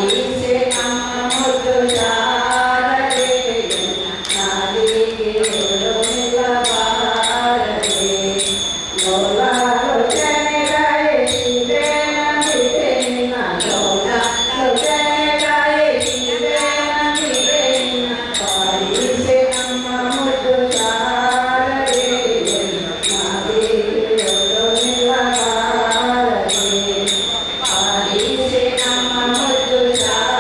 ಪಾಲಿಸೆ ಅಮ್ಮ ಮುದ್ದು ಶಾರದೆ, ನಾಲಿಗೆಯೊಳು ನಿಲ್ಲಬಾರದೆ. ಲೋಲಾಲೋಚನೆ ಗಾಯಿಸಿದೆ ನಂಬಿದೆ ನಿನ್ನ, ಲೋಲಾಲೋಚನೆ ಗಾಯಿಸಿದೆ ನಂಬಿದೆ ನಿನ್ನ. ಪಾಲಿಸೆ ಅಮ್ಮ ಮುದ್ದು ಶಾರದೆ, ನಾಲಿಗೆಯೊಳು ನಿಲ್ಲಬಾರದೆ. ಪಾಲಿಸೆ ಅಮ್ಮ ಮುದ್ದು ಶಾರದೆ.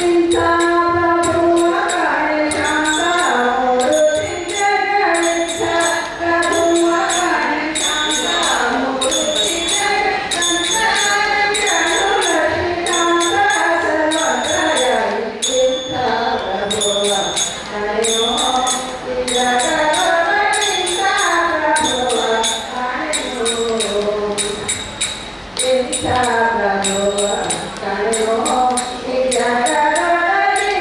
ಇಂಥ ಪ್ರಭುವ ಕಾಣೆ ಶಾಂತ ಮೂರುತಿ ಜಗವಿಂಥ ಪ್ರಭುವ ಕಾಣೆ ಶಾಂತ ಮೂರುತಿ ಜಗ ಸಂತಾನ ಸರ್ವತ್ರ ಇಂಥ ಪ್ರಭುವ ಕಾಣೆನೋ ಈ ಜಗದೊಳಗಿಂತ ಪ್ರಭುವ ಕಾಣೆನೋ ಇಂಥ ಪ್ರಭುವ ಕಾಣೆನೋ ಈ ಜಗದೊಳಗಿಂತ.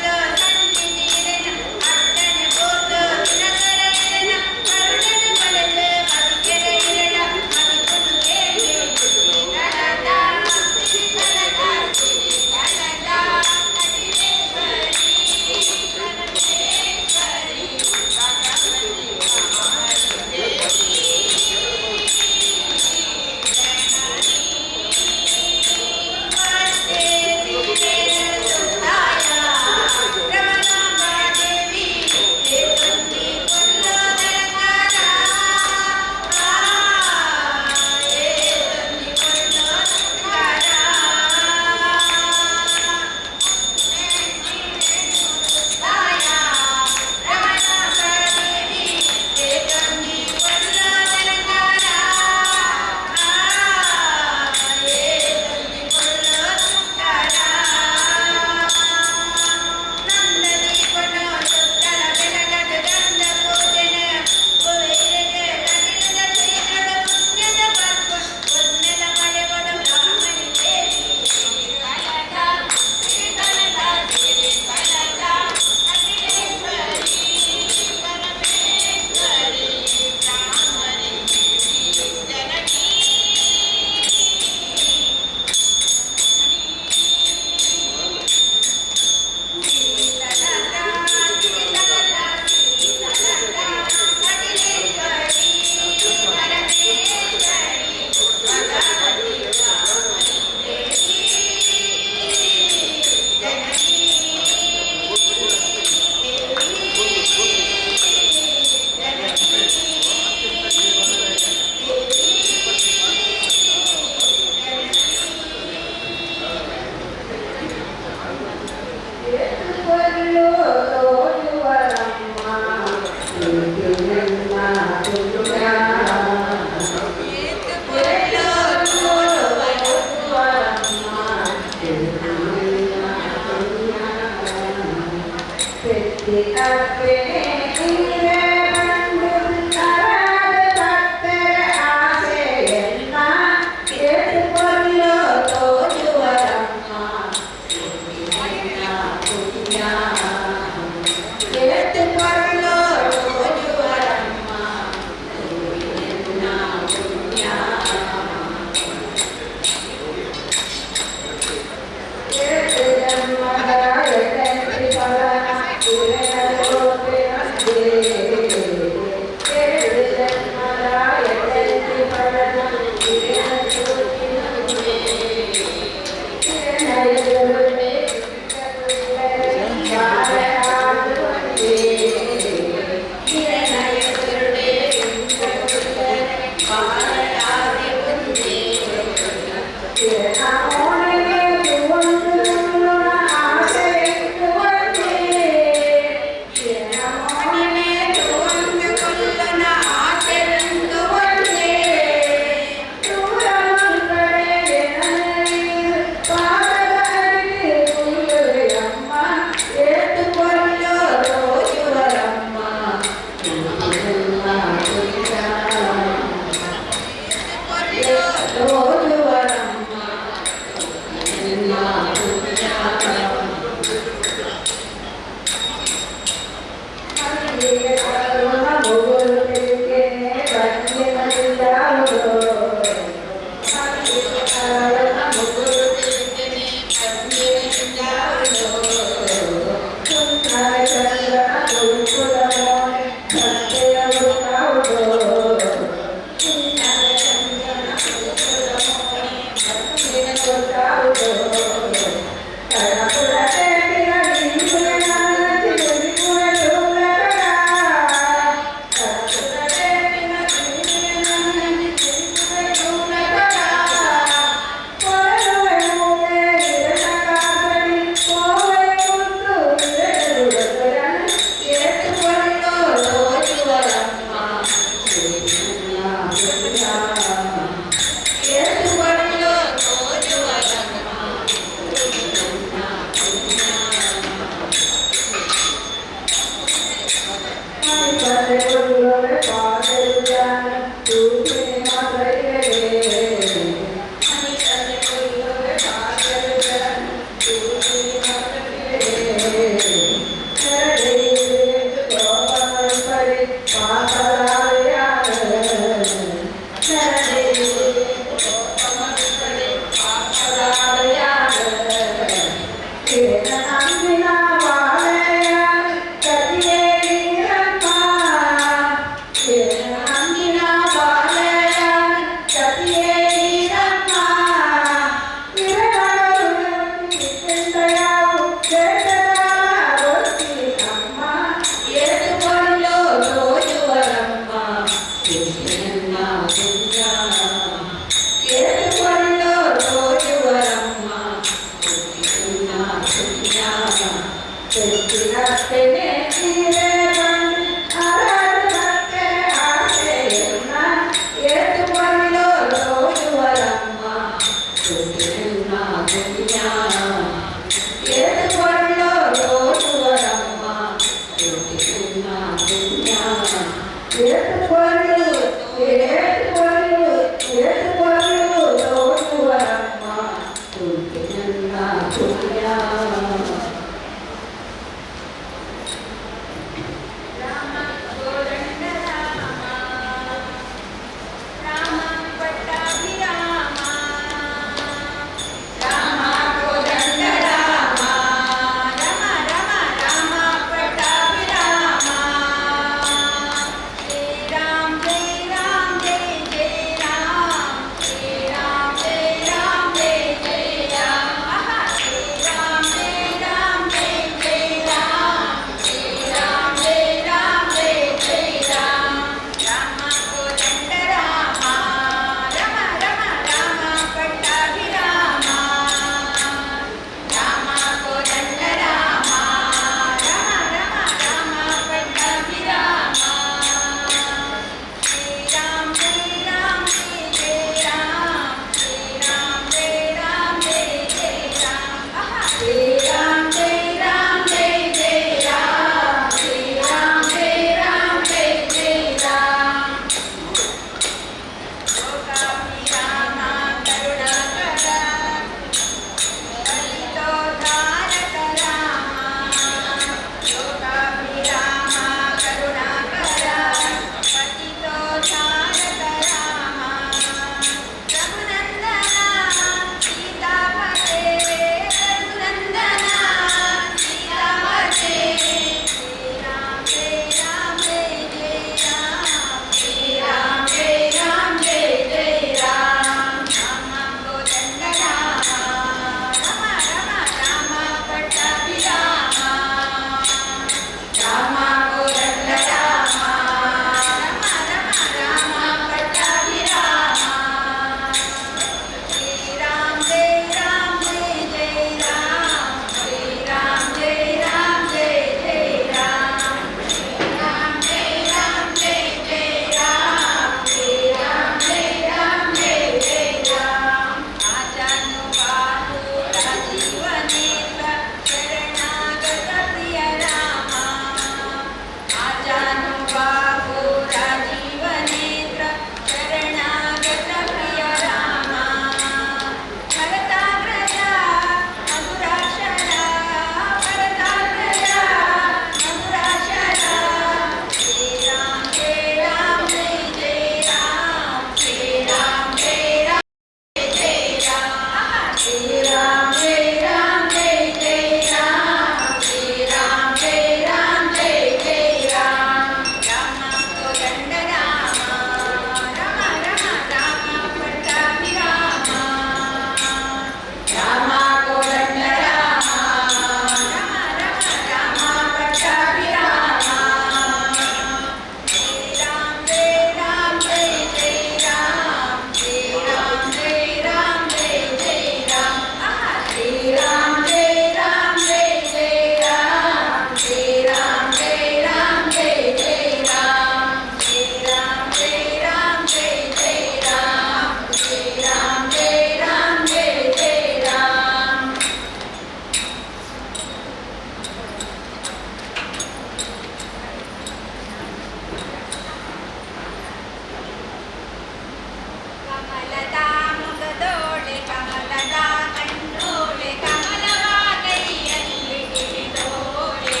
ಕಮಲದ ಮುಗದೋಳೆ, ಕಮಲದ ಕಣ್ಣೋಳೆ, ಕಮಲವ ಕೈಯಲ್ಲಿ ಹಿಡಿದೋಳೆ,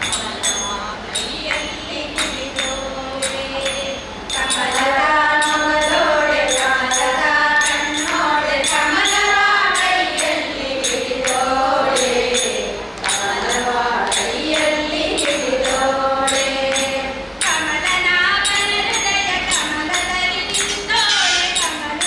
ಕಮಲವ ಕೈಯಲ್ಲಿ ಹಿಡಿದೋಳೆ. ಕಮಲದ ಮುಗದೋಳೆ, ಕಮಲದ ಕಣ್ಣೋಳೆ, ಕಮಲವ ಕೈಯಲ್ಲಿ ಹಿಡಿದೋಳೆ, ಕಮಲವ ಕೈಯಲ್ಲಿ ಹಿಡಿದೋಳೆ. ಕಮಲನಾಭನ ಹೃದಯ ಕಮಲದಲ್ಲಿ ನಿಂತೋಳೆ, ಕಮಲನಾಭನ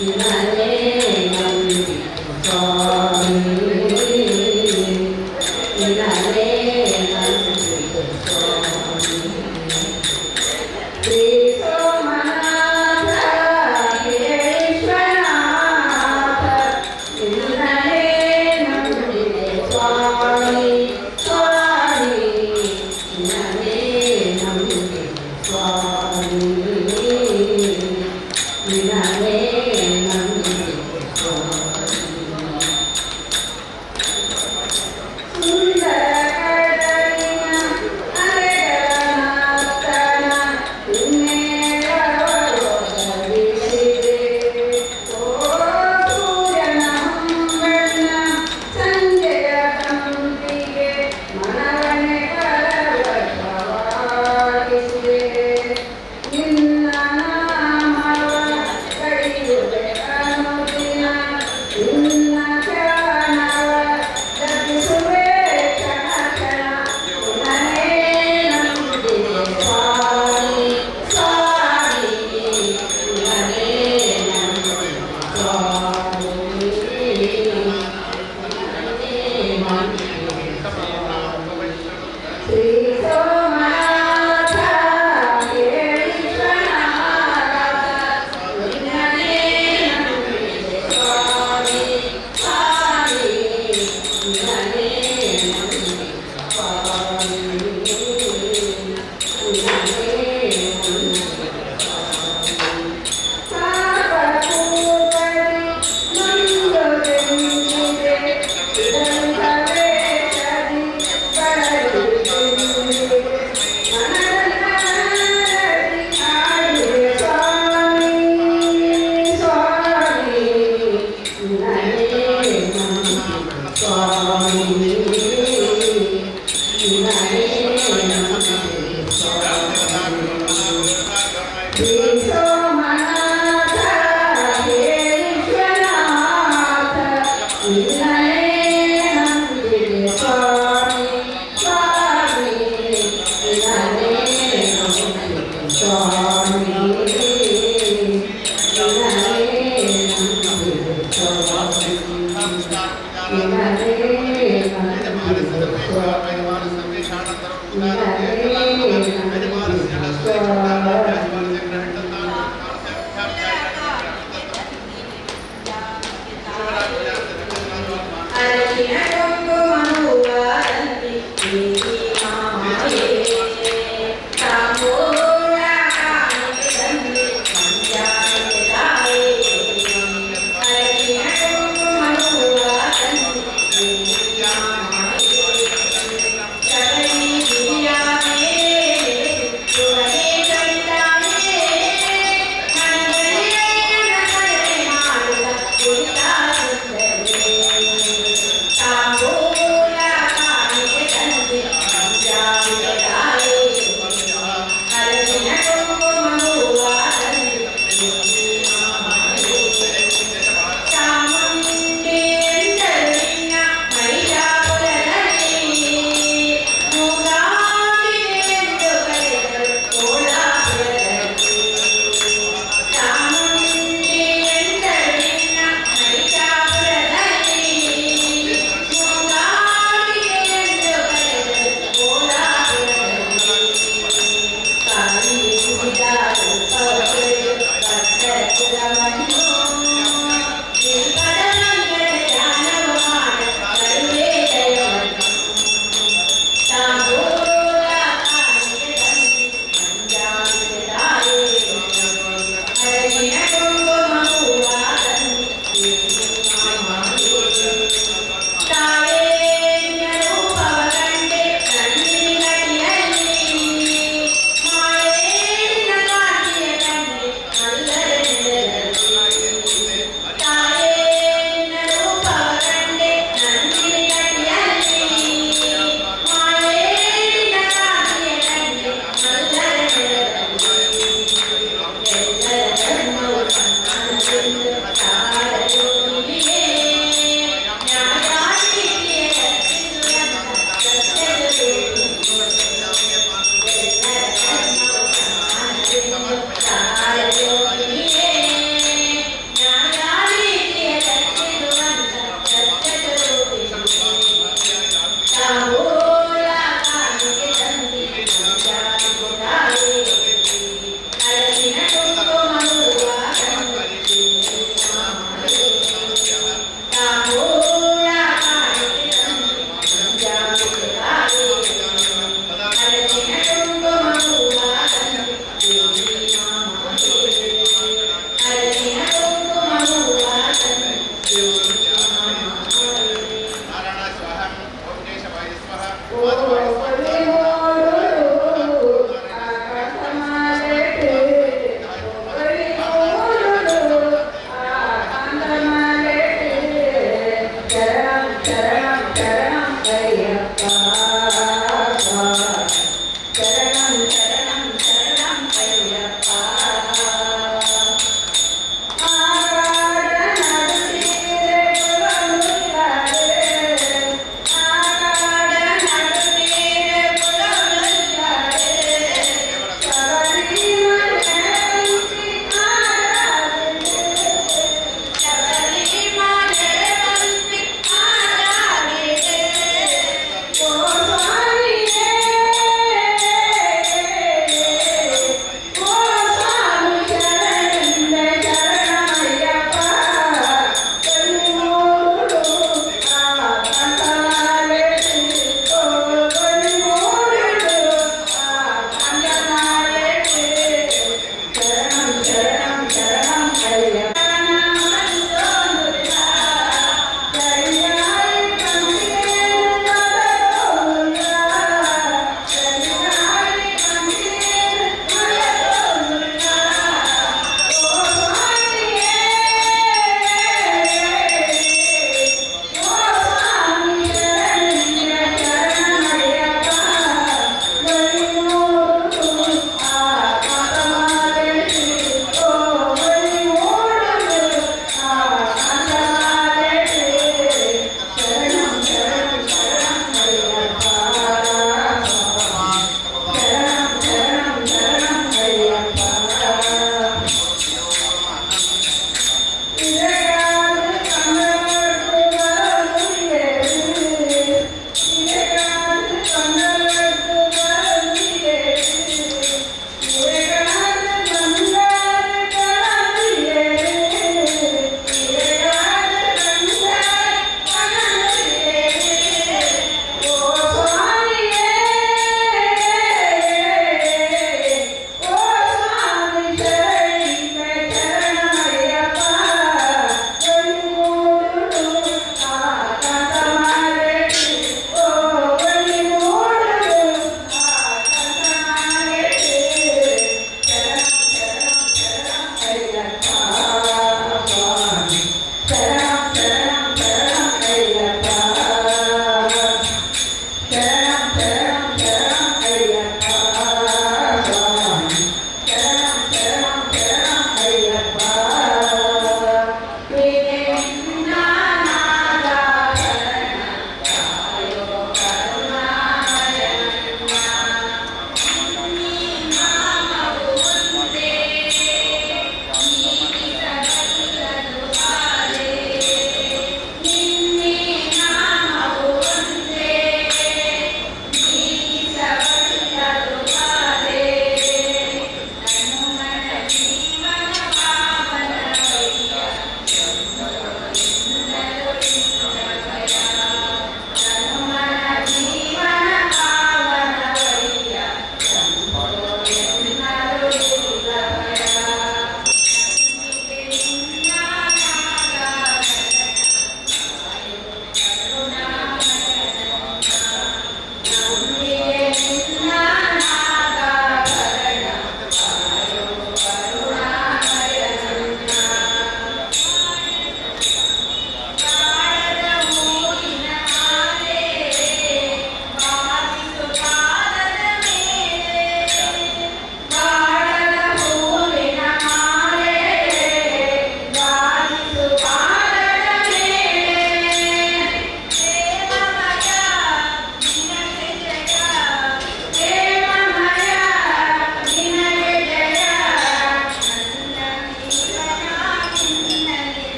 ನಿನ್ನನೇ ನಂಬಿದೆ ಸ್ವಾಮಿ, ನಿನ್ನನೇ ನಂಬಿದೆ ಸ್ವಾಮಿ. ಶ್ರೀ ಸೋಮನಾಥ, ಹೇ ವಿಶ್ವನಾಥ, ನಿನ್ನನೇ ನಂಬಿದೆ ಸ್ವಾಮಿ, ಸ್ವಾಮಿ, ನಿನ್ನನೇ ನಂಬಿದೆ ಸ್ವಾಮಿ, ನಿನ್ನನೇ ನಂಬಿದೆ ಸ್ವಾಮಿ. ಸುಂದರ ಕಡಲಿನ ಅಲೆಗಳ ನರ್ತನ ಒದಗಿಸಿದೆ. ಓ ಸೂರ್ಯನ ಹೊಂಬಣ್ಣ, ಸಂಜೆಯ ತಂಪಿಗೆ ಮನವನೆ ಪರವಶವಾಗಿಸಿದೆ. ನಿನ್ನ ನಾಮವ ಕೈಯ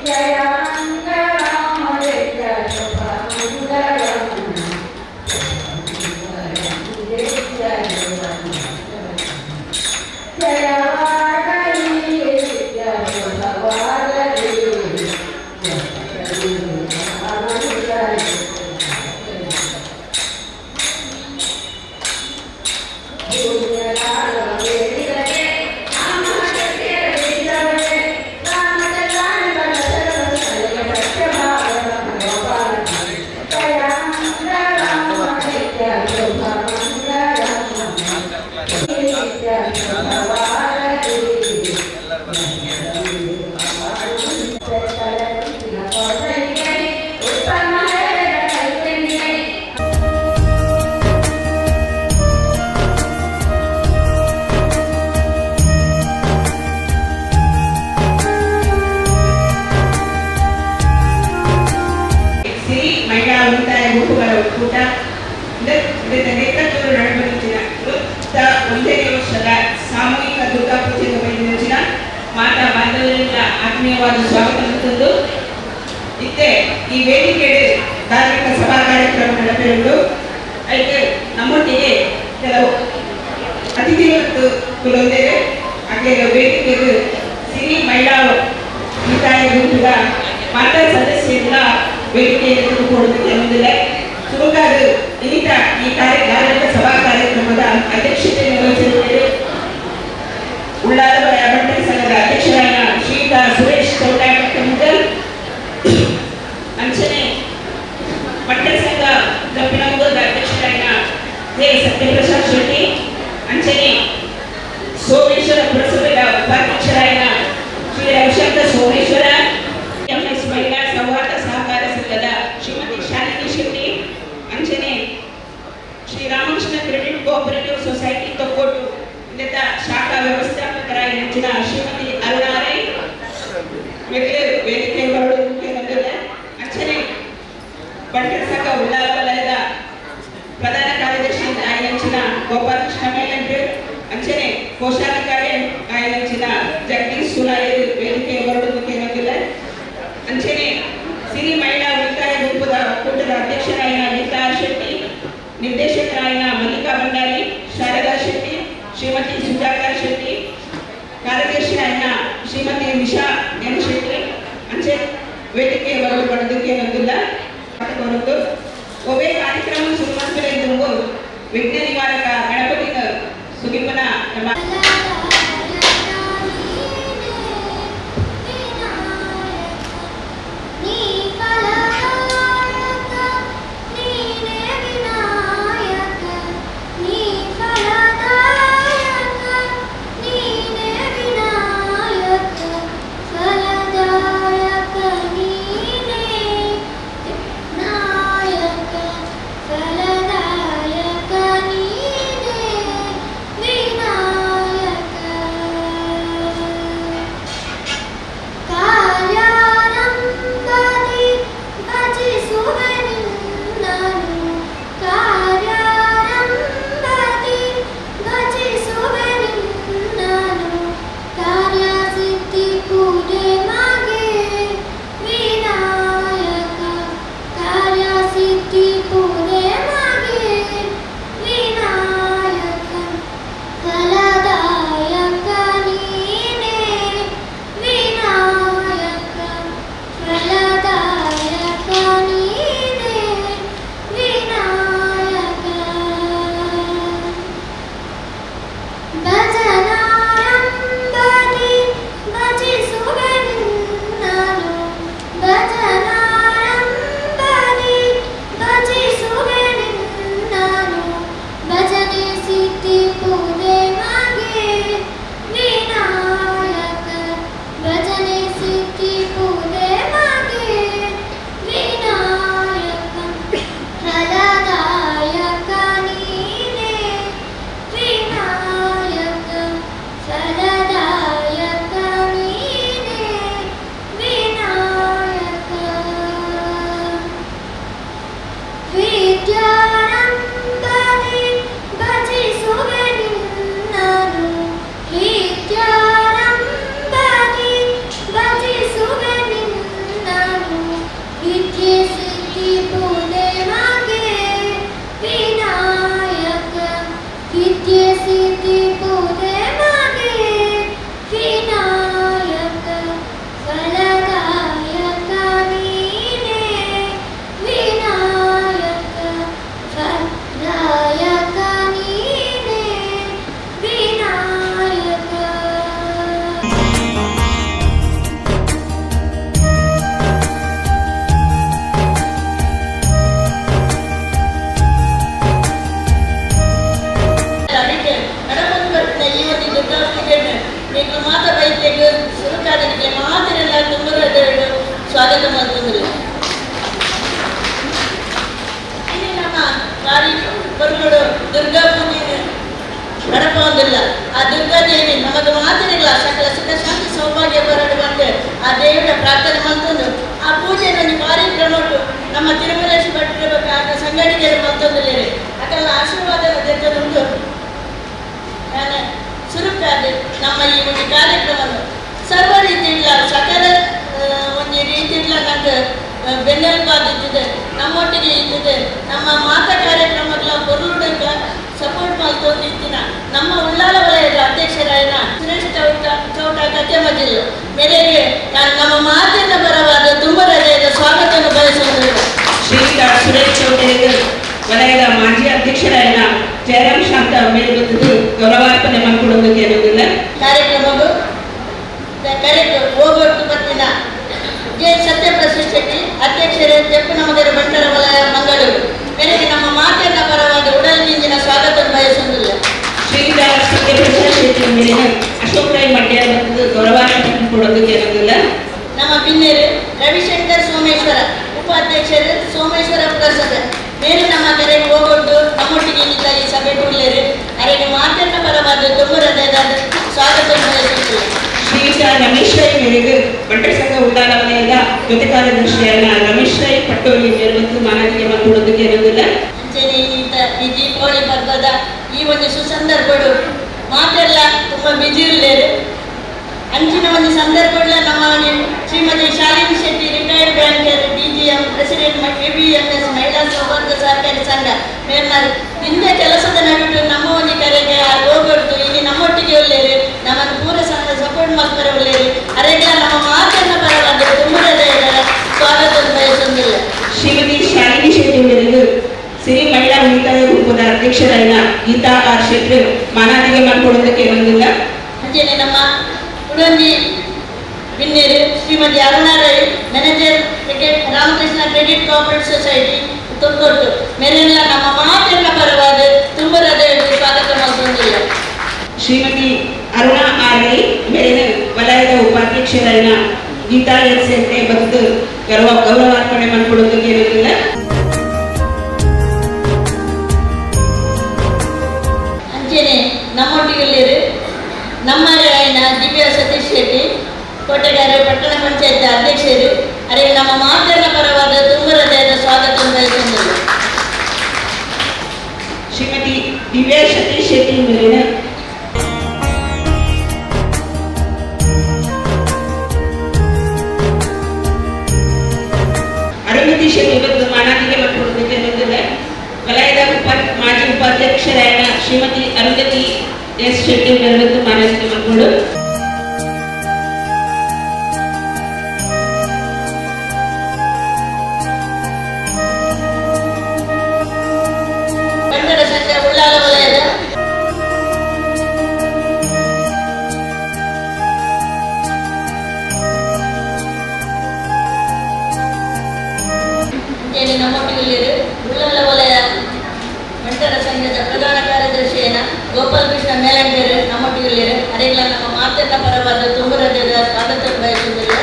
ಜಯ ಮಂಗಳಂ ನಿತ್ಯ ಶುಭ ಮಂಗಳಂ ನಿತ್ಯ ಶುಭ ಜಯವಾಗಲಿ ನಿತ್ಯ ಶುಭವಾಗಲಿ. ಉತ್ತಮ. ಸಿರಿ ಮಹಿಳಾ ಉಳಿತಾಯ ಗುಂಪುಗಳ ಒಕ್ಕೂಟ ಇದರ ನೇತೃತ್ವದ ನಡೆಬರುತ್ತಿನ 1ನೇ ವರ್ಷದ ಸಾಮೂಹಿಕ ದುರ್ಗಾ ಪೂಜೆ ಬೈದಿನ ಮಾತಾ ಬಾಂಧವರಿಂದ ಆತ್ಮೀಯವಾದ ಸ್ವಾಗತ ತಂದು ಇತ್ತೆ ಈ ವೇದಿಕೆ ಧಾರ್ಮಿಕ ಸಭಾ ಕಾರ್ಯಕ್ರಮ ನಡೆದಿರುವುದು. అయితే ನಮ್ಮೊಟ್ಟಿಗೆ ಕೆಲವು ಅತಿಥಿಗಳು ಕುಲೊಂದೇವೆ. ಹಾಗೆ ವೇದಿಕೆಗೆ ಸಿರಿ ಮಹಿಳಾ ಉಳಿತಾಯ ಗುಂಪುದ ಮಾತಾ ಸದಸ್ಯರ ವೇದಿಕೆಯನ್ನು ತೆಗೆದುಕೊಳ್ಳುವುದಕ್ಕೆ ಮುಂದಿದೆ. ಸುರುಕಾದು ಇನ್ನಿತ ಈ ಕಾರ್ಯ ಧಾರ್ಮಿಕ ಸಭಾ ಕಾರ್ಯಕ್ರಮದ ಅಧ್ಯಕ್ಷತೆ ನಿರ್ವಹಿಸಿರುತ್ತಾರೆ ಉಳ್ಳಾಲ ಬಂಟರ ಸಂಘದ ಅಧ್ಯಕ್ಷರಾದ ಶ್ರೀಯುತ ಸುರೇಶ್ ಚೌಟಾಮುಗಲ್. ಅಂಚನೆ ಬಂಟರ ಸಂಘ ದಪ್ಪಿನಂಗೂರದ ಅಧ್ಯಕ್ಷರಾದ ಜೆ ಸತ್ಯಪ್ರಸಾದ್ ಶೆಟ್ಟಿ, ಅಂಚನೆ ಸೋಮೇಶ್ವರ ಪುರಸಭೆಯ ಉಪಾಧ್ಯಕ್ಷರಾದ ಶ್ರೀ ರವಿಶಂಕರ್ ಸೋಮೇಶ್ವರ, ಎಂಎಸ್ ಮಹಿಳಾ ಸೌಹಾರ್ದ ಸಹಕಾರ ಸಂಘದ ಶ್ರೀಮತಿ ಶಾಲಿನಿ ಶೆಟ್ಟಿ, ಅಂಚನೆ Shri Ramakrishna credit cooperative society Thokkottu ಇನ್ನಿತ ಶಾಖಾ ವ್ಯವಸ್ಥಾಪಕರಾಗಿ ನೆಚ್ಚಿನ ಶ್ರೀಮತಿ ಅರುಣಾ ರೈ ಮೆಟ್ಲು ವೇದಿಕೆ ಬರಡು ಮುಖ್ಯಮಂತ್ರಿ. ಅಂಚನೆ ಬಂಟರ ಸಂಘ ಉಳ್ಳಾಲ ವಲಯದ ಪ್ರಧಾನ ಕಾರ್ಯದರ್ಶಿ ಆಯನಂಚಿನ ಗೋಪಾಲಕೃಷ್ಣ ಮೇಲಂಡ್ರು, ಅಂಚನೆ ಕೋಶಾಧಿಕಾರಿ ಆಯನಂಚಿನ ಜಗದೀಶ್ ಸುಲಾಯರು ವೇದಿಕೆ ಬರಡು ಮುಖ್ಯಮಂತ್ರಿ. ಅಂಚನೆ ಸಿರಿ ಮಹಿಳಾ ಉಳಿತಾಯ ಗುಂಪುದ ಒಕ್ಕೂಟದ ಅಧ್ಯಕ್ಷರಾಯಿನ ಗೀತಾ ಶೆಟ್ಟಿ, ನಿರ್ದೇಶಕರಾಯಿನ ಮಲ್ಲಿಕಾ ಭಂಡಾರಿ, ಶಾರದಾ ಶೆಟ್ಟಿ, ಶ್ರೀಮತಿ ಸುಜಾತಾ ಶೆಟ್ಟಿ, ಕಾರ್ಯದರ್ಶಿಯಾಯಿನ ಶ್ರೀಮತಿ ನಿಶಾ ಎನ್ ಶೆಟ್ಟಿ ಅಂಚೆ ವೇದಿಕೆ ಬರಲು ಪಡೆದಕ್ಕೆ ನಂದಿಲ್ಲ ಹೊರತು ಒಬ್ಬೇ ಕಾರ್ಯಕ್ರಮ ಶುರು ಮಾಡ್ತಾರೆ. ವಿಘ್ನ ನಿವಾರಕ ಗಣಪತಿನ ಸುಗಿಪನ ನಮ್ಮ ನೀ ಫಲದಾಯಕ ನೀನೇ ವಿನಾಯಕ, ನೀ ಫಲದಾಯಕ ನೀನೇ ವಿನಾಯಕ, ಫಲದಾಯಕ ನೀನೇ ನಾಯಕ, ಫಲದಾಯಕ ನೀನೇ. ಸ್ವಾಗತ ಮಲ್ತೊಂದುಲ್ಲೆ. ಇನಿ ನಮ್ಮ ಬಾರಿ ಪೊರ್ಲುಡು ದುರ್ಗಾ ಪೂಜೆ ನಡಪೊಂದುಲ್ಲ. ಆ ದುರ್ಗಾ ದೇವಿ ನಮಗ್ ಮಾತೆರೆಗ್ಲ ಸಕಲ ಸುಖ ಶಾಂತಿ ಸೌಭಾಗ್ಯ ಬರಡು ಬಂದು ಆ ದೇವಿಡ ಪ್ರಾರ್ಥನೆ ಮಲ್ತೊಂದು ಆ ಪೂಜೆ ಒಂಜಿ ಬಾರಿ ಕ್ರಮೊಟು ನಮ್ಮ ತಿರುಮಲೇಶ ಭಟ್ರು ಬೊಕ್ಕ ಆತ ಸಂಗಡಿಗೆರು ಮಲ್ತೊಂದುಲ್ಲೆರ್. ಅಕಲ್ನ ಆಶೀರ್ವಾದ ದೆತ್ತೊಂದುಂಡು. ನಾನು ಸುರುಕಾದ್ ನಮ್ಮ ಈ ಒಂದು ಕಾರ್ಯಕ್ರಮವನ್ನು ಸರ್ವ ರೀತಿಡ್ಲ ಸಕಲ ಒಂಜಿ ರೀತಿಡ್ಲ ನಂಗೆ ಬೆನ್ನೆಲುಬಾದಿತ್ತದೆ, ನಮ್ಮೊಟ್ಟಿಗೆ ಇದ್ದಿದೆ, ನಮ್ಮ ಮಾತ ಕಾರ್ಯಕ್ರಮಗಳ ಪೊರ್ಲುಡುಕ ಸಪೋರ್ಟ್ ಮಲ್ತೊಂದು ಇತ್ತಿನ ನಮ್ಮ ಉಳ್ಳಾಲ ವಲಯದ ಅಧ್ಯಕ್ಷರಾಯನ ಸುರೇಶ್ ಚೌಟ ಚೌಟ ಕತ್ಯಮಜಿಲ್ ಮೇರೆಗೆ ನಾನು ನಮ್ಮ ಮಾತಿನ ಪರವಾದ ತುಂಬ ಹೃದಯದ ಸ್ವಾಗತವನ್ನು ಬಯಸುತ್ತೇನೆ. ಶ್ರೀಯುತ ಸುರೇಶ್ ಚೌಟರಿಗೆ ವಲಯದ ಮಾಜಿ ಅಧ್ಯಕ್ಷರಾಯನ ಜಯರಾಮ್ ಶಾಂತ ಮೇಲ್ಬಂದದ್ದು ಗೌರವಾರ್ಪಣೆ ಮಾಡಿಕೊಡೋದಕ್ಕೆ ಇರೋದಿಲ್ಲ. ಕಾರ್ಯಕ್ರಮವು ಕರೆಕ್ಟ್ ಹೋಗೋಟ್ಟು ಬರ್ತಿನ ಜೆ ಸತ್ಯಪ್ರಸಾದ್ ಶೆಟ್ಟಿ, ಅಧ್ಯಕ್ಷರು, ಜಪ್ಪುನಮಗೆರೆ ಬಂಟರ ವಲಯ, ಮಂಗಳೂರು ಮೇರೆಗೆ ನಮ್ಮ ಮಾತಿನ ಪರವಾಗಿ ಉಡಲ್ ಮಿಂಜಿನ ಸ್ವಾಗತ ಬಯಸುವುದಿಲ್ಲ. ಶ್ರೀಯುತ ಸತ್ಯಪ್ರಸಾದ್ ಶೆಟ್ಟಿ ಮೇಲಿನ ಅಶೋಕ್ ರೈ ಮಡ್ಯ ಬಂದದ್ದು ಗೌರವಾರ್ಪಣೆ ಕೊಡೋದಕ್ಕೆ ಇರೋದಿಲ್ಲ. ನಮ್ಮ ಬಿನ್ನೇರು ರವಿಶಂಕರ್ ಸೋಮೇಶ್ವರ, ಉಪಾಧ್ಯಕ್ಷರು, ಸೋಮೇಶ್ವರ ಪ್ರಸಾದ್ ಮೇರೆ ನಮ್ಮ ಕರೆಗೆ ಹೋಗೊಟ್ಟು ನಮ್ಮೊಟ್ಟಿಗೆ ನಿಂತ ಈ ಸಭೆ ಉಳ್ಳೇರು ಅರೆಗೆ ಮಾತಿನ ಪರವಾದ ತುಂಬ ಹೃದಯದ ಸ್ವಾಗತ ಬಯಸುತ್ತಿಲ್ಲ. ಶ್ರೀಯುತ ರಮೇಶ್ ರೈ ಮೇರೆಗೆ ಬಂಟರ ಸಂಘ ಉಳ್ಳಾಲ ವಲಯದ ಜೊತೆ ಕಾರ್ಯದರ್ಶಿಯಾದ ರಮೇಶ್ ರೈ ಪಟ್ಟೋಲಿ ಮೇಲ್ಬಂದು ಮಾನಾದಿಗೆ ಮಾಡಿಕೊಡೋದಕ್ಕೆ ಇರೋದಿಲ್ಲ. ಅಂಚನೆ ಇಂತ ಈ ದೀಪಾವಳಿ ಪರ್ವದ ಈ ಒಂದು ಸುಸಂದರ್ಭಡು ಮಾತೆಲ್ಲ ತುಂಬ ಬಿಜಿ ಇಲ್ಲೇರು. ಅಂಚಿನ ಒಂದು ಸಂದರ್ಭಗಳ ನಮ್ಮ ಶ್ರೀಮತಿ Shalini Shetty, retired banker, DGM, president, ABMS ಮಹಿಳಾ ಸೌಹಾರ್ದ ಸಹಕಾರಿ ಸಂಘ ಮೇಲ್ಮಾರ್ ಹಿಂದೆ ಕೆಲಸದ ನಡುವೆ ನಮ್ಮ ಒಂದು ಕರೆಗೆ ಹೋಗೊಡ್ದು ಇಲ್ಲಿ ನಮ್ಮೊಟ್ಟಿಗೆ ಒಳ್ಳೇರು, ನಮ್ಮನ್ನು ಪೂರ ಸಪೋರ್ಟ್ ಮಾಡ್ತಾರೆ ಒಳ್ಳೇರು. ಅರೆಗ್ಲ ನಮ್ಮ ಮಾತನ್ನ ಪರವಾದ ತುಂಬ ಹೃದಯದ ಸ್ವಾಗತ ಬಯಸೊಂದಿಲ್ಲ. ಶ್ರೀಮತಿ ಶಾಲಿನಿ ಶೆಟ್ಟಿ ಮೇರೆಗೆ ಸಿರಿ ಮಹಿಳಾ ಉಳಿತಾಯ ಗುಂಪದ ಅಧ್ಯಕ್ಷರಾದ ಗೀತಾ ಆರ್ ಶೆಟ್ಟಿ ಮಾನಾದಿಗೆ ಮಾಡಿಕೊಡೋದಕ್ಕೆ ಇರೋದಿಲ್ಲ. ಅಂಚನೆ ನಮ್ಮ ಉಡೊಂಜಿ ಬಿನ್ನೇರು ಶ್ರೀಮತಿ Aruna Rai, manager, cricket Ramakrishna credit cooperative society, Thokkottu ಮೇರೆಲ್ಲ ನಮ್ಮ ಮಾತೆಲ್ಲ ಪರವಾದ ತುಂಬ ಹೃದಯದ ಸ್ವಾಗತ ಮಲ್ತೊಂದುಲ್ಲ. ಶ್ರೀಮತಿ ಅರುಣಾ ಆರ್ ರೈ ಮೇಲಿನ ವಲಯದ ಉಪಾಧ್ಯಕ್ಷರಾದ ಗೀತಾ ಎಸ್ ಶೆಟ್ಟಿ ಬಂದು ಗೌರವಾರ್ಪಣೆ ಮಾಡಿಕೊಡೋದಕ್ಕೆ ಇರೋದಿಲ್ಲ. ಅಂಚನೆ ನಮ್ಮೊಟ್ಟಿಗೆ ನಮ್ಮ ರಾಯನ ದಿವ್ಯಾ ಸತೀಶ್ ಶೆಟ್ಟಿ, ಕೋಟೆಗಾರ ಪಟ್ಟಣ ಪಂಚಾಯತ್ ಅಧ್ಯಕ್ಷರು ಅರೆ ನಮ್ಮ ಮಾತೆಲ್ಲ ಪರವಾದ ತುಂಬ ಹೃದಯದ ಸ್ವಾಗತ ಬಯಸುತ್ತಿಲ್ಲ. ಶ್ರೀಮತಿ ದಿವ್ಯಾ ಸತೀಶ್ ಶೆಟ್ಟಿ ಮೇಲಿನ ಅರುಂಧತಿ ಶೆಟ್ಟಿ ಬಂದು ಮಾನಾದಿಗೆ ಮಾಡಿಕೊಡೋದಕ್ಕೆ ಇರೋದಿಲ್ಲ. ವಲಯದ ಮಾಜಿ ಉಪಾಧ್ಯಕ್ಷರಾದ ಶ್ರೀಮತಿ ಅರುಂಧತಿ ಎಸ್ ಶೆಟ್ಟಿ ಬಂದು ಮಾನಾದಿಗೆ ಮಾಡಿಕೊಡು. ಬಂಟರ ಸಂಘ ಉಳ್ಳಾಲ ವಲಯದ ಅಂತೇಳಿ ನಮ್ಮೊಟ್ಟಿಗೆ ಉಳ್ಳಾಲ ವಲಯ ಬಂಟರ ಸಂಘದ ಪ್ರಧಾನ ಕಾರ್ಯದರ್ಶಿಯನ ಗೋಪಾಲಕೃಷ್ಣ ಮೇಲಂಗೇರು ನಮ್ಮೊಟ್ಟಿಗೆ ಅರೆಲ್ಲ ನಮ್ಮ ಮಾತೆಲ್ಲ ಪರವಾದ ತುಂಬ ಹೃದಯದ ಸ್ವಾಗತ ಬಯಸುವುದಿಲ್ಲ.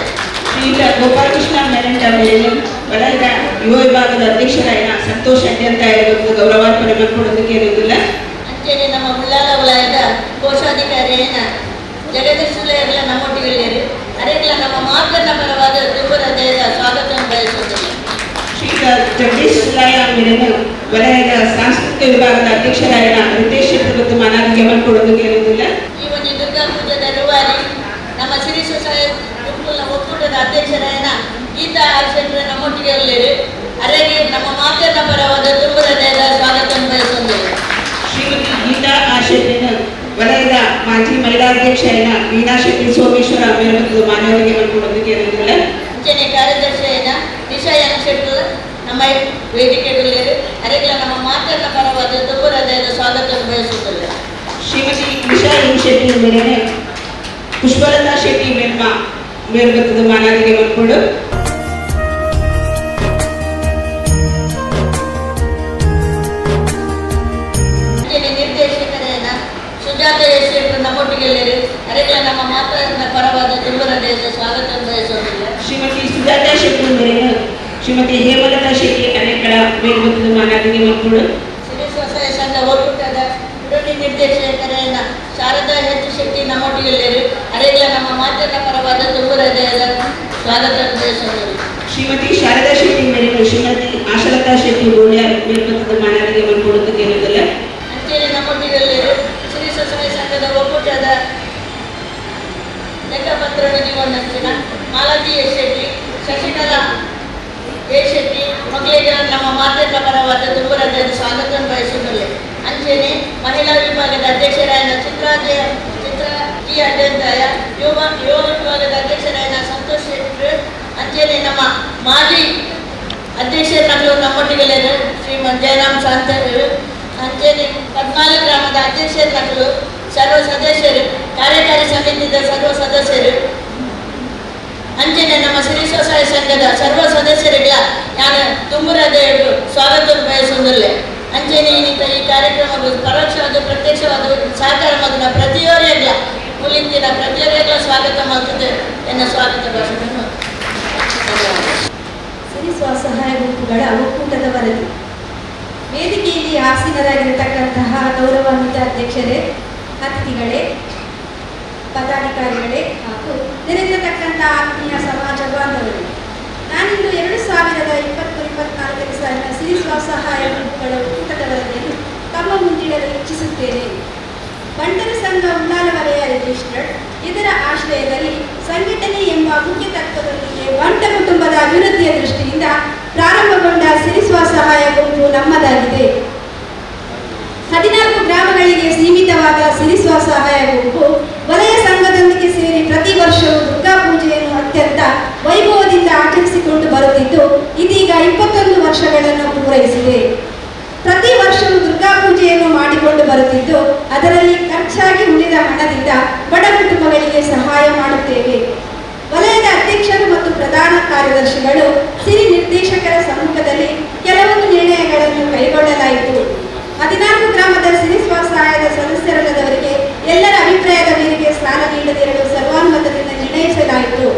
ಶ್ರೀಯುತ ಗೋಪಾಲಕೃಷ್ಣ ಮೆರಂಟ ಮೇಲಿನ ವಲಯದ ಯುವ ವಿಭಾಗದ ಅಧ್ಯಕ್ಷರಾದ ಸಂತೋಷ್ ಅಡ್ಯಂತ ಇರೋದು ಗೌರವಾರ್ಪಣೆ ಮಾಡಿಕೊಡೋದಕ್ಕೆ ಇರೋದಿಲ್ಲ. ಅಂಚನೆ ನಮ್ಮ ಉಳ್ಳಾಲ ವಲಯದ ಕೋಶಾಧಿಕಾರಿಯನ ಜಗದೀಶ್ ಸುಲೇರ್ಲ ನಮ್ಮೊಟ್ಟಿಗೆ ಅರೆಗ್ಲ ನಮ್ಮ ಮಾತನ್ನ ಪರವಾದ ತುಂಬ ಹೃದಯದ ಸ್ವಾಗತ ಬಯಸುವುದಿಲ್ಲ. ಶ್ರೀಯುತ ಜಗದೀಶ್ ಸುಲಾಯ ಮೇಲಿನ ವಲಯದ ಸಾಂಸ್ಕೃತಿಕ ವಿಭಾಗದ ಅಧ್ಯಕ್ಷರಾದ ರಿತೇಶ್ ಶೆಟ್ಟಿ ಮತ್ತು ಮಾನಾದಿಗೆ ಮಾಡಿಕೊಡೋದಕ್ಕೆ ಇರೋದಿಲ್ಲ. ಈ ಒಂದು ದುರ್ಗಾ ಪೂಜೆದ ರೂವಾರಿ ನಮ್ಮ ಸಿರಿ ಸೊಸೈಟಿ ಗುಂಪುಲ ಒಕ್ಕೂಟದ ಅಧ್ಯಕ್ಷರಾಯನ ಗೀತಾ ಆರ್ ಶೆಟ್ಟರ್ ನಮ್ಮೊಟ್ಟಿಗೆ ಇರಲಿರು ಅರೆಗೆ ನಮ್ಮ ಮಾತನ್ನ ಪರವಾದ ತುಂಬ ಹೃದಯದ ಸ್ವಾಗತ ಬಯಸುವುದಿಲ್ಲ. ಶ್ರೀಮತಿ ಗೀತಾ ಆರ್ ಶೆಟ್ಟಿನ ವಲಯದ ಮಾಜಿ ಮಹಿಳಾಧ್ಯಕ್ಷರಾದ ವೀಣಾ ಶೆಟ್ಟಿ ಸೋಮೇಶ್ವರ ಮೇಲ್ಮತ್ತು ಮಾನ್ಯವರಿಗೆ ಮಾಡಿಕೊಡೋದಕ್ಕೆ ಇರೋದಿಲ್ಲ. ಅಂಚನೆ ಕಾರ್ಯದರ್ಶಿಯನ ನಿಶಾ ಎನ್ ಶೆಟ್ಟರ್ ನಮ್ಮ ವೇದಿಕೆಗಳಲ್ಲಿ ಅರೆಗ್ಲ ನಮ್ಮ ಮಾತನ್ನ ಪರವಾದ ತುಂಬ ಹೃದಯದ ಸ್ವಾಗತ ಬಯಸುವುದಿಲ್ಲ. ಶ್ರೀಮತಿ ನಿಶಾ ಎಂ ಶೆಟ್ಟಿ ಮೇಲಿನ ಪುಷ್ಪಲತಾ ಶೆಟ್ಟಿ ಮೇಲ್ಬತ್ತದ ಮಾನಾದಿಗೆ ಮಾಡಿಕೊಂಡು. ಅಂಚನೆ ನಿರ್ದೇಶಕರೇನ ಸುಜಾತ ಎಸ್ ಶೆಟ್ಟರ್ ನಮ್ಮೊಟ್ಟಿಗೆ ಅರೆಗ್ಲ ನಮ್ಮ ಮಾತನ್ನ ಪರವಾದ ತುಂಬ ಹೃದಯದ ಸ್ವಾಗತ ಬಯಸುವುದಿಲ್ಲ. ಶ್ರೀಮತಿ ಸುಜಾತ ಸುಜಾತ ಶೆಟ್ಟಿ ಮೇರೆನ ಶ್ರೀಮತಿ ಹೇಮಲತಾ ಶೆಟ್ಟಿ ಅನೇಕಳ ಮೇಲ್ಬತ್ತದ ಮಾನಾದಿಗೆ ಮಕ್ಕಳು. ಸಿರಿ ಸ್ವಸಹಾಯ ಸಂಘ ಒಕ್ಕೂಟದ ವಿರೋಧಿ ನಿರ್ದೇಶಕರಾದ ಶಾರದಾ ಹೆಚ್ ಶೆಟ್ಟಿ ನಮ್ಮೊಟ್ಟಿಗೆಲ್ಲರು ಅರೆಗಳ ನಮ್ಮ ಮಾತಿನ ಪರವಾದ ತುಂಬು ಹೃದಯದ ಸ್ವಾಗತ ಬಯಸುತ್ತೇವೆ. ಶ್ರೀಮತಿ ಶಾರದಾ ಶೆಟ್ಟಿ ಮೇರೆನ ಶ್ರೀಮತಿ ಆಶಲತಾ ಶೆಟ್ಟಿ ಗೋಳ್ಯಾರ್ ಮೇಲ್ಬತ್ತದ ಮಾನಾದಿಗೆ ಮಕ್ಕಳು ಕೇಳುವುದಿಲ್ಲ. ಅಂಚೆನೆ ನಮ್ಮೊಟ್ಟಿಗೆಲ್ಲರು ಸಿರಿ ಸ್ವಸಹಾಯ ಸಂಘದ ಒಕ್ಕೂಟದ ಲೆಕ್ಕಪತ್ರ ಜೀವನಂಚಿನ ಮಾಲತಿ ಎಸ್ ಶೆಟ್ಟಿ, ಶಶಿಕಲಾ ಎ ಶೆಟ್ಟಿ ಮಕ್ಕಳಿಗೆ ನಮ್ಮ ಮಾತಿನ ಪರವಾದ ತುಂಬು ಹೃದಯದ ಸ್ವಾಗತ ಬಯಸುತ್ತೇವೆ. ಅಂಚೆನೆ ಮಹಿಳಾ ವಿಭಾಗದ ಅಧ್ಯಕ್ಷರಾದ ಚಿತ್ರಾ ಜಯ ಚಿತ್ರ ಜಿ ಅಡ್ಡಂತಾಯ, ಯುವ ಯುವ ವಿಭಾಗದ ಅಧ್ಯಕ್ಷರಾದ ಸಂತೋಷ್ ಶೆಟ್ಟರ್, ಅಂಚೆನೆ ನಮ್ಮ ಮಾಜಿ ಅಧ್ಯಕ್ಷರು ನಮ್ಮೊಟ್ಟಿಗೆಲ್ಲರು ಶ್ರೀಮನ್ ಜಯರಾಮ್ ಶಾಂತರು, ಅಂಚೆನೆ 14 ಗ್ರಾಮದ ಅಧ್ಯಕ್ಷರು, ಸರ್ವ ಸದಸ್ಯರು, ಕಾರ್ಯಕಾರಿ ಸಮಿತಿಯ ಸರ್ವ ಸದಸ್ಯರು, ಅಂಚೆನೆ ನಮ್ಮ ಶ್ರೀ ಸ್ವಸಹಾಯ ಸಂಘದ ಸರ್ವ ಸದಸ್ಯರಿಗಳ ನಾನು ತುಂಬುರದ ಸ್ವಾಗತ ಬಯಸುವುದಿಲ್ಲ. ಅಂಚೆನೆ ಇನ್ನಿತ ಈ ಕಾರ್ಯಕ್ರಮವು ಪರೋಕ್ಷವಾದ ಪ್ರತ್ಯಕ್ಷವಾದ ಸಹಕಾರ ಮಗನ ಪ್ರತಿಯೊರಿಗಳ ಮುಲಿಂದಿನ ಪ್ರತಿಯೊರಿಗಳ ಸ್ವಾಗತ ಮಾಡುತ್ತದೆ ಎನ್ನ ಸ್ವಾಗತ ಭಾಷಣ. ಧನ್ಯವಾದ. ಸಿರಿ ಸ್ವಸಹಾಯ ಗುಂಪುಗಳ ಒಕ್ಕೂಟದ ವರದಿ. ವೇದಿಕೆಯಲ್ಲಿ ಆಸೀನರಾಗಿರತಕ್ಕಂತಹ ಗೌರವಾನ್ವಿತ ಅಧ್ಯಕ್ಷರೇ, ಅತಿಥಿಗಳೇ, ಪದಾಧಿಕಾರಿಗಳೇ ಹಾಗೂ ನೆರೆದಿರತಕ್ಕಂತಹ ಆತ್ಮೀಯ ಸಮಾಜ ಬಾಂಧವರೇ, ನಾನಿಂದು 2023-24ನೇ ಸಾಲಿನ ಸಿರಿ ಸ್ವಸಹಾಯ ಗುಂಪುಗಳ ಒಕ್ಕೂಟದ ವರದಿಯನ್ನು ತಮ್ಮ ಮುಂದಿಡಲು ಇಚ್ಛಿಸುತ್ತೇನೆ. ಬಂಟರ ಸಂಘ ಉಳ್ಳಾಲ ವಲಯ ರಿಜಿಸ್ಟರ್ಡ್. ಇದರ ಆಶ್ರಯದಲ್ಲಿ ಸಂಘಟನೆ ಎಂಬ ಮುಖ್ಯ ತತ್ವದೊಂದಿಗೆ ಬಂಟ ಕುಟುಂಬದ ಅಭಿವೃದ್ಧಿಯ ದೃಷ್ಟಿಯಿಂದ ಪ್ರಾರಂಭಗೊಂಡ ಸಿರಿ ಸ್ವಸಹಾಯ ಗುಂಪು ನಮ್ಮದಾಗಿದೆ. 14 ಗ್ರಾಮಗಳಿಗೆ ಸೀಮಿತವಾದ ಸಿರಿ ಸ್ವಸಹಾಯ ಗುಂಪು ವಲಯ ಸಂಘದೊಂದಿಗೆ ಸೇರಿ ಪ್ರತಿ ವರ್ಷವೂ ದುರ್ಗಾ ಪೂಜೆಯನ್ನು ಅತ್ಯಂತ ವೈಭವದಿಂದ ಆಚರಿಸಿಕೊಂಡು ಬರುತ್ತಿದ್ದು, ಇದೀಗ 21 ವರ್ಷಗಳನ್ನು ಪೂರೈಸಿದೆ. ಪ್ರತಿ ವರ್ಷವೂ ದುರ್ಗಾ ಪೂಜೆಯನ್ನು ಮಾಡಿಕೊಂಡು ಬರುತ್ತಿದ್ದು, ಅದರಲ್ಲಿ ಖರ್ಚಾಗಿ ಉಳಿದ ಹಣದಿಂದ ಬಡ ಕುಟುಂಬಗಳಿಗೆ ಸಹಾಯ ಮಾಡುತ್ತೇವೆ. ವಲಯದ ಅಧ್ಯಕ್ಷರು ಮತ್ತು ಪ್ರಧಾನ ಕಾರ್ಯದರ್ಶಿಗಳು, ಸಿರಿ ನಿರ್ದೇಶಕರ ಸಮ್ಮುಖದಲ್ಲಿ ಕೆಲವೊಂದು ನಿರ್ಣಯಗಳನ್ನು ಕೈಗೊಳ್ಳಲಾಯಿತು. 14 ಗ್ರಾಮದ ಸಿರಿ ಸ್ವಸಹಾಯದ ಸದಸ್ಯರಲ್ಲದವರಿಗೆ ಎಲ್ಲರ ಅಭಿಪ್ರಾಯದ ಮೇರೆಗೆ ಸಾಲ ನೀಡದಿರಲು ಸರ್ವಾನುಮತದಿಂದ ನಿರ್ಣಯಿಸಲಾಯಿತು.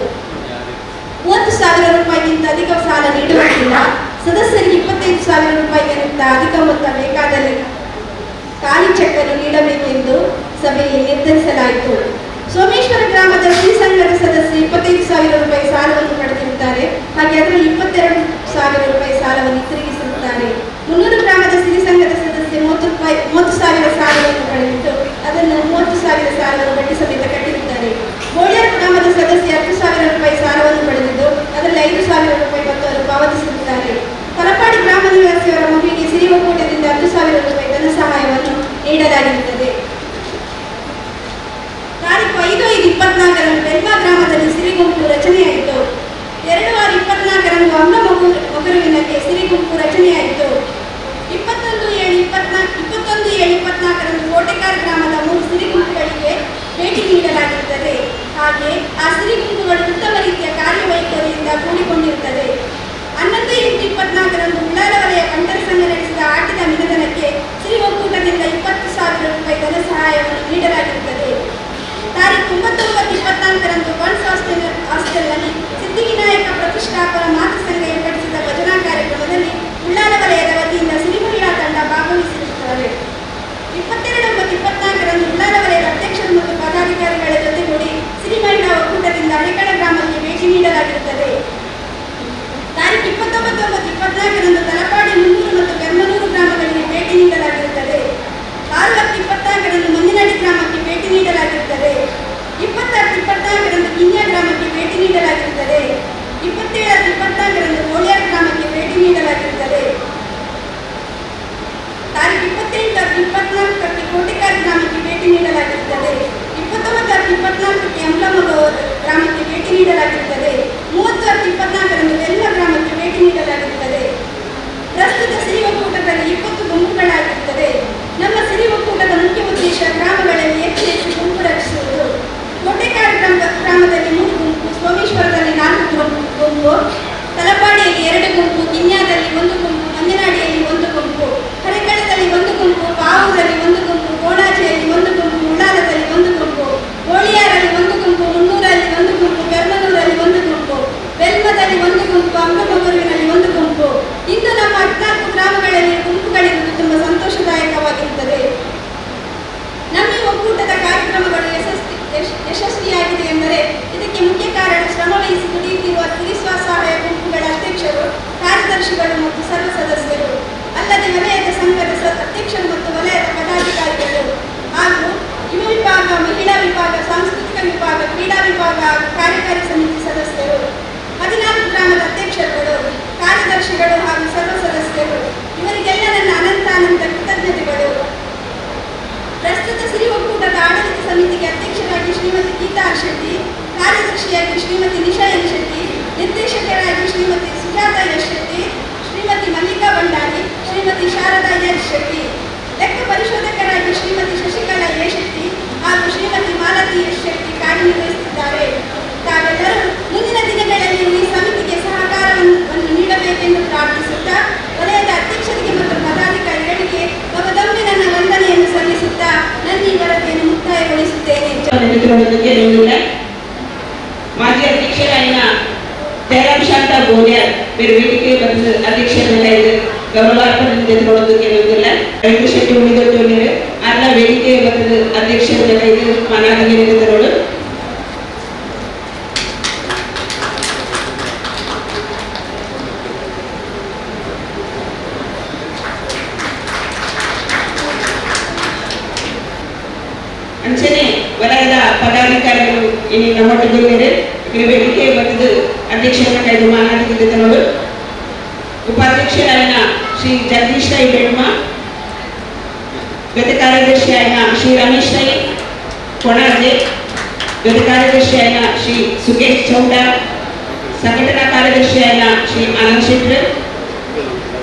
30,000 ರೂಪಾಯಿಗಿಂತ ಅಧಿಕ ಸಾಲ ನೀಡುವಂತಿಲ್ಲ. ಸದಸ್ಯರಿಗೆ 25,000 ರೂಪಾಯಿಗಿಂತ ಅಧಿಕ ಮೊತ್ತ ಬೇಕಾದಲ್ಲಿ ಖಾಲಿ ಚೆಕ್ ಅನ್ನು ನೀಡಬೇಕೆಂದು ಸಭೆಯಲ್ಲಿ ನಿರ್ಧರಿಸಲಾಯಿತು. ಸೋಮೇಶ್ವರ ಗ್ರಾಮದ ಶ್ರೀ ಸಂಘದ ಸದಸ್ಯರು 25,000 ರೂಪಾಯಿ ಸಾಲವನ್ನು ಪಡೆದಿರುತ್ತಾರೆ. ಹಾಗೆ ಅದರಲ್ಲಿ 22,000 ರೂಪಾಯಿ ಸಾಲವನ್ನು ತಿರುಗಿಸಿರುತ್ತಾರೆ. 300 ಗ್ರಾಮದ ಸಿರಿ ಸಂಘದ ಸದಸ್ಯ 30 ರೂಪಾಯಿ 30,000 ಸಾಲವನ್ನು ಪಡೆದಿದ್ದು, ಅದನ್ನು 30,000 ಸಾಲವನ್ನು ಬಡ್ಡಿ ಸಮೇತ ಕಟ್ಟಿರುತ್ತಾರೆ. ಗೋಳ್ಯಾರ್ ಗ್ರಾಮದ ಸದಸ್ಯ 10,000 ರೂಪಾಯಿ ಸಾಲವನ್ನು ಪಡೆದಿದ್ದು, ಅದರಲ್ಲಿ 5,000 ರೂಪಾಯಿ ಮೊತ್ತವನ್ನು ಪಾವತಿಸಿರುತ್ತಾರೆ. ತಲಪಾಡಿ ಗ್ರಾಮ ನಿವಾಸಿಯವರ ಮಗುವಿಗೆ ಸಿರಿ ಒಕ್ಕೂಟದಿಂದ 10,000 ರೂಪಾಯಿ ಧನ ಸಹಾಯವನ್ನು ನೀಡಲಾಗಿರುತ್ತದೆ. ತಾರೀಕು 5/5/24ರಂದು ಬೆಲ್ಮಾ ಗ್ರಾಮದಲ್ಲಿ ಸಿರಿಗುಂಪು ರಚನೆಯಾಯಿತು. 2/6/24ರಂದು ಅಂಬ್ಲ ಮೊಗರುವಿನಲ್ಲಿ ಸಿರಿಗುಂಪು ರಚನೆಯಾಯಿತು. 21/7/24 21/7/24ರಂದು ಕೋಟೆಕಾರ್ ಗ್ರಾಮದ ಮೂರು ಸಿರಿಗುಂಪುಗಳಿಗೆ ಭೇಟಿ ನೀಡಲಾಗಿರುತ್ತದೆ. ಹಾಗೆ ಆ ಸಿರಿಗುಂಪುಗಳು ಉತ್ತಮ ರೀತಿಯ ಕಾರ್ಯವೈಖರಿಯಿಂದ ಕೂಡಿಕೊಂಡಿರುತ್ತದೆ. 11/8/24ರಂದು ಉಳ್ಳಾಲ ವಲಯ ಬಂಟರ ಸಂಘ ನಡೆಸಿದ ಆಟಿದ ಮಿನದನಕ್ಕೆ ಸಿರಿ ಒಕ್ಕೂಟದಿಂದ 20,000 ರೂಪಾಯಿ ಧನ ಸಹಾಯವನ್ನು ನೀಡಲಾಗಿರುತ್ತದೆ. ತಾರೀಕು 9/9/24ರಂದು ಬಂಟ್ಸ್ ಹಾಸ್ಟೆಲ್ನಲ್ಲಿ ಸಿದ್ಧಿವಿನಾಯಕ ಪ್ರತಿಷ್ಠಾಪನಾ ಮಾತೃ ಸಂಘ ಏರ್ಪಡಿಸಿದ ಭಜನಾ ಕಾರ್ಯಕ್ರಮದಲ್ಲಿ ಉಳ್ಳಾಲ ವಲಯದ ವತಿಯಿಂದ ಸಿರಿ ಮಹಿಳಾ ತಂಡ ಭಾಗವಹಿಸಿರುತ್ತಾರೆ. 22/9/24ರಂದು ಉಳ್ಳಾಲ ವಲಯದ ಅಧ್ಯಕ್ಷರು ಮತ್ತು ಪದಾಧಿಕಾರಿಗಳ ಜೊತೆಗೂಡಿ ಸಿರಿ ಮಹಿಳಾ ಒಕ್ಕೂಟದಿಂದ ಹರೇಕಳ ಗ್ರಾಮಕ್ಕೆ ಭೇಟಿ ನೀಡಲಾಗಿರುತ್ತದೆ. ತಾರೀಕು 29/9/24ರಂದು ತಲಪಾಡಿ, ಮುನ್ನೂರು ಮತ್ತು ಬೆರ್ಮನೂರು ಗ್ರಾಮಗಳಿಗೆ ಭೇಟಿ ನೀಡಲಾಗಿರುತ್ತದೆ. 6/10/24ರಂದು ಮಂದಿನಡಿ ಗ್ರಾಮಕ್ಕೆ ಭೇಟಿ ನೀಡಲಾಗಿರುತ್ತದೆ. 20/10/24ರಂದು ಕಿನ್ಯಾ ಗ್ರಾಮಕ್ಕೆ ಭೇಟಿ ನೀಡಲಾಗಿರುತ್ತದೆ. 27/10/24ರಂದು ಗೋಳ್ಯಾರ್ ಗ್ರಾಮಕ್ಕೆ ಭೇಟಿ ನೀಡಲಾಗಿರುತ್ತದೆ. ತಾರೀಕು 28/10/24ಕ್ಕೆ ಕೋಟೆಕಾರ್ ಗ್ರಾಮಕ್ಕೆ ಭೇಟಿ ನೀಡಲಾಗಿರುತ್ತದೆ. 29/10/24ಕ್ಕೆ ಅಂಬ್ಲಮೊಗ ಗ್ರಾಮಕ್ಕೆ ಭೇಟಿ ನೀಡಲಾಗಿರುತ್ತದೆ. 30/10/24ರಂದು ಬೆಲ್ಮ ಗ್ರಾಮಕ್ಕೆ ಭೇಟಿ ನೀಡಲಾಗಿರುತ್ತದೆ. ಪ್ರಸ್ತುತ ಸಿರಿ ಒಕ್ಕೂಟದಲ್ಲಿ 20 ಗುಂಪುಗಳಾಗಿರುತ್ತದೆ. ನಮ್ಮ ಸಿರಿ ಒಕ್ಕೂಟದ ಮುಖ್ಯ ಉದ್ದೇಶ ಗ್ರಾಮಗಳಲ್ಲಿ ಹೆಚ್ಚು ಹೆಚ್ಚು ಗುಂಪು ರಚಿಸುವುದು. ಕೋಟೆಕಾರ್ ಗ್ರಾಮದಲ್ಲಿ ಮೂರು ಗುಂಪು, ಸೋಮೇಶ್ವರದಲ್ಲಿ ನಾಲ್ಕು ಗುಂಪು, ತಲಪಾಡಿಯಲ್ಲಿ ಎರಡು ಗುಂಪು, ಕಿನ್ಯಾದಲ್ಲಿ ಒಂದು ಗುಂಪು, ಮಂಜನಾಡಿಯಲ್ಲಿ ಒಂದು ಗುಂಪು, ಹರೇಕಳದಲ್ಲಿ ಒಂದು ಗುಂಪು, ಪಾವೂರಲ್ಲಿ ಒಂದು ಗುಂಪು, ಕೋಣಾಜೆಯಲ್ಲಿ ಒಂದು ಗುಂಪು, ಉಳ್ಳಾಲದಲ್ಲಿ ಒಂದು ಗುಂಪು, ಗೋಳಿಯಾರಲ್ಲಿ ಒಂದು ಗುಂಪು, ಮುನ್ನೂರಲ್ಲಿ ಒಂದು ಗುಂಪು, ಬೆರ್ಮನೂರಲ್ಲಿ ಒಂದು ಗುಂಪು, ಬೆಲ್ಮದಲ್ಲಿ ಒಂದು ಗುಂಪು, ಅಂಗಮಗರುವಿನಲ್ಲಿ ಒಂದು ಗುಂಪು. ಇಂದು ನಮ್ಮ 14 ಗ್ರಾಮಗಳಲ್ಲಿ ಗುಂಪುಗಳಿರುವುದು ತುಂಬ ಸಂತೋಷದಾಯಕವಾಗಿರುತ್ತದೆ. ನಮ್ಮ ಈ ಒಕ್ಕೂಟದ ಕಾರ್ಯಕ್ರಮಗಳು ಯಶಸ್ವಿಯಾಗಿದೆ ಎಂದರೆ ಇದಕ್ಕೆ ಮುಖ್ಯ ಕಾರಣ ಶ್ರಮವಹಿಸಿ ದುಡಿಯುತ್ತಿರುವ ಸಿರಿ ಸ್ವಸಹಾಯ ಗುಂಪುಗಳ ಅಧ್ಯಕ್ಷರು, ಕಾರ್ಯದರ್ಶಿಗಳು ಮತ್ತು ಸರ್ವ ಸದಸ್ಯರು. ಅಲ್ಲದೆ ವಲಯದ ಸಂಘದ ಅಧ್ಯಕ್ಷರು ಮತ್ತು ವಲಯದ ಪದಾಧಿಕಾರಿಗಳು ಹಾಗೂ ಯುವ ವಿಭಾಗ, ಮಹಿಳಾ ವಿಭಾಗ, ಸಾಂಸ್ಕೃತಿಕ ವಿಭಾಗ, ಕ್ರೀಡಾ ವಿಭಾಗ ಹಾಗೂ ಕಾರ್ಯಕಾರಿ ಸಮಿತಿ ಸದಸ್ಯರು, 14 ಗ್ರಾಮದ ಅಧ್ಯಕ್ಷರುಗಳು, ಕಾರ್ಯದರ್ಶಿಗಳು ಹಾಗೂ ಸರ್ವ ಸದಸ್ಯರು, ಇವರಿಗೆಲ್ಲ ನನ್ನ ಅನಂತ ಅನಂತ ಕೃತಜ್ಞತೆಗಳು. ಪ್ರಸ್ತುತ ಸಿರಿ ಒಕ್ಕೂಟದ ಆಡಳಿತ ಸಮಿತಿಗೆ ಅಧ್ಯಕ್ಷರಾಗಿ ಶ್ರೀಮತಿ ಗೀತಾ ಆರ್ ಶೆಟ್ಟಿ, ಕಾರ್ಯದರ್ಶಿಯಾಗಿ ಶ್ರೀಮತಿ ನಿಶಾ ಎನ್ ಶೆಟ್ಟಿ, ನಿರ್ದೇಶಕರಾಗಿ ಶ್ರೀಮತಿ ಸುಜಾತ ಎಸ್ ಶೆಟ್ಟಿ, ಶ್ರೀಮತಿ ಮಲ್ಲಿಕಾ ಭಂಡಾರಿ, ಶ್ರೀಮತಿ ಶಾರದಾ ಎಸ್ ಶೆಟ್ಟಿ, ಲೆಕ್ಕ ಪರಿಶೋಧಕರಾಗಿ ಶ್ರೀಮತಿ ಶಶಿಕಲಾ ಎ ಶೆಟ್ಟಿ ಹಾಗೂ ಶ್ರೀಮತಿ ಮಾಲತಿ ಎಸ್ ಶೆಟ್ಟಿ ಕಾರ್ಯನಿರ್ವಹಿಸುತ್ತಿದ್ದಾರೆ. ತಾವೆಲ್ಲರೂ ಮುಂದಿನ ದಿನಗಳಲ್ಲಿ ಈ ಸಮಿತಿಗೆ ಸಹಕಾರವನ್ನು ನೀಡಬೇಕೆಂದು ಪ್ರಾರ್ಥಿಸುತ್ತಾ, ವಲಯದ ಅಧ್ಯಕ್ಷರಿಗೆ ಮತ್ತು ಪದಾಧಿಕಾರಿಗಳಿಗೆ ಮಗದೊಮ್ಮೆ ನನ್ನ ವಂದನೆಯನ್ನು ಸಲ್ಲಿಸುತ್ತಾ ನನ್ನ ಈ ವರದಿಯನ್ನು ಮುಕ್ತಾಯಗೊಳಿಸುತ್ತೇನೆ. ಮಿತ್ರರೊಂದಿಗೆ ಮಾಜಿ ಅಧ್ಯಕ್ಷರಾಯಿನ ಜಯರಾಮ್ ಶಾಂತ ಗೋಲ್ಯಾರ್ ಬೇರೆ ವೇದಿಕೆ ಬಂದು ಅಧ್ಯಕ್ಷರ ಗೌರವಾರ್ಪಣೆ ಎದುರೊಂದಿಗೆ ರವೀಂದ್ರ ಶೆಟ್ಟಿ ಉಳಿದೊಟ್ಟು ಅಲ್ಲ ವೇದಿಕೆ ಬಂದು ಅಧ್ಯಕ್ಷರ ಇದು ಮಾನಾದಿಗೆ ನಿಂತಿರೋಳು. ಅಂಚನೆ ವಲಯದ ಪದಾಧಿಕಾರಿಗಳು ಇನಿ ನಮ್ಮೊಟ್ಟಿಗೆ ವೇದಿಕೆ ಬಂದು ಅಧ್ಯಕ್ಷರನ್ನ ಕೈದು ಮಾನಾದಿಗೆ ತರೋಳು. ಉಪಾಧ್ಯಕ್ಷರಾಯಿನ ಶ್ರೀ ಜಗದೀಶ್ ರೈ ಬೆಣ್ಮ, ಜೊತೆ ಕಾರ್ಯದರ್ಶಿ ಆಯ್ನ ಶ್ರೀ ರಮೇಶ್ ರೈ ಕೊಣಾಜೆ, ಜೊತೆ ಕಾರ್ಯದರ್ಶಿ ಆಯ್ನ ಶ್ರೀ ಸುಕೇಶ್ ಚೌಡ, ಸಂಘಟನಾ ಕಾರ್ಯದರ್ಶಿ ಆಯ್ನ ಶ್ರೀ ಆನಂದ್ ಶೆಟ್ಟರ್,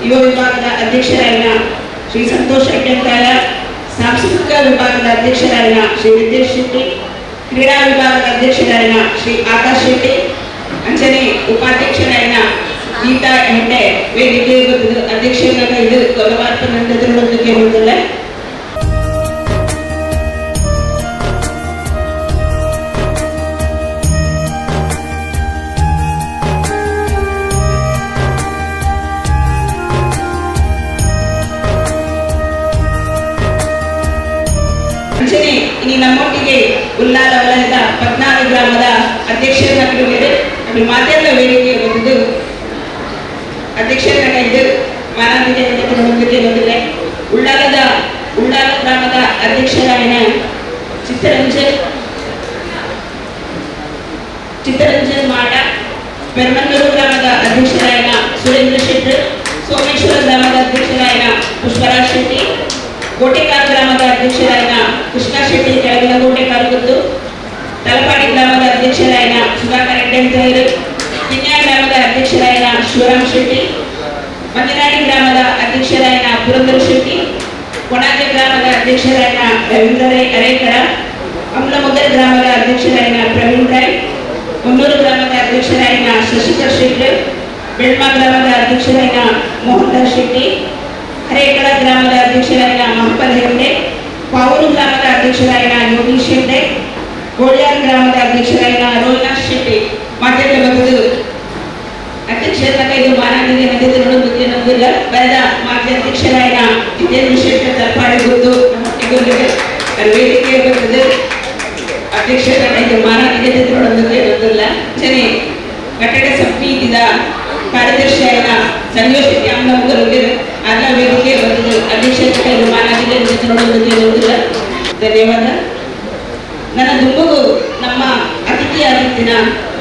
ಯುವ ವಿಭಾಗದ ಅಧ್ಯಕ್ಷರಾಯಿನ ಶ್ರೀ ಸಂತೋಷ್ ಅಡ್ಯಂತಾಯ, ಸಾಂಸ್ಕೃತಿಕ ವಿಭಾಗದ ಅಧ್ಯಕ್ಷರಾಯಿನ ಶ್ರೀ ವಿದ್ಯೇಶ್ ಶೆಟ್ಟಿ, ಕ್ರೀಡಾ ವಿಭಾಗದ ಅಧ್ಯಕ್ಷರಾಯಿನ ಶ್ರೀ ಆಕಾಶ್ ಶೆಟ್ಟಿ, ಅಂಚನೆ ಉಪಾಧ್ಯಕ್ಷರಾಯಿನ ಗೀತಾ ಹೆಗ್ಡೆ ವೇದಿಕೆ ಅಧ್ಯಕ್ಷರಾದ ಇದು ಗೌರವಾರ್ಪಣೆ ಇರುವುದಿಲ್ಲ. ಅಂಚನೆ ಇನಿ ನಮ್ಮೊಟ್ಟಿಗೆ ಉಲ್ಲಾಲ ವಲಯದ 14 ಗ್ರಾಮದ ಅಧ್ಯಕ್ಷರನ್ನ ಮಾತೆಲ್ಲ ವೇದಿಕೆ ಬಂದಿದ್ದು ಅಧ್ಯಕ್ಷರನ್ನ ಇದು ಮಾನಾದಿಗೆ ಬಂದಿಲ್ಲ. ಉಳ್ಳಾಲ ಗ್ರಾಮದ ಅಧ್ಯಕ್ಷರಾಯಿನ ಚಿತ್ತರಂಜನ್ ಚಿತ್ತರಂಜನ್ ಮಾಡ, ಪೆರ್ಮನ್ನೂರು ಗ್ರಾಮದ ಅಧ್ಯಕ್ಷರಾಯಿನ ಸುರೇಂದ್ರ ಶೆಟ್ಟರ್, ಸೋಮೇಶ್ವರ ಗ್ರಾಮದ ಅಧ್ಯಕ್ಷರಾಯಿನ ಪುಷ್ಪರಾಜ್ ಶೆಟ್ಟಿ, ಕೋಟೆಕಾರ್ ಗ್ರಾಮದ ಅಧ್ಯಕ್ಷರಾಯಿನ ಕೃಷ್ಣ ಶೆಟ್ಟಿ ಕೆಳಗಿನ ಕೋಟೆಕಾರ್ ಗುತ್ತು, ತಲಪಾಡಿ ಗ್ರಾಮದ ಅಧ್ಯಕ್ಷರಾಯಿನ ಸುಧಾಕರ್ ರೆಡ್ಡಿ, ಕಿನ್ಯಾ ಗ್ರಾಮದ ಅಧ್ಯಕ್ಷರಾಯಿನ ಶಿವರಾಮ್ ಶೆಟ್ಟಿ, ಮಂಜನಾಡಿ ಗ್ರಾಮದ ಅಧ್ಯಕ್ಷರಾಯಿನ ಪುರಂದರ ಶೆಟ್ಟಿ, ಕೊಣಾಜೆ ಗ್ರಾಮದ ಅಧ್ಯಕ್ಷರಾಯಿನ ರವೀಂದ್ರ ರೈ ಅರೇಕರ, ಅಮ್ಲಮೊಗರ್ ಗ್ರಾಮದ ಅಧ್ಯಕ್ಷರಾಯಿನ ಪ್ರವೀಣ್ ರೈ, ಹೊನ್ನೂರು ಗ್ರಾಮದ ಅಧ್ಯಕ್ಷರಾಯಿನ ಶಶಿಕರ್ ಶೆಟ್ಟರ್, ಬೆಳ್ಮ ಗ್ರಾಮದ ಅಧ್ಯಕ್ಷರಾಯಿನ ಮೋಹನ್ ಶೆಟ್ಟಿ, ಹರೇಕಳ ಗ್ರಾಮದ ಅಧ್ಯಕ್ಷರಾಯಿನ ಮಹಪ್ಪಲ್ ಹೆಗ್ಡೆ, ಪಾವೂರು ಗ್ರಾಮದ ಅಧ್ಯಕ್ಷರಾಯಿನ ಯೋಗೀಶ್ ಹೆಗ್ಡೆ, ಗೋಳ್ಯಾರ್ ಗ್ರಾಮದ ಅಧ್ಯಕ್ಷರಾಯಿನ ರೋಹಿನಾಥ್ ಶೆಟ್ಟಿ ಮಾತೆಲ್ಲ ಬಂದು ಅಧ್ಯಕ್ಷರ ಕೈದು ಮಾನಾದಿಗೆ ನದಿದ ಬರೆದ ಮಾಜಿ ಅಧ್ಯಕ್ಷರಾಯಿನ ಜಿತೇಂದ್ರ ಶೆಟ್ಟಿ ತಲಪಾಡಿ ಗುತ್ತು ನಮ್ಮೊಟ್ಟಿಗೆ ವೇದಿಕೆ ಬಂದದ್ದು ಅಧ್ಯಕ್ಷರ ಕೈದು ಮಾನಾದಿಗೆ ನೋಡೋದಿಲ್ಲ. ಸರಿ, ಕಟ್ಟಡ ಸಮಿತಿದ ಕಾರ್ಯದರ್ಶಿಯಾದ ಸಂಜೀವ ಶೆಟ್ಟಿ ಅಮ್ಮನವರು ಅಲ್ಲ ವೇದಿಕೆ ಬಂದದ್ದು ಅಧ್ಯಕ್ಷರ ಕೈದು ಮಾನಾದಿಗೆ ನೋಡೋದಿಲ್ಲ. ಧನ್ಯವಾದ. ನನ್ನ ದುಂಬುಗು ನಮ್ಮ ಅತಿಥಿಯಾಗಿದ್ದಿನ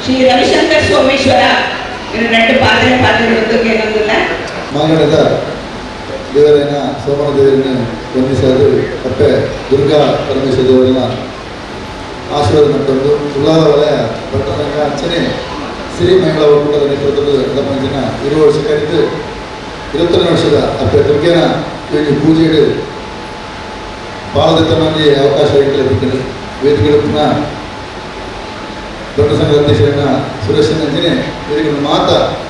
ಶ್ರೀ ರವಿಶಂಕರ್ ಸೋಮೇಶ್ವರ ಎರಡು ಪಾತ್ರೆ ಪಾತ್ರೆ ಏನಂದಿಲ್ಲ. ಮಾಂಗಡದ ದೇವರನ್ನ ಸೋಮನ ದೇವರನ್ನ ವಂದಿಸಲು ಅಪ್ಪೆ ದುರ್ಗಾ ಪರಮೇಶ್ವರ ದೇವರನ್ನ ಆಶೀರ್ವಾದ ಮಾಡಿಕೊಂಡು ಉಳ್ಳಾಲ ವಲಯ ಭಟ್ಟರಂಗ ಅಂಚನೆ ಸಿರಿ ಮಹಿಳಾ ಒಕ್ಕೂಟದ ನೇತೃತ್ವದ ಮಂಜಿನ 20 ವರ್ಷ ಕರೆದು 21 ವರ್ಷದ ಅಪ್ಪೆ ದುರ್ಗೆನ ಈ ಪೂಜೆಗೆ ಬಾಳದ ಮಂದಿ ಅವಕಾಶ ಇಟ್ಟರೆ ವೇದಿಕೆ ಪುನಃ ದೊಡ್ಡ ಸಂಘದ ಅಧ್ಯಕ್ಷರನ್ನ ಸುರೇಶ್ ಅಂಚನೆ ವೇದಿಕೆ ಮಾತ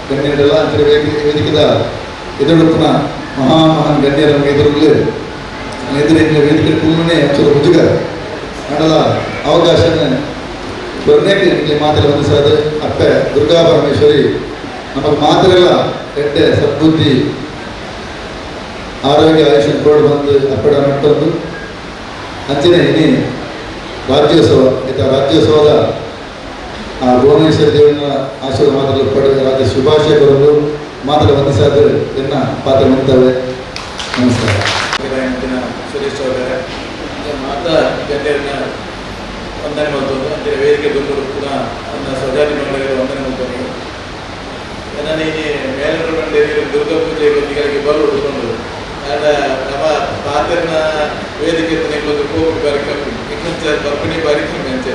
ಗಣ್ಯರೆಲ್ಲ ಅಂಚನೆ ವೇದಿಕೆದ ಎದುರು ಪುನಃ ಮಹಾ ಮಹಾನ್ ಗಣ್ಯರ ಎದುರುಗಳು ಎದುರು ವೇದಿಕೆ ಪೂರ್ಣನೇ ಒಂಚೂರು ಮುಜುಗರ ಆಂಡಲ ಅವಕಾಶನ ಕೊರ್ನೇಕ್ ನಿಮಗೆ ಮಾತೆಲ್ಲ ವಂದಿಸಾದ ಅಪ್ಪೆ ದುರ್ಗಾ ಪರಮೇಶ್ವರಿ ನಮಗೆ ಮಾತ್ರೆಲ್ಲ ಎಡ್ಡೆ ಸದ್ಬುದ್ಧಿ ಆರೋಗ್ಯ ಆಯುಷ್ಯ ಕೊಡು ಬಂದು ಅಪ್ಪಡ ನಟ್ಟೊಂದು ಅಂಚನೆ ಇನಿ ರಾಜ್ಯೋತ್ಸವ ಈತ ರಾಜ್ಯೋತ್ಸವದ ಆ ಭುವನೇಶ್ವರ ದೇವನ ಆಶೀರ್ವಾದ ಮಾತ್ರ ಪಡೆದ ರಾಜ್ಯ ಶುಭಾಶಯ ಬರಲು ಮಾತ್ರ ವಂದಿಸಾದ ಎನ್ನ ಪಾತ್ರ ಮಂತವೆ. ನಮಸ್ಕಾರ. ಸುರೇಶ್ ಚೌಧರಿ ಮಾತಾ ಗಣ್ಯರನ್ನ ವಂದನೆ ಮಲ್ತೊಂದು, ಅಂಚನೆ ವೇದಿಕೆ ದುಂಬುಡು ಪುನಃ ನನ್ನ ಸ್ವಜಾತಿ ಮಂಡಳಿಗೆ ವಂದನೆ ಮಲ್ತೊಂದು. ನನ್ನ ಈ ಮೇಲರ ಬಂಡೆ ದುರ್ಗಾ ಪೂಜೆ ಗೊಂದಿಗಳಿಗೆ ಬರು ಉಡ್ಕೊಂಡು ಆಂಡ ನಮ್ಮ ಪಾತ್ರನ ವೇದಿಕೆ ಒಂದು ಕೋಪು ಬಾರಿ ಕಮ್ಮಿ, ಎಂಕಂಚ ಬರ್ಪಣಿ ಬಾರಿ ಕಮ್ಮಿ ಅಂಚ.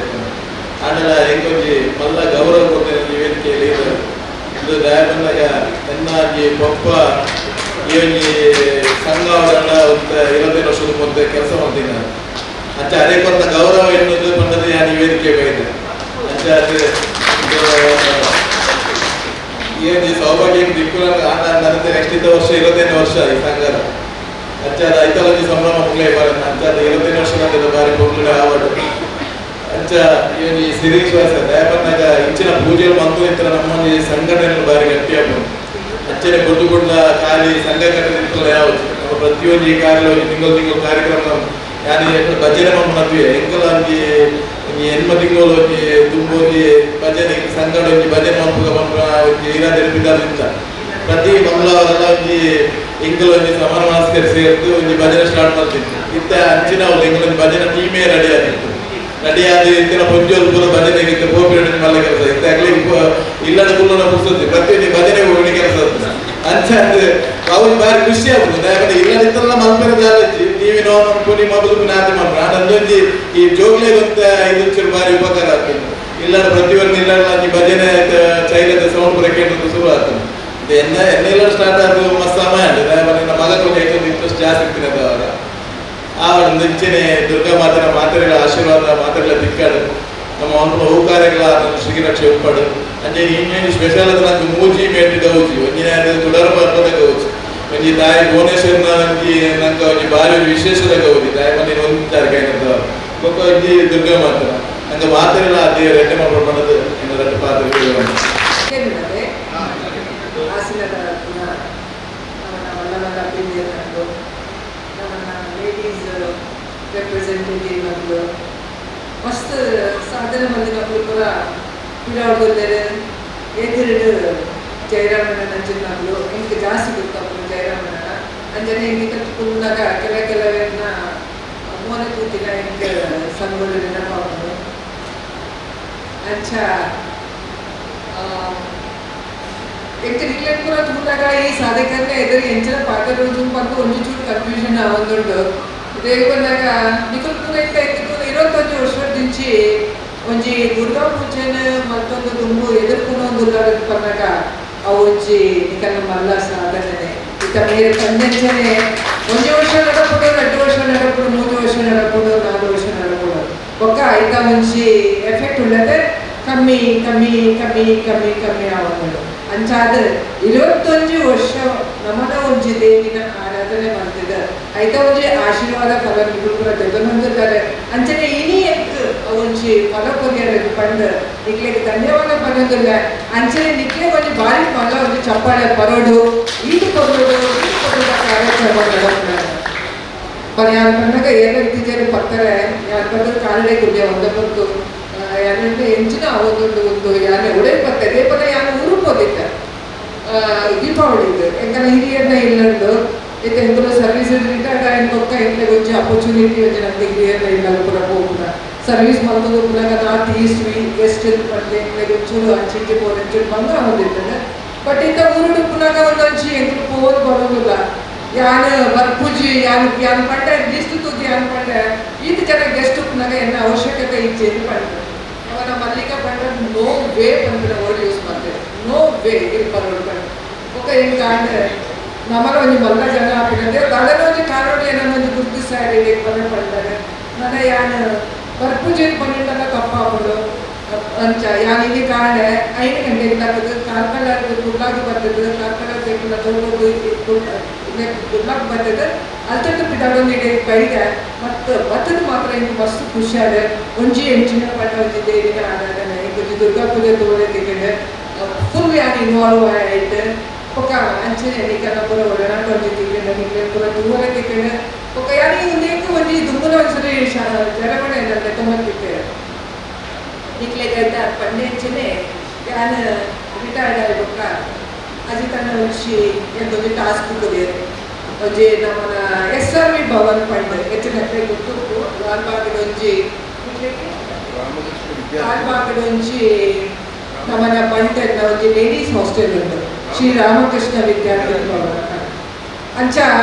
ಆಂಡಲ ಎಂಕೊಂಜಿ ಮಲ್ಲ ಗೌರವ ಕೊಡ್ತೇನೆ ಈ ವೇದಿಕೆಯಲ್ಲಿ. ಇದು ಇದು ದಯ ಬಂದಾಗ ಎನ್ನಾಗಿ ಪೊಪ್ಪ ಈ ಒಂಜಿ ಸಂಘ ಒಂದು 25 ವರ್ಷದ ಮುಂದೆ ಕೆಲಸ ಮಾಡ್ತೀನಿ ನಾನು. ಅಂಚ ಅದೇ ಕೊಟ್ಟ ಗೌರವ ಎನ್ನುವುದು ಬಂದದ್ದು ನಾನು ಈ ವೇದಿಕೆ ಬೈದೆ. ಅಂಚ ಅದು ಏನು ಈ ಸೌಭಾಗ್ಯ ದಿಕ್ಕು ನನ್ನ. ನೆಕ್ಸ್ಟ್ ಇದ್ದ ವರ್ಷ 25 ವರ್ಷ ಈ ಸಂಘದ. ಅಂಚ ಅದು ಐತಲೊಂಜಿ ಸಂಭ್ರಮ ಮುಗ್ಲೇ ಬರೋದು. ಅಂಚ ಅದು 25 ವರ್ಷ ಬಾರಿ ಪೊಗ್ಲುಡೆ ಆವಡು. ಅಂಚ ಈ ಒಂಜಿ ಸಿರಿಶ್ವಾಸ ದಯ ಬಂದಾಗ ಇಂಚಿನ ಪೂಜೆಗಳು ಬಂದು ಇತ್ತರ ನಮ್ಮ ಒಂಜಿ ಸಂಘಟನೆ ಬಾರಿ ಗಟ್ಟಿ ಆಗ್ಬೋದು. ಅಂಚನೆ ಗುಡ್ಡು ಗುಡ್ಲ ಖಾಲಿ ಸಂಘ ಕಟ್ಟದಿತ್ತಲ್ಲ ಯಾವುದು ನಮ್ಮ ಪ್ರತಿಯೊಂದು ಕಾರ್ಯ ಒಂಜಿ ತಿಂಗಳು ತಿಂಗಳು ಕಾರ್ಯಕ್ರಮ ಯಾನಿ ಭಜನೆ ಮದ್ವೆ ಎಂಕಲ ಒಂಜಿ ಒಂಜಿ ಎನ್ಮ ತಿಂಗಳು ಒಂಜಿ ದುಂಬು ಒಂಜಿ ಭಜನೆ ಸಂಘಡ ಒಂಜಿ ಭಜನೆ ಮನ್ಪುಗ ಮನ್ಪುನ ಒಂಜಿ ಇರಾದೆ ಇತ್ತ. ಪ್ರತಿ ಮಂಗಳವಾರ ಒಂಜಿ ಎಂಕಲ್ ಒಂಜಿ ಸಮಾನ ಮಾಸ್ಕರ್ ಸೇರ್ದು ಒಂಜಿ ಭಜನೆ ಸ್ಟಾರ್ಟ್ ಮಾಡ್ತೀನಿ ಇತ್ತ. ಅಂಚಿನ ಅವ್ರು ಎಂಕಲ್ ಒಂಜಿ ಭಜನೆ ಟೀಮೇ ರೆಡಿ ಆಗಿತ್ತು. ರೆಡಿ ಆದ ಇತ್ತಿನ ಪೊಂಜೋಲ್ ಪೂರ ಭಜನೆ ಇತ್ತು. ಪೋಪಿನ ಮಲ್ಲ ಕೆಲಸ ಇತ್ತ. ಆಗ್ಲಿ ಇಲ್ಲದ ಕುಲ್ಲನ ಪುಸ್ತಕ ಪ್ರತಿಯೊಂದು ಭಜನೆ ಹೋಗಿ ಕೆಲಸ. ಅಂಚ ಅಂದ್ರೆ ಅವ್ರಿಗೆ ಬಾರಿ ಖುಷಿ ಆಗ್ತದೆ. ಯಾಕಂದ್ರೆ ಇಲ್ಲದಿತ್ತಲ್ಲ ಮಲ್ಪೆರ ಜಾಲಜ್ಜಿ ಟಿವಿ ನೋ ಮನ್ಪುನಿ ಮೊಬೈಲ್ ನಾತಿ ಮನ್ಪು. ಅಂದೊಂಜಿ ಈ ಜೋಗ್ಲೆ ಗೊತ್ತ ಇದು ಒಂಚೂರು ಬಾರಿ ಉಪಕಾರ ಆಗ್ತದೆ. ಇಲ್ಲ ಪ್ರತಿಯೊಂದು ಇಲ್ಲ ಒಂಜಿ ಭಜನೆ ಚೈಲದ ಸೌಂಡ್ ಪೂರ ಕೇಂದ್ರ ಶುರು ಆಗ್ತದೆ. ಎನ್ನ ಎನ್ನೆಲ್ಲ ಸ್ಟಾರ್ಟ್ ಆದ ಮಸ್ತ್ ಸಮಯ ಉಂಟು. ನನ್ನ ಮಗ ಒಂದು ಇಂಟ್ರೆಸ್ಟ್ ಜಾಸ್ತಿ ಇರ್ತೀನಿ ಅವಾಗ. ಆ ಒಂದು ಇಂಚೆನೆ ದುರ್ಗಾ ಮಾತೆನ ಮಾತೆಗಳ ಆಶೀರ್ವಾದ ಮಾತೆಗಳ ದಿಕ್ಕಾಡು ನಮ್ಮ ಒಂದು ಹೂಕಾರ್ಯಗಳ ಶ್ರೀರಕ್ಷೆ ಉಪ್ಪಾಡು. ಅಂಚೆ ಇನ್ನೇನು ಸ್ಪೆಷಲ್ ಅದು ನಂಗೆ ಮೂಜಿ ಮೇಟಿ ಗೌಜಿ ಒಂಜಿನ ತುಡರ ಪರ್ವದ ಗೌಜಿ, ಒಂಜಿ ತಾಯಿ ಭುವನೇಶ್ವರನ ಒಂಜಿ ನಂಗೆ ಒಂಜಿ ಬಾರಿ ಒಂಜಿ ವಿಶೇಷದ ಗೌಜಿ ತಾಯಿ ಮನೆ ಒಂದು ತಾರೀಕು ಬೊಕ್ಕ ಒಂಜಿ ದುರ್ಗಾ ಮಾತನ ನಂಗೆ ಮಾತೆಗಳ ದೇವರು ಎಡ್ಡೆ ಮಾಡ್ಕೊಂಡು ಮಾಡೋದು ಎನ್ನ ಪಾತ್ರ. ಹಾಸನದ ಪುನಃ ನಮ್ಮನ್ನ ಮಲ್ಲ ಮಲ್ಲ ಪಿಂಜನಗಳು, ನಮ್ಮನ್ನ ಲೇಡೀಸ್ ರೆಪ್ರೆಸೆಂಟೇಟಿವ್ ಮಗಳು ಮಸ್ತ್ ಸಾಧನೆ ಮಂದಿನಕ್ಲು ಪೂರ ಪಿರಾವುಡುಲ್ಲೆರ್. ಎದುರುಡು ಜಯರಾಮಣ್ಣ ನಂಚಿನಕ್ಲು ಎಂಕ್ ಜಾಸ್ತಿ ಗೊತ್ತಾಪುಂಡು ಜಯರಾಮಣ್ಣನ. ಅಂಚನೆ ಎಂಕ್ ಕುನ್ನಾಗ ಕೆಲ ಕೆಲವೆನ್ನ ಮೋನೆ ತೂತಿನ ಎಂಕ್ ಸಂಗೊಳ್ಳಿ ನೆನಪಾಪುಂಡು. ಅಂಚ ಎಂಕ್ ನಿಕ್ಲೆನ್ ಪೂರ ತೂನಗ ಈ ಸಾಧಕರ್ನ ಎದುರು ಎಂಚಿನ ಪಾತೆರೊಂದು ಪಂದ್ ಒಂಜಿ ಚೂರು ಕನ್ಫ್ಯೂಷನ್ ಆವೊಂದುಂಡು. ದೇವ್ ಬಂದಾಗ ನಿಕುಲ್ ಪೂರ ಇತ್ತ ಇತ್ತು 21 ವರ್ಷದಿಂಚಿ ಒಂಜಿ ದುರ್ಗಾ ಪೂಜೆನ ಮತ್ತೊಂದು ದುಂಬು ಎದುರ್ಕೊನೊಂದು ಪನ್ನಗ ಅವು ಒಂಜಿ ನಿಕಲ್ನ ಮಲ್ಲ ಸಾಧನೆ. ಇತ್ತ ಮೇರೆ ಪಂದಂಚನೆ ಒಂಜಿ ವರ್ಷ ನಡಪುಡು, 2 ವರ್ಷ ನಡಪುಡು, 3 ವರ್ಷ ನಡಪುಡು, 4 ವರ್ಷ ನಡಪುಡು, ಬೊಕ್ಕ ಐತ ಒಂಜಿ ಎಫೆಕ್ಟ್ ಉಳ್ಳದೆ ಕಮ್ಮಿ ಕಮ್ಮಿ ಕಮ್ಮಿ ಕಮ್ಮಿ ಕಮ್ಮಿ ಆವೊಂದುಂಡು. ಅಂಚಾದ್ 21 ವರ್ಷ ನಮನ ಒಂಜಿ ದೇವಿನ ಆರಾಧನೆ ಮಾಡ್ತಿದ್ದ ಐತ ಒಂಜಿ ಆಶೀರ್ವಾದ ಫಲ ನಿಗುಲು ಪೂರ ದೆತೊನೊಂದುಲ್ಲೆರ್. ಅಂಚನೆ ಇನಿ ಎಂಕ್ ಒಂಜಿ ಫಲ ಕೊರಿಯರೆ ಪಂಡ್ ನಿಕ್ಲೆಗ್ ಧನ್ಯವಾದ ಪನೊಂದುಲ್ಲೆ. ಅಂಚನೆ ನಿಕ್ಲೆಗ್ ಒಂಜಿ ಬಾರಿ ಮಲ್ಲ ಒಂಜಿ ಚಪ್ಪಾಳೆ ಬರೋಡು. ಈತ್ ಕೊರೊಡು ಈತ್ ಕೊರೊಡು ಕಾರ್ಯಕ್ರಮ ನಡಪುನ ಯಾನ್ ಪನ್ನಗ ಏನ ಇತ್ತಿಜೆರ್ ಪತ್ತರೆ ಯಾನ್ ಪಂದ್ ಕಾಲಡೆ ಕುಲ್ಲೆ ಒಂದ ಪೊರ್ತು ಯಾನಂటే ಎಂಚಿನ ಆವೊಂದುಂಡು ಒಂದು ಯಾನೆ ಒಡೆ ಪತ್ತೆ ದೇಪದ ಯಾನ್ ಊರು ಪೋದಿತ್ತೆ ದೀಪಾವಳಿದು. ಎಂಕನ ಹಿರಿಯರ್ನ ಇಲ್ಲಂಡು ಇತ್ತೆ ಎಂಕುಲು ಸರ್ವಿಸ್ ರಿಟೈರ್ಡ್ ಆಯಿನ ಬೊಕ್ಕ ಎಂಕ್ಲೆಗ್ ಒಂಜಿ ಅಪರ್ಚುನಿಟಿ ಒಂಜಿ ನಮ್ಗೆ ಹಿರಿಯರ್ನ ಇಲ್ಲಲ್ ಪೂರ ಪೋಪುನ. ಸರ್ವಿಸ್ ಮಲ್ತೊಂದು ಉಪ್ಪುನಗ ನಾರ್ತ್ ಈಸ್ಟ್ ವೆಸ್ಟ್ ಪಂದ್ ಎಂಕ್ಲೆಗ್ ಒಂಚೂರು ಅಂಚಿ ಇಂಚಿ ಪೋರೆ ಒಂಚೂರು ಬಂಗ ಆವೊಂದಿತ್ತುಂಡು. ಬಟ್ ಇತ್ತ ಊರುಡು ಉಪ್ಪುನಗ ಒಂದೊಂಜಿ ಎಂಕುಲು ಪೋವೊಂದು ಬರೋದಿಲ್ಲ. ಯಾನ್ ಬರ್ಪುಜಿ ಯಾನ್ ಯಾನ್ ಪಂಡೆ ಲಿಸ್ಟ್ ತೂದು ಯಾನ್ ಪಂಡೆ ಈತ್ ಜನ ಗೆಸ್ಟ್ ಉಪ್ಪುನಗ ಎನ್ನ ಅವಶ್ಯಕತೆ ಇಜ್ಜಿ ಅಂತ ಪಂಡೆ. ಅವನ ಮಲ್ಲಿಕ ಪಂಡ ನೋ ವೇ ಪನ್ಪಿನ ವರ್ಡ್ ಯೂಸ್ ಮಾಡ್ತೇವೆ. ನೋ ವೇ ಇರ್ ಬರೋಡು ಪಂಡ. ಬೊಕ್ಕ ಎಂಕ್ ಆಂಡ್ ನಮನ ಒಂಜಿ ಮಲ್ಲ ಜನ ಆಪಿನಂದೆ ದಾದನ ಒಂಜಿ ಕಾರಣಡ್ ಏನನ್ನ ಒಂಜಿ ಗುರ್ತಿಸಾಯೆರೆ ಪಂಡ ಪಂಡಾಗ ನನ ಯಾನ್ ಬರ್ಪುಜಿ ಪಂಡಿಂಡಲ ತಪ್ಪಾಪುಂಡು. ಅಂಚ ಯಾನ್ ಇನಿ ಕಾಂಡೆ 5 ಗಂಟೆಗೆ ಲಕ್ಕುದು ಕಾರ್ಕಳರ್ದ್ ಕುಡ್ಲಾಗ್ ಬತ್ತುದು, ಕಾರ್ಕಳ ದೇಕುಲ ತೋಟೊಗು ಕುಡ್ಲಾಗ್ ಬತ್ತುದು ಅಲ್ತಟ್ಟು ಪಿದಾಡೊಂದು ಇಡೆ ಬೈದೆ. ಮತ್ತು ಬತ್ತದ ಮಾತ್ರ ಇಂಕ್ ಮಸ್ತ್ ಖುಷಿ ಆದೆ. ಒಂಜಿ ಎಂಚಿನ ಪಂಡ ಒಂಜಿ ದೇವಿನ ಆರಾಧನೆ ಇಂಕೊಂಜಿ ದುರ್ಗಾ ಪೂಜೆ ತೂವರೆ ತಿಕ್ಕಂಡು ಫುಲ್ ಫುಲ್ ಯಾನ್ ಇನ್ವಾಲ್ವ್ ಆಯ್ತು. ಬೊಕ್ಕ ಅಂಚನೆ ನಿಕಲ್ನ ಪೂರ ಒಡನಾಟ ಒಂಜಿ ತಿಕ್ಕಂಡ, ನಿಕ್ಲೆನ ಪೂರ ತೂವರೆ ತಿಕ್ಕಂಡ. ಬೊಕ್ಕ ಯಾನ್ ಉಂದೆಕ್ ಒಂಜಿ ದುಂಬುನ ಒಂದ್ಸರಿ ಜರಮಣೆ ಲೆತ್ತೊಂದಿತ್ತೆ ನಿಕ್ಲೆಗ್ ಐತ ಪಂಡೆ. ಅಂಚನೆ ಯಾನ್ ರಿಟೈರ್ಡ್ ಆಯಿ ಬೊಕ್ಕ ಅಜಿತನ ಒಂಜಿ ಎಂಕೊಂಜಿ ಟಾಸ್ಕ್ ಕೊರಿಯೆರ್. ಒಂಜಿ ನಮ್ಮನ ಎಸ್.ಆರ್.ವಿ ಭವನ್ ಪಂಡ್ ಹೆಚ್ಚಿನ ಗೊತ್ತುಂಡು. ಲಾಲ್ಬಾಗ್ ಒಂಜಿ, ಲಾಲ್ಬಾಗ್ ಒಂಜಿ ನಮ್ಮನ ಬಂಟನ್ನ ಒಂಜಿ ಲೇಡೀಸ್ ಹಾಸ್ಟೆಲ್ ಉಂಟು, ಶ್ರೀ ರಾಮಕೃಷ್ಣ ವಿದ್ಯಾರ್ಥಿ ಭವನ. ಅಂಚ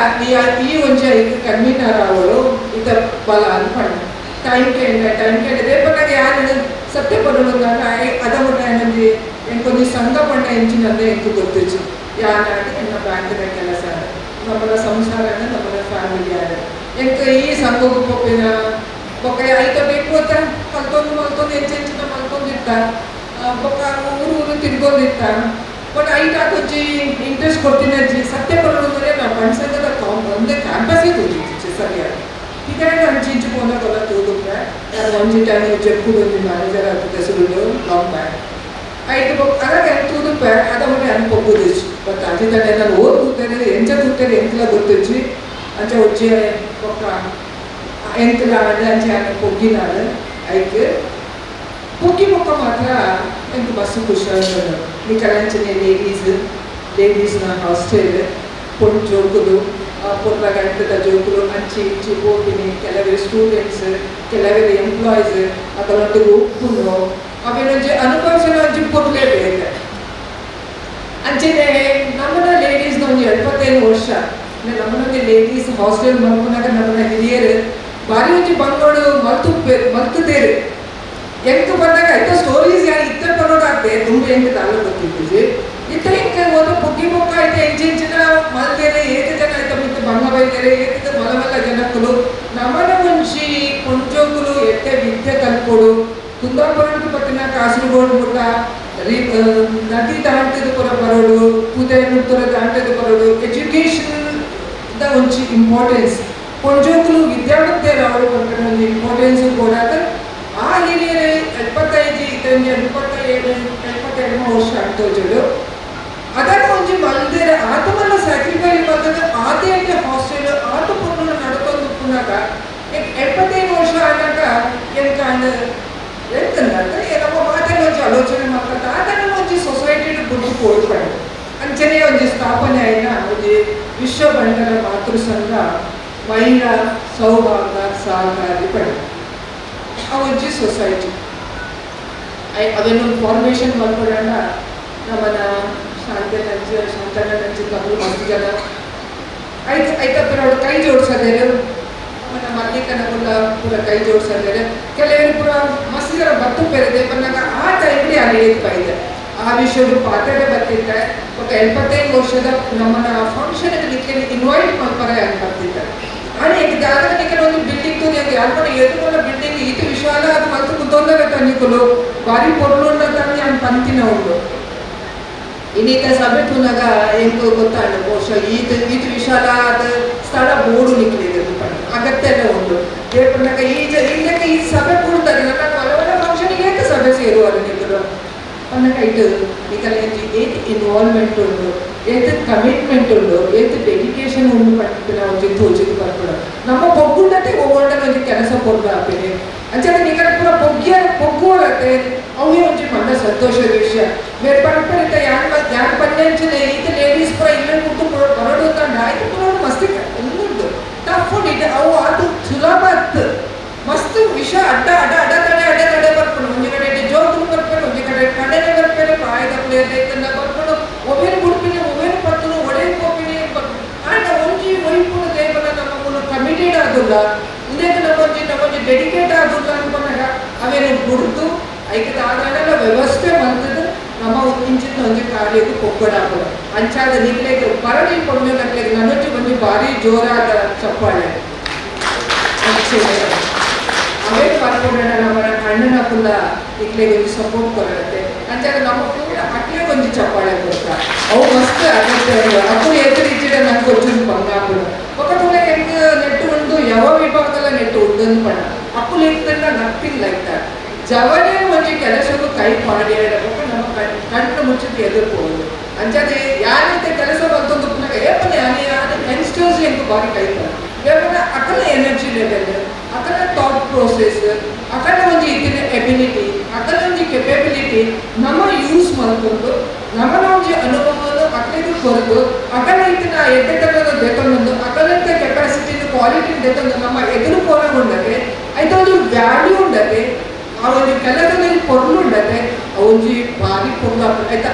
ಈ ಈ ಒಂಜಿ ಐಕ್ ಕನ್ವೀನರ್ ಅವಳು ಇತ ಬಲ ಅನ್ಪಂಡ ಟೈಮ್ ಕೇಂಡ, ಟೈಮ್ ಕೇಂಡ. ದೇಪನಾಗ ಯಾರು ಸತ್ಯ ಪಡೋದು ಅದ ಮುಟ್ಟ ಒಂಜಿ ಎಂಕೊಂಜಿ ಸಂಘ ಪಂಡ ಎಂಚಿನಂದ ಎಂಕು ಗೊತ್ತಿಚ್ಚು. ಯಾನಾಗ ಎನ್ನ ಬ್ಯಾಂಕಿನ ಕೆಲಸ, ನಮ್ಮನ ಸಂಸಾರನ, ನಮ್ಮನ ಫ್ಯಾಮಿಲಿ ಆದ ಎಂಕ ಈ ಸಂಘಕ್ಕೆ ಪೋಪಿನ. ಬೊಕ್ಕ ಐತ ಬೇಕು ಅಂತ ಕಲ್ತೊಂದು ಮಲ್ತೊಂದು ಎಂಚೆಂಚಿನ ಮಲ್ತೊಂದಿತ್ತ. ಬೊಕ್ಕ ಊರು ಊರು ತಿರ್ಗೊಂದಿತ್ತ. ಬಟ್ ಐಟ್ ಒಂಜಿ ಇಂಟ್ರೆಸ್ಟ್ ಕೊಡ್ತೀನಿ ಅಜ್ಜಿ. ಸತ್ಯ ಪಡೋದು ನಾವು ಬಂಟ ಸಂಘದ ಒಂದೇ ಕ್ಯಾಂಪಸ್ಸೇ ತೂದಿತ್ತು ಸರಿಯಾಗಿ. ಹೀಗಾಗಿ ಅಂಚಿ ಇಂಚಿ ಪೋನಗ ತೂದುಪ್ಪೆ. ಯಾರು ಒಂಜಿ ಟೈಮ್ ಜಪ್ಪುಡು ಒಂಜಿ ಮ್ಯಾನೇಜರ್ ಆಗ್ತದೆ ಸುರುಡು ಲಾಂಗ್ ಬ್ಯಾಕ್ ಐಟ್. ಬೊಕ್ಕ ಅದಾಗ ತೂದುಪ್ಪೆ. ಅದ ಮುಟ್ಟ ಅನ್ ಪೊಕ್ಕುದಿಚ್ಚು. ಬಟ್ ಅಜ್ಜಿ ತಂಡೆ ನಾನು ಓದ್ ತೂತೇನೆ, ಎಂಚ ತೂತೇನೆ ಎಂತಲ ಗೊತ್ತಿಚ್ಚಿ. ಅಂಚ ಒಜ್ಜೆ ಬೊಕ್ಕ ಎಂತಲ ಆಂಡ ಅಂಚೆ ಆಂಡ ಪೊಗ್ಗಿನಾಳು. ಐಕ್ ಪೊಗ್ಗಿ ಬೊಕ್ಕ ಮಾತ್ರ ಎಂಕ್ ಮಸ್ತ್ ಖುಷಿ ಆಂಡ್. ನಿಕಲಂಚನೆ ಲೇಡೀಸ್ನ ಹಾಸ್ಟೆಲ್ ಪೊಣ್ಣು ಜೋಕುಲು, ಪೊರ್ಲ ಗಂಟದ ಜೋಕುಲು ಅಂಚಿ ಇಂಚಿ ಪೋಪಿನಿ. ಕೆಲವರು ಸ್ಟೂಡೆಂಟ್ಸ್, ಕೆಲವರು ಎಂಪ್ಲಾಯೀಸ್, ಅಕಲೊಟ್ಟಿಗೆ ಉಪ್ಪುನು ಅವೇನೊಂಜಿ ಅನುಭವಿಸಲು ಒಂಜಿ ಪೊರ್ಲೇ ಬೇತೆ. ಅಂಚನೆ ನಮ್ಮನ ಲೇಡೀಸ್ನ ಒಂಜಿ 75 ವರ್ಷ ನಮ್ಮನೊಂಜಿ ಲೇಡೀಸ್ ಹಾಸ್ಟೆಲ್ ಮಲ್ಪುನಾಗ ನಮ್ಮನ ಹಿರಿಯರು ಬಾರಿ ಒಂಜಿ ಬಂಗೋಡು ಮಲ್ತು ಮಲ್ತುದೇರು. ಎಂಕ್ ಬಂದಾಗ ಐತ ಸ್ಟೋರೀಸ್ ಯಾರು ಇತ್ತ ಬರೋಡಾಗ್ತೆ ತುಂಬ ಎಂಕ್ ದಾಲ ಗೊತ್ತಿದ್ದೀಜಿ. ಇತ್ತ ಎಂಕ್ ಒಂದು ಪೊಗ್ಗಿ ಬೊಕ್ಕ ಐತೆ ಎಂಚೆಂಚಿನ ಮಲ್ದೇರೆ, ಏತ್ ಜನ ಐತ ಮಿತ್ತ ಬಂಗ ಬೈದೇರೆ, ಏತ್ ಮಲ್ಲ ಮಲ್ಲ ಜನಕ್ಕುಲು. ನಮನ ಒಂಜಿ ಪೊಂಜೋಕುಲು ಎತ್ತೆ ವಿದ್ಯೆ ಕಲ್ಪೊಡು. ಕುಂದಾಪುರಕ್ಕೆ ಪತ್ತಿನ ಕಾಸರಗೋಡು ಮುಟ್ಟ ರೀ ನದಿ ದಾಂಟದ ಪುರ ಬರೋಡು, ತುದೆ ನುತ್ತುರ ದಾಂಟದ ಬರೋಡು. ಎಜುಕೇಶನ್ the ಒಂಜಿ ಇಂಪಾರ್ಟೆನ್ಸ್, ಪೊಂಜೋಕುಲು ವಿದ್ಯಾವಂತೆರಾವಡು ಪನ್ಪಿನ ಒಂಜಿ ಇಂಪಾರ್ಟೆನ್ಸ್ ಕೊಡಾದ ಆ ಹಿರಿಯರು 75 ಇತ್ತೊಂಜಿ 77 72 ವರ್ಷ ಆಗ್ತೋಜುಡು ಅದರ ಒಂಜಿ ಮಲ್ದೇರ ಆತ ಮಲ್ಲ ಸ್ಯಾಕ್ರಿಫೈಸ್ ಮಲ್ತದ. ಆತೆ ಹಾಸ್ಟೆಲ್ ಆತ ಪೊಣ್ಣು ನಡ್ಕೊಂಡು ಉಪ್ಪುನಾಗ 75 ವರ್ಷ ಆದಾಗ ಎಂಕ ಎಂತಂದ್ರೆ ನಮ್ಮ ಮಾತೆಲ್ಲ ಒಂಜಿ ಆಲೋಚನೆ ಮಾಡ್ತಾರೆ. ಆತನ ಒಂಜಿ ಸೊಸೈಟಿ ಗುಡ್ಡು ಕೋಡ್ಪಂಡು ಅಂಚನೆ ಒಂಜಿ ಸ್ಥಾಪನೆ ಆಯಿನ ಒಂಜಿ ವಿಶ್ವ ಬಂಟರ ಮಾತೃ ಸಂಘ ಮಹಿಳಾ ಸೌಭಾಗ್ಯ ಸಹಕಾರಿ ಪಡೆ ಆ ಒಂಜಿ ಸೊಸೈಟಿ ಅವೇನೊಂದು ಫಾರ್ಮೇಷನ್ ಮಲ್ಪಡಂಡ ನಮ್ಮನ ಶಾಂತ ಶಾಂತಣ್ಣ ನಂಚಿನ ಮಸ್ತ್ ಜನ ಐತ ಐತ ಅವ್ರು ಕೈ ಜೋಡಿಸದೇರು. ನಮ್ಮನ ಮಲ್ಲಿಕನ ಪೂರ ಪೂರ ಕೈ ಜೋಡಿಸದೇರು. ಕೆಲವರು ಪೂರ ಮಸ್ತ್ ಜನ ಬತ್ತು ಪೆರದೆ ಬಂದಾಗ ಆ ಟೈಮ್ಲಿ ಅಲ್ಲಿ ಇದೆ. ಆ ವಿಷಯದ ಪಾತ್ರೆ ಬರ್ತಿದ್ದೆ. ఒక 75 ವರ್ಷದ ನಮ್ಮನ್ನ ಫಂಕ್ಷನ್ ನಿಕ್ಕೆ ಇನ್ವೈಟ್ ಮಲ್ಪರೆ ಅಂತ ಬರ್ತಿದ್ದೆ. ಆನೆ ದಾದ ನಿಕ್ಕೆ ಒಂದು ಬಿಲ್ಡಿಂಗ್ ತೂದು ಅಲ್ಪನ ಎದುರುಗಳ ಬಿಲ್ಡಿಂಗ್ ಈತ ವಿಶಾಲ ಅದು ಮಲ್ತು ಕುತ್ತೊಂದರೆ ತನ್ನಿಕುಲು ಬಾರಿ ಪೊರ್ಲುಂಡ ತನ್ನಿ ಅನ್ ಪಂತಿನ ಉಂಡು. ಇನ್ನೀತ ಸಭೆ ತೂನಾಗ ಎಂಕು ಗೊತ್ತಾಂಡು, ಬಹುಶಃ ಈತ ಈತ ವಿಶಾಲ ಆದ ಸ್ಥಳ ಬೋಡು ನಿಕ್ಲಿದೆ ಅಗತ್ಯನೇ ಉಂಡು. ದೇಪಣ್ಣಗ ಈ ಇಲ್ಲಕ್ಕೆ ಈ ಸಭೆ ಕೂಡ್ತಾರೆ. ನನ್ನ ಮಲ ಮಲ ಫಂಕ್ಷನ್ ಏಕ ಸಭೆ ಸೇರುವರು ನಿಕ್ಕಲು ಪನ್ನಗ ಇಟ್ಟು ನಿಕಲ ಏತ್ ಇನ್ವಾಲ್ವ್ಮೆಂಟ್ ಉಂಡು, ಏತ್ ಕಮಿಟ್ಮೆಂಟ್ ಉಂಡು, ಏತ್ ಡೆಡಿಕೇಶನ್ ಉಂಡು ಪನ್ಪಿನ ಒಂಜಿ ತೋಜಿದ್ ಬರ್ಪುಂಡು. ನಮ್ಮ ಪೊಗ್ಗುಂಡತೆ ಒವ್ವಂಡನ ಒಂಜಿ ಕೆಲಸ ಪೊರ್ಲು ಆಪಿನಿ. ಅಂಚನೆ ನಿಕಲ ಪೂರ ಪೊಗ್ಗಿಯ ಪೊಗ್ಗುವರತೆ ಅವೇ ಒಂಜಿ ಮಲ್ಲ ಸಂತೋಷದ ವಿಷಯ. ಬೇರೆ ಪರಂಪರೆ ಯಾನ್ ಯಾನ್ ಪಂಚನೆ ಈತ ಲೇಡೀಸ್ ಪೂರ ಇಲ್ಲ ಕುಟ್ಟು ಬರೋಡು ತಂಡ ಆಯ್ತು. ಪೂರ ಮಸ್ತ್ ಉಂಟು, ಟಫ್ ಉಂಟು. ಅವು ಅದು ಸುಲಭ ಅತ್ತು. ಮಸ್ತ್ ವಿಷ ಅಡ್ಡ ಅಡ್ಡ ಅಡ್ಡ ತಡೆ ಅಡ್ಡ ತಡೆ ಬರ್ಪುಂಡು. ಒಂಜಿ ಕಡೆ ಜೋಕುಲು ಬರ್ಪೇರು, ಒಂಜಿ ಕಡೆ ಕಡೆನೆ ಬರ್ಪೇರು, ಪ್ರಾಯದ ಪ್ಲೇಯರ್ ಬರ್ಪುಂಡು. ಒಬೇನು ಬುಡ್ಪಿನಿ, ಒಬೇನು ಪತ್ತುನು, ಒಡೆ ಪೋಪಿನಿ. ಆಂಡ ಒಂಜಿ ಒಯ್ಪುನು ದೇವನ ನಮ್ಮ ಮೂಲ ಕಮಿಟೆಡ್ ಆದುಲ್ಲ. ಇಂದೇಕ ನಮ್ಮೊಂಜಿ ನಮ್ಮೊಂಜಿ ಡೆಡಿಕೇಟ್ ಆದುಲ್ಲ ಅನ್ಕೊಂಡಾಗ ಅವೇನು ಬುಡ್ದು ಐಕೆ ದಾದಾಂಡಲ ವ್ಯವಸ್ಥೆ ಮಲ್ತದ ನಮ್ಮ ಇಂಚಿನ ಒಂಜಿ ಕಾರ್ಯಕ್ಕೆ ಪೊಕ್ಕಡಾಪುಡು. ಅಂಚಾದ ನಿಕ್ಲೆಗ್ ಬರಡಿ ಪೊಣ್ಣು ನಕ್ಲೆಗ್ ನನೊಂಜಿ ಒಂಜಿ ಭಾರಿ ಜೋರಾದ ಚಪ್ಪಾಳೆ. ಅವೇ ಪರ್ಪುಂಡ ನಮ್ಮ ಅಣ್ಣನ ಪುಲ್ಲ ನಿಕ್ಲೆಗ್ ಒಂಜಿ ಸಪೋರ್ಟ್ ಕೊರಡತ್ತೆ. ಅಂಚಾದ ನಮ್ಮ ಪೂರ ಅಕ್ಲೆಗ್ ಒಂಜಿ ಚಪ್ಪಾಳೆ ಕೊಡ್ತ. ಅವು ಮಸ್ತ್ ಅಗತ್ಯ. ಅಪ್ಪು ಎದುರು ಇಚ್ಚಿಡ ನಂಗೆ ಒಂಚೂರು ಬಂಗಾಪುಡು. ఒక ತುಲೆ ಎಂಕ್ ನೆಟ್ಟು ಉಂಡು, ಯಾವ ವಿಭಾಗದಲ್ಲ ನೆಟ್ಟು ಉಂಡು ಪಂಡ ಅಪ್ಪು ಲೆಕ್ಕಂಡ ನಥಿಂಗ್ ಲೈಕ್ that. ಜವನೇ ಒಂಜಿ ಒಂಜಿ ಕೆಲಸಕ್ಕೂ ಕೈ ಪಾಡಿ ಬೊಕ್ಕ ನಮ್ಮ ಕಣ್ಣು ಮುಚ್ಚಿದ್ದು ಎದುರ್ಬೋದು ಅಂಚಾದ ಯಾರೈತೆ ಕೆಲಸ ಬಂತೊಂದು ಪುನಃ ಏಪನ ಯಾನೆ ಯಾನೆ ಯಂಗ್ಸ್ಟರ್ಸ್ ಎಂಕು ಬಾರಿ ಕೈತಾರೆ ಏಪನ ಅಕಲ ಎನರ್ಜಿ ಲೆವೆಲ್ ಅಕಲ ಥಾಟ್ ಪ್ರೋಸೆಸ್ ಅಕಲ ಒಂಜಿ ಇತ್ತಿನ ಎಬಿಲಿಟಿ ಅಕಲ ಒಂಜಿ ಕೆಪೆಬಿಲಿಟಿ ನಮ್ಮ ಯೂಸ್ ಮಲ್ಕೊಂಡು ನಮ್ಮನ ಒಂಜಿ ಅನುಭವವನ್ನು ಅಕಲಿಗೆ ಕೊರದು ಅಕಲ ಇತ್ತಿನ ಎಡ್ಡೆತನದ ದೆತೊಂದು ಅಕಲಂತ ಕೆಪಾಸಿಟಿ ಕ್ವಾಲಿಟಿ ದೆತೊಂದು ನಮ್ಮ ಎದುರು ಪೋನಗುಂಡತೆ ಐತ ಒಂಜಿ ವ್ಯಾಲ್ಯೂ ಉಂಡತೆ ಆ ಒಂಜಿ ಕೆಲಸದಲ್ಲಿ ಪೊರ್ಲು ಉಂಡತೆ ಆ ಒಂಜಿ ಬಾರಿ ಪೊರ್ಲು ಆಯ್ತಾ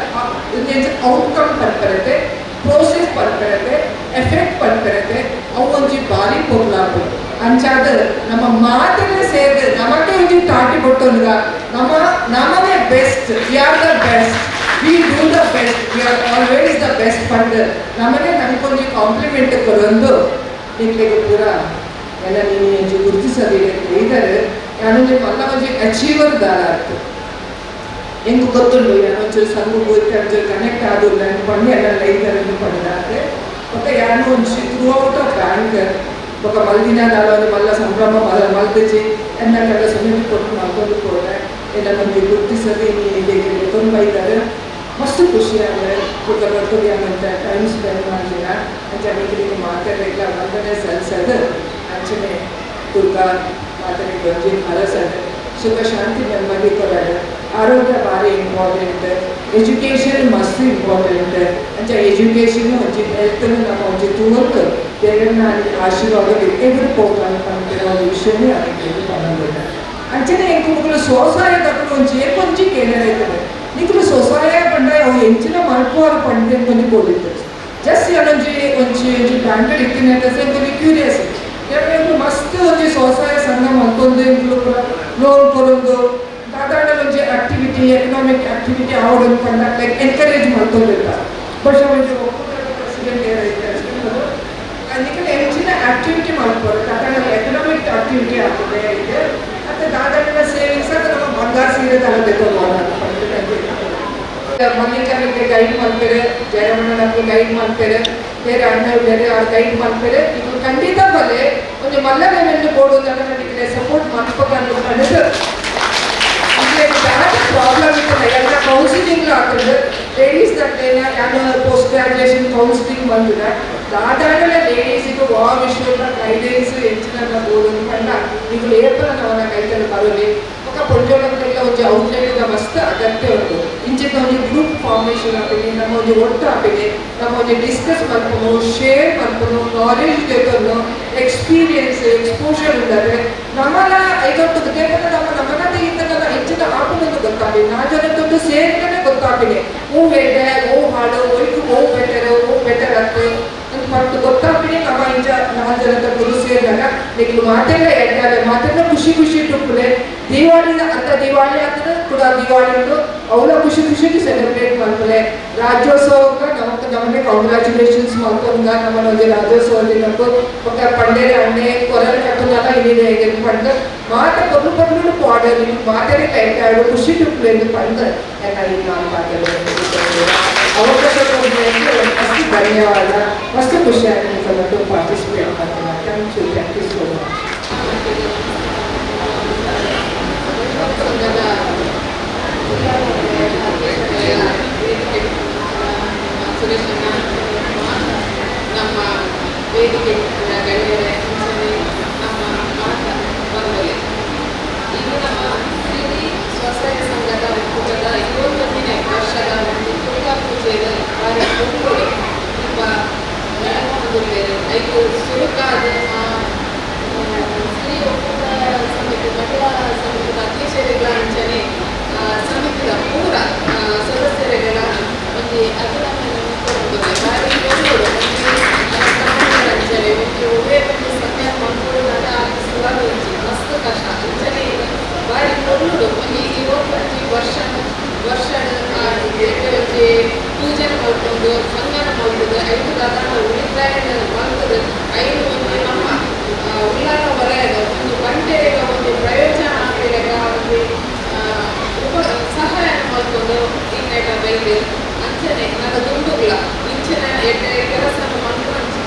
ಔಟ್ಕಮ್ ಪನ್ಪರತೆ ಪ್ರೋಸೆಸ್ ಪನ್ಪರತೆ ಎಫೆಕ್ಟ್ ಪನ್ಪರತೆ ಅವು ಒಂಜಿ ಬಾರಿ ಪೊರ್ಲು ಆಪುಂಡು ಅಂಚಾದ ನಮ್ಮ ಮಾತನ್ನ ಸೇರಿದ ನಮಗೆ ಒಂಜಿ ತಾಟಿ ಕೊಟ್ಟೊಂದುಗ ನಮ್ಮ ನಮ್ಮನೇ best, we are the best, we do the best, we are always the best fund ನಮ್ಮನೆ ನಮ್ಗೊಂಜಿ ಕಾಂಪ್ಲಿಮೆಂಟ್ ಕೊರೊಂದು ನಿಕ್ಲೆಗ್ ಪೂರ ಎಲ್ಲ ನೀನು ಒಂಜಿ ಗುರುತಿಸೋದಿಲ್ಲ ಇದ್ದಾರೆ ಯಾನೊಂಜಿ ಮಲ್ಲ ಒಂಜಿ ಅಚೀವರ್ ದಾಲ ಆಯ್ತು ಎಂಕ್ ಗೊತ್ತುಂಡು ಯಾನೊಂಚೂರು ಸಂಘ ಒಂಚೂರು ಕನೆಕ್ಟ್ ಆದುಲ್ಲ ಪಂಡಿ ಎಲ್ಲ ಇದ್ದಾರೆ ಪಂಡಾತೆ ಬೊಕ್ಕ ಯಾನು ಒಂಜಿ ಥ್ರೂ ಔಟ್ ಆಫ್ ಬ್ಯಾಂಕ್ ಬೊಕ್ಕ ಮಲ್ದಿನ ದಾಲ ಒಂದು ಮಲ್ಲ ಸಂಭ್ರಮ ಮಲ್ದಿಜಿ ಎನ್ನ ಕಡೆ ಸುಮ್ಮನೆ ಕೊಟ್ಟು ಮಲ್ಕೊಂಡು ಹೋದೆ ಎಲ್ಲ ನಮಗೆ ಗುರುತಿಸೋದು ತುಂಬ ಇದ್ದಾರೆ ಮಸ್ತ್ ಖುಷಿ ಆದರೆ ಬೊಕ್ಕ ಬರ್ತದೆ ಅಂತ ಟೈಮ್ ಸ್ಪೆಂಡ್ ಮಾಡ್ತೀರ ಅಂಚ ನಿಕ್ಲೆಗ್ ಮಾತಾಡಲಿಲ್ಲ ವಂದನೆ ಸಲ್ಲಿಸೋದು ಅಂಚನೆ ದುರ್ಗಾ ಮಾತನೆ ಒಂಜಿ ಹರಸದು ಸುಖ ಶಾಂತಿ ನೆಮ್ಮದಿ ಕೊಡೋದು ಆರೋಗ್ಯ ಭಾರಿ ಇಂಪಾರ್ಟೆಂಟ್, ಎಜುಕೇಷನ್ ಮಸ್ತ್ ಇಂಪಾರ್ಟೆಂಟ್ ಅಂಚ ಎಜುಕೇಷನ್ ಒಂಜಿ ಹೆಲ್ತ್ ನಮ್ಮ ಒಂಜಿ ತೂವೊಂದು ದೇವರನ್ನ ಆಶೀರ್ವಾದ ಎದುರು ಪೋಪಾನ ಪನ್ಪಿನ ಒಂದು ವಿಷಯನೇ ಅದಕ್ಕೆ ಪನೊಂದುಲ್ಲ ಅಂಚನೆ ಎಂಕ್ ಮೊಕುಲು ಸ್ವಸಹಾಯ ದಕುಲು ಒಂಜಿ ಏಪೊಂಜಿ ಕೇನರೆ ನಿಕುಲು ಸ್ವಸಹಾಯ ಪಂಡ ಅವು ಎಂಚಿನ ಮಲ್ಪುವಾರು ಪಂಡ್ ಒಂಜಿ ಬೋಡಿತ್ತು ಜಸ್ಟ್ ಯಾನೊಂಜಿ ಒಂಜಿ ಒಂಜಿ ಬ್ಯಾಂಕಡ್ ಇತ್ತಿನ ಒಂಜಿ ಕ್ಯೂರಿಯಸ್ ಎಂಕುಲು ಮಸ್ತ್ ಒಂಜಿ ಸ್ವಸಹಾಯ ಸಂಘ ಮಲ್ತೊಂದು ಎಂಕುಲು ಪೂರ ಲೋನ್ ಕೊರೊಂದು ದಾದಾಂಡ ಒಂಜಿ ಆಕ್ಟಿವಿಟಿ ಎಕನಾಮಿಕ್ ಆಕ್ಟಿವಿಟಿ ಆವೊಡು ಪಂಡ ಲೈಕ್ ಎನ್ಕರೇಜ್ ಮಲ್ತೊಂದಿತ್ತ ಬಹುಶಃ ಒಂಜಿ ಒಕ್ಕೂಟದ ಪ್ರೆಸಿಡೆಂಟ್ ಏರೈತೆ ನಿಕುಲು ಎಂಚಿನ ಆಕ್ಟಿವಿಟಿ ಮಲ್ಪೊಡು ದಾದಾಂಡ ಎಕನಾಮಿಕ್ ಆಕ್ಟಿವಿಟಿ ಆಗ್ತದೆ ಐತೆ ಮತ್ತು ದಾದಾಂಡ ಸೇವಿಂಗ್ಸ್ ಅದು ನಮ್ಮ ಬಂಗಾರ ಸೀರೆ ತಗೋಬೇಕು ಮಲ್ಲಿಕಾರ್ಜುನ್ಗೆ ಗೈಡ್ ಮಲ್ಪೆರೆ ಜಯರಮಣ್ಣನಕ್ಕೆ ಗೈಡ್ ಮಲ್ಪೆರೆ ಬೇರೆ ಅಣ್ಣ ಬೇರೆ ಅವ್ರು ಗೈಡ್ ಮಲ್ಪೆರೆ ಇದು ಖಂಡಿತ ಬಲೆ ಒಂಜಿ ಮಲ್ಲ ಲೆವೆಲ್ ಬೋಡು ನನಗೆ ಸಪೋರ್ಟ್ ಮಲ್ಪಕಂಡು ಪಂಡುದು ಪ್ರಾಬ್ಲಮ್ ಇರ್ತದೆ ಎಲ್ಲ ಕೌನ್ಸಿಲಿಂಗ್ ಆಗ್ತದೆ ಲೇಡೀಸ್ ದಟ್ಟೇನ ಯಾನು ಪೋಸ್ಟ್ ಗ್ರಾಜುಯೇಷನ್ ಕೌನ್ಸಿಲಿಂಗ್ ಬಂದಿದೆ ದಾದಾಂಡಲ ಲೇಡೀಸಿಗೆ ವಾ ವಿಷಯದ ಗೈಡೆನ್ಸ್ ಹೆಚ್ಚಿನ ಬೋಡು ಪಂಡ ನಿಕುಲು ಏಪಲ ನವನ ಕೈತಲ್ ಬರಲಿ ಬೊಕ್ಕ ಪೊಂಜೋಳಕ್ಕೆಲ್ಲ ಒಂಜಿ ಔಟ್ಲೈಟ್ ಮಸ್ತ್ ಅಗತ್ಯ ಉಂಟು ಇಂಚಿನ ಒಂಜಿ ಗ್ರೂಪ್ ಫಾರ್ಮೇಷನ್ ಆಪಿನಿ ನಮ್ಮ ಒಂಜಿ ಒಟ್ಟು ಆಪಿನಿ ನಮ್ಮ ಒಂಜಿ ಡಿಸ್ಕಸ್ ಮಲ್ಪುನು ಶೇರ್ ಮಲ್ಪುನು ನಾಲೆಜ್ ದೆತೊನ್ನು ಎಕ್ಸ್ಪೀರಿಯನ್ಸ್ ಎಕ್ಸ್ಪೋಷರ್ ಉಂಡರೆ ನಮ್ಮನ ಐದೊಟ್ಟು ದೇವರ ನಮ್ಮ ನಮ್ಮನದೇ ಇದ್ದಲ್ಲ ಹೆಚ್ಚಿನ ಆಪುನಂದು ಗೊತ್ತಾಪಿನಿ ನಾ ಜನ ತೊಟ್ಟು ಸೇರಿನೇ ಗೊತ್ತಾಪಿನಿ ಹೂ ಬೇಟೆ ಹೂ ಹಾಡು ಒಯ್ಕು ಹೂ ಬೆಟರ್ ಹೂ ಬೆಟರ್ ಅಂತ ಪಟ್ಟು ಗೊತ್ತಾಪಿನಿ ನಮ್ಮ ಇಂಚ ನಾಲ್ ಜನ ತೊಟ್ಟು ಸೇರಿದಾಗ ನಿಕ್ಲು ಮಾತೆಲ್ಲ ಎಡ್ಡಾಲೆ ಮಾತೆಲ್ಲ ಖುಷಿ ಖುಷಿ ಟುಪ್ಪುಲೆ ದಿವಾಳಿ ಅಂತ ದಿವಾಳಿ ಆಗ್ತದೆ ಕೂಡ ದಿವಾಳಿ ಉಂಟು ಅವಳ ಖುಷಿ ಖುಷಿಗೆ ಸೆಲೆಬ್ರೇಟ್ ಮಾಡ್ತಾರೆ ರಾಜ್ಯೋತ್ಸವಕ್ಕೆ ನಮಕ್ ನಮ್ಮನೆ ಕಾಂಗ್ರ್ಯಾಚುಲೇಷನ್ಸ್ ಮಲ್ಕೊಂಡ ನಮ್ಮನ್ನ ಒಂಜಿ ರಾಜ್ಯೋತ್ಸವ ದಿನಕ್ಕೂ ಬೊಕ್ಕ ಪಂಡೇರೆ ಅಣ್ಣೆ ಕೊರಲ್ ಕಟ್ಟುನಲ ಇನ್ನಿದೆ ಪಂಡ್ ಮಾತ ಪೊರ್ಲು ಪೊರ್ಲು ಪಾಡಲಿ ಮಾತೆರೆ ಕೈಟಾಡು ಖುಷಿ ಟುಪ್ಪುಲೆ ಪಂಡ್ ಎನ್ನ ಈ ನಾನು ಮಾತಾಡೋದು ಅವಕಾಶ ಕೊಟ್ಟಿದ್ದಕ್ಕೆ ಮಸ್ತ್ ಧನ್ಯವಾದ ಮಸ್ತ್ ಖುಷಿ ಆಗಿದೆ ಪಾರ್ಟಿಸಿಪೇಟ್ ಮಾಡ್ತೀನಿ. Thank you, thank you so much. ಸಂಘದ ಸುರೇಶಣ್ಣ ನಮ್ಮ ವೇದಿಕೆ ಗಣ್ಯರೇ ಅಂಚನೆ ನಮ್ಮ ಮಾತ ಬಂದಲೆ ಇದು ನಮ್ಮ ಸಿರಿ ಸ್ವಸಹಾಯ ಸಂಘದ ಒಕ್ಕೂಟದ 21ನೇ ವರ್ಷದ ಒಂದು ದುರ್ಗಾ ಪೂಜೆಯ ಭಾರಿ ಪೊರ್ಲುಡು ತುಂಬ ನಡಪೊಂದುಲ್ಲೆರ್ ಐಕ್ ಸುರುಕಾದ್ ಸಿರಿ ಒಕ್ಕೂಟ ಸಮಿತಿ ಮಹಿಳಾ ಸಮಿತಿದ ಅಧ್ಯಕ್ಷರುಗಳ ಅಂಚನೆ ಸಮಿತಿದ ಪೂರ ಸದಸ್ಯರುಗಳ ಒಂಜಿ ಅಭಿನಂದನೆ ಕೊರೊಂದುಲ್ಲೆ ಭಾರಿ ಪೊರ್ಲುಡು ಒಂಜಿ ಅಂಚನೆ ಒಂಜಿ ಒವ್ವೇ ಒಂಜಿ ಸಂಘ ಮಲ್ಪೊಡು ಸುಲಭ ಇಜ್ಜಿ ಮಸ್ತ್ ಕಷ್ಟ ಅಂಚನೆ ಭಾರಿ ಪೊರ್ಲುಡು ಒಂಜಿ 21 ವರ್ಷ ವರ್ಷ ಒಂಜಿ ಪೂಜೆನ ಮಲ್ತೊಂದು ಸಂಘನ ಮಲ್ತುದು ಐದು ದಾದಾನ ಉಳಿತಾಯ ಮಲ್ತುದು ಐದು ಒಂಜಿ ನಮ್ಮ ಉಳ್ಳಾಲ ವಲಯದ ಒಂದು ಬಂಟೆರೆಗ ಒಂದು ಪ್ರಯೋಜನ ಆಪಿಲೆಕ ಒಂಜಿ ಉಪ ಸಹಾಯ ಮಲ್ತೊಂದು ಇನ್ನೆಟ ಬೈದು ಅಂಚನೆ ನನ್ನ ದುಂಡುಗ್ಲ ಇಂಚಿನ ಎಡ್ಡೆ ಕೆಲಸ ಮಲ್ಪುನ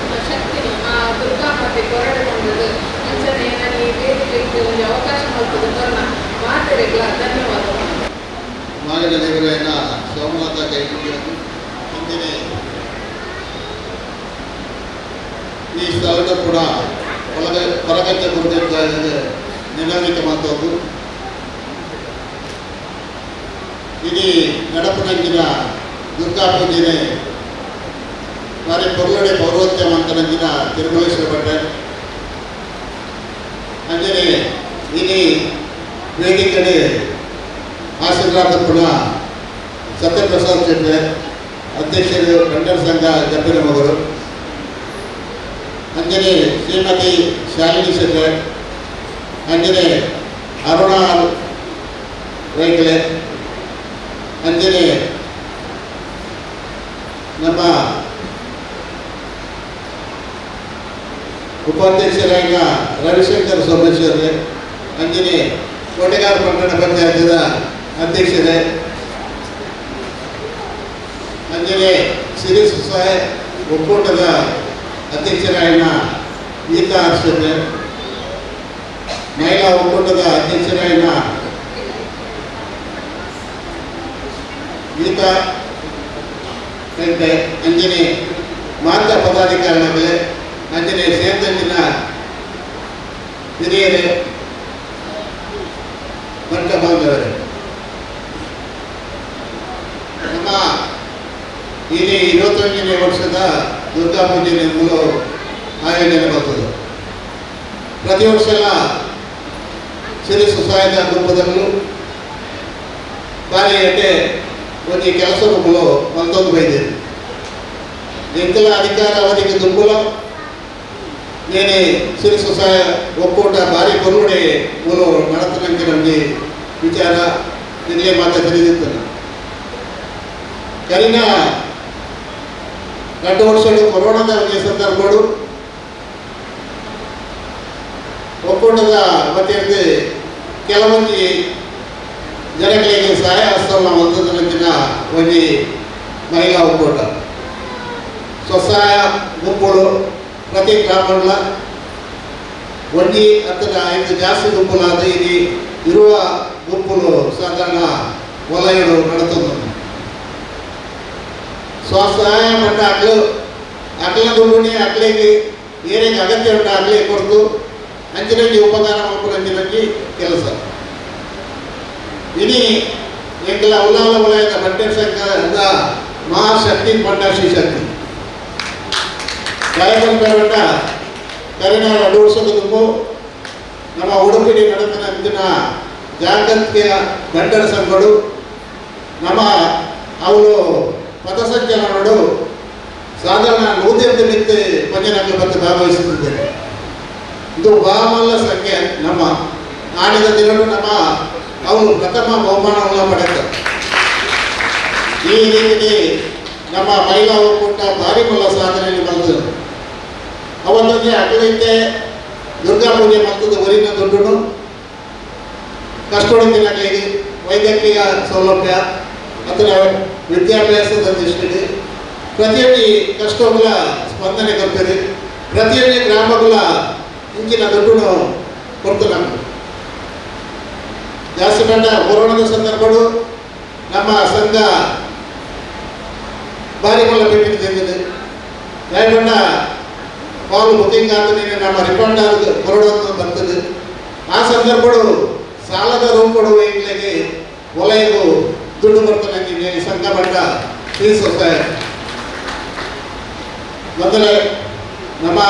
ಶಕ್ತಿನು ಆ ದುರ್ಗಾ ಮಾತೆ ಕೊರಡೆಗೊಂಡದು ಅಂಚನೆ ನಾನು ಈ ವೇದಿಕೆಗೆ ಒಂದು ಅವಕಾಶ ಮಲ್ತುದು ಕೊರನ ಮಾತೆರೆಗ್ಲ ಧನ್ಯವಾದಗಳು. ಮಾಗಡ ದೇವರಾಯನ ಸೋಮನಾಥ ಕೈಗೊಂಡು ಅಂಜನೆ ಈ ಸ್ಥಳದ ಕೂಡ ಹೊರಗಚ್ಚ ಗುರುದೇವ ನಿಲವಿಕೆ ಮಾತೊಂದು ಇಡೀ ನಡಪುನಂಚಿನ ದುರ್ಗಾ ಪೂಜೆನೆ ಬಾರಿ ಪೊರ್ಲಡೆ ಪೌರೋತ್ಯ ಮಂತನಂಚಿನ ತಿರುಮಲೇಶ್ವರ ಭಟ್ಟೆ ಅಂಜನೆ ಇನಿ ವೇದಿಕೆಡೆ ಆಶೀರ್ವಾದ ಪುಣ ಸತ್ಯಪ್ರಸಾದ್ ಶೆಟ್ಟೆ ಅಧ್ಯಕ್ಷರು ಬಂಟರ ಸಂಘ ಜಪ್ಪಿನ ಮಗರು ಅಂಜನೆ ಶ್ರೀಮತಿ ಶಾಲಿನಿ ಶೆಟ್ಟೆ ಅಂಜನೆ ಅರುಣಾ ರೈಕಲೆ ಅಂಜನೆ ನಮ್ಮ ಉಪಾಧ್ಯಕ್ಷರಾದ ರವಿಶಂಕರ್ ಸೋಮೇಶ್ವರೇ ಅಂಜನೆ ಕೋಟೆಗಾರ ಪಟ್ಟಣ ಪಂಚಾಯತ್ದ ಅಧ್ಯಕ್ಷರೇ ಅಂಜನೆ ಸಿರಿ ಸಹಾಯ ಒಕ್ಕೂಟದ ಅಧ್ಯಕ್ಷರಾದ ಗೀತಾ ಹರ್ಷತೆ, ಮಹಿಳಾ ಒಕ್ಕೂಟದ ಅಧ್ಯಕ್ಷರಾದ ಗೀತಾ ಹೆಗ್ಡೆ, ಅಂಜನೆ ಮಾತ ಪದಾಧಿಕಾರಿಗಳೇ, ಅಂಜನೆ ಸೇರಿದಂಚಿನ ಹಿರಿಯರೇ, ಬಂಟ ಬಾಂಧವರೇ, ನಮ್ಮ ಇಲ್ಲಿ 21ನೇ ವರ್ಷದ ದುರ್ಗಾ ಪೂಜೆ ಮೂಲ ಆಯೋಜನೆ ಬರ್ತದೆ. ಪ್ರತಿ ವರ್ಷ ಸಿರಿ ಸ್ವಸಹಾಯಕ ಗುಂಪದಲ್ಲೂ ಬಾರಿ ಎಡ್ಡೆ ಒಂದು ಕೆಲಸ ಗುಂಪುಲು ಮಲ್ತೊಂದು ಬೈದಿದೆ. ಎಂಕಲ ಅಧಿಕಾರ ಅವಧಿಗೆ ದುಂಬುಲ ನೇನೆ ಸಿರಿ ಸ್ವಸಹಾಯ ಒಕ್ಕೂಟ ಭಾರಿ ಕೊರುಡೆ ಮೂಲ ನಡತನಂಗೆ ನಮಗೆ ವಿಚಾರ ನಿನಗೆ ಮಾತ ತಿಳಿದಿತ್ತು. ಕರಿನ 2 ವರ್ಷಗಳು ಕೊರೋನಾದ ಒಂದು ಸಂದರ್ಭಗಳು ಒಕ್ಕೂಟದ ವತಿಯಿಂದ ಕೆಲವೊಂದು ಜನಗಳಿಗೆ ಸಹಾಯ ಹಸ್ತವನ್ನು ಒಂದೊಂದಿನ ಒಂದು ಮಹಿಳಾ ಒಕ್ಕೂಟ ಸ್ವಸಹಾಯ ಗುಂಪುಗಳು ಪ್ರತಿ ಗ್ರಾಮಗಳ ಒಂಜಿ ಹತ್ತಿರ 5 ಜಾಸ್ತಿ ಗುಂಪುಲಾದ ಇಲ್ಲಿ ಇರುವ ಗುಂಪುಗಳು ಸಾಧಾರಣ ವಲಯಗಳು ನಡತೊಂದು ಸ್ವಸಹಾಯ ಪಟ್ಟ ಅಕ್ಲು ಅಕ್ಲ ದುಡ್ಡುನಿ ಅಕ್ಲಿಗೆ ಏನೇನು ಅಗತ್ಯ ಉಂಟು ಅಕ್ಲಿಗೆ ಕೊಡ್ತು ಅಂಚಿನಂಜಿ ಉಪಕಾರ ಮಲ್ಪುನಂಚಿನಂಜಿ ಕೆಲಸ. ಇನಿ ಎಂಕಲ ಉಲ್ಲಾಲ ವಲಯದ ಬಂಟೆರ್ ಸಂಘದ ಮಹಾಶಕ್ತಿ ಬಂಡಾಶಿ ಶಕ್ತಿ ಗಾಯಕಂಡ ಕರಿನ 2 ವರ್ಷದ ತುಂಬು ನಮ್ಮ ಉಡುಪಿಡಿ ನಡೆದ ಅಂದಿನ ಜಾಗತಿಕ ಬಂಟರ ಸಂಘಗಳು ನಮ್ಮ ಅವರು ಪಥಸಂಚಲನಗಳು ಸಾಧಾರಣ 100 ಮಿತ್ತು ಪಂಜನಗಳು ಬಂದು ಭಾಗವಹಿಸುತ್ತಿದ್ದೇನೆ. ಇದು ಬಾಮಲ್ಲ ಸಂಖ್ಯೆ. ನಮ್ಮ ಆಡಿದ ದಿನಗಳು ನಮ್ಮ ಅವರು ಪ್ರಥಮ ಬಹುಮಾನವನ್ನು ಪಡೆದರು. ಈ ರೀತಿ ನಮ್ಮ ಮಹಿಳಾ ಒಕ್ಕೂಟ ಭಾರಿ ಮಲ್ಲ ಸಾಧನೆಯನ್ನು ಬಂದರು. ಅವತ್ತೊಂದೇ ಅಕಲೈತೆ ದುರ್ಗಾ ಪೂಜೆ ಮತ್ತದ ಒರಿನ ದುಡ್ಡು ಕಷ್ಟೊಳಗಿನಗಳಿಗೆ ವೈದ್ಯಕೀಯ ಸೌಲಭ್ಯ ಅಥವಾ ವಿದ್ಯಾಭ್ಯಾಸದ ದೃಷ್ಟಿಯಲ್ಲಿ ಪ್ರತಿಯೊಂದು ಕಷ್ಟಗಳ ಸ್ಪಂದನೆ ಕೊಡ್ತೀರಿ. ಪ್ರತಿಯೊಂದು ಗ್ರಾಮಗಳ ಇಂಚಿನ ದುಡ್ಡು ಕೊಡ್ತು. ನಮ್ಗೆ ಜಾಸ್ತಿ ಬಂಡ ಕೊರೋನಾದ ಸಂದರ್ಭಗಳು ನಮ್ಮ ಸಂಘ ಭಾರಿ ಮಲ್ಲ ಬಿಟ್ಟಿದ್ದು ತಿಂದಿದೆ. ದಯಪಂಡ ಕಾಲ್ ಬುಕಿಂಗ್ ಆದ ನಮ್ಮ ರಿಫಂಡ್ ಆದ ಕೊರೋನಾ ಬರ್ತದೆ. ಆ ಸಂದರ್ಭಗಳು ಸಾಲದ ರೂಪಗಳು ಎಂಗ್ಲಿಗೆ ವಲಯಗೂ ದುಡ್ಡು ಬರ್ತಾನೆ ಸಂಘ ಬಂಡ ಫೀಸ್ ಮೊದಲೇ ನಮ್ಮ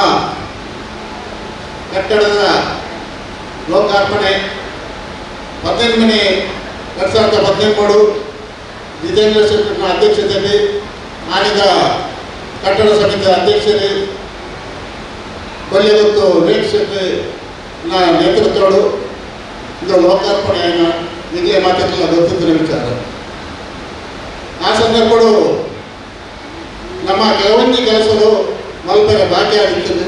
ಕಟ್ಟಡದ ಲೋಕಾರ್ಪಣೆ 18ನೇ 2013 ಜಿತೇಂದ್ರ ಶೆಟ್ಟರ್ನ ಅಧ್ಯಕ್ಷತೆಯಲ್ಲಿ ಆನಿದ ಕಟ್ಟಡ ಸಮಿತಿಯ ಅಧ್ಯಕ್ಷರೇ ಕೊಲ್ಯಗುತ್ತು ವಿವೇಕ್ ಶೆಟ್ಟಿನ ನೇತೃತ್ವಗಳು ಇದು ಲೋಕಾರ್ಪಣೆಯನ್ನು ನಿಮಗೆ ಮಾತಾಡಲ್ಲ ಗೊತ್ತಿದ್ದ ವಿಚಾರ. ಆ ಸಂದರ್ಭಗಳು ನಮ್ಮ ಕೆಲವೊಂದು ಕೆಲಸಗಳು ಮಲ್ಪೆರ ಬಾಕಿ ಆಗುತ್ತದೆ.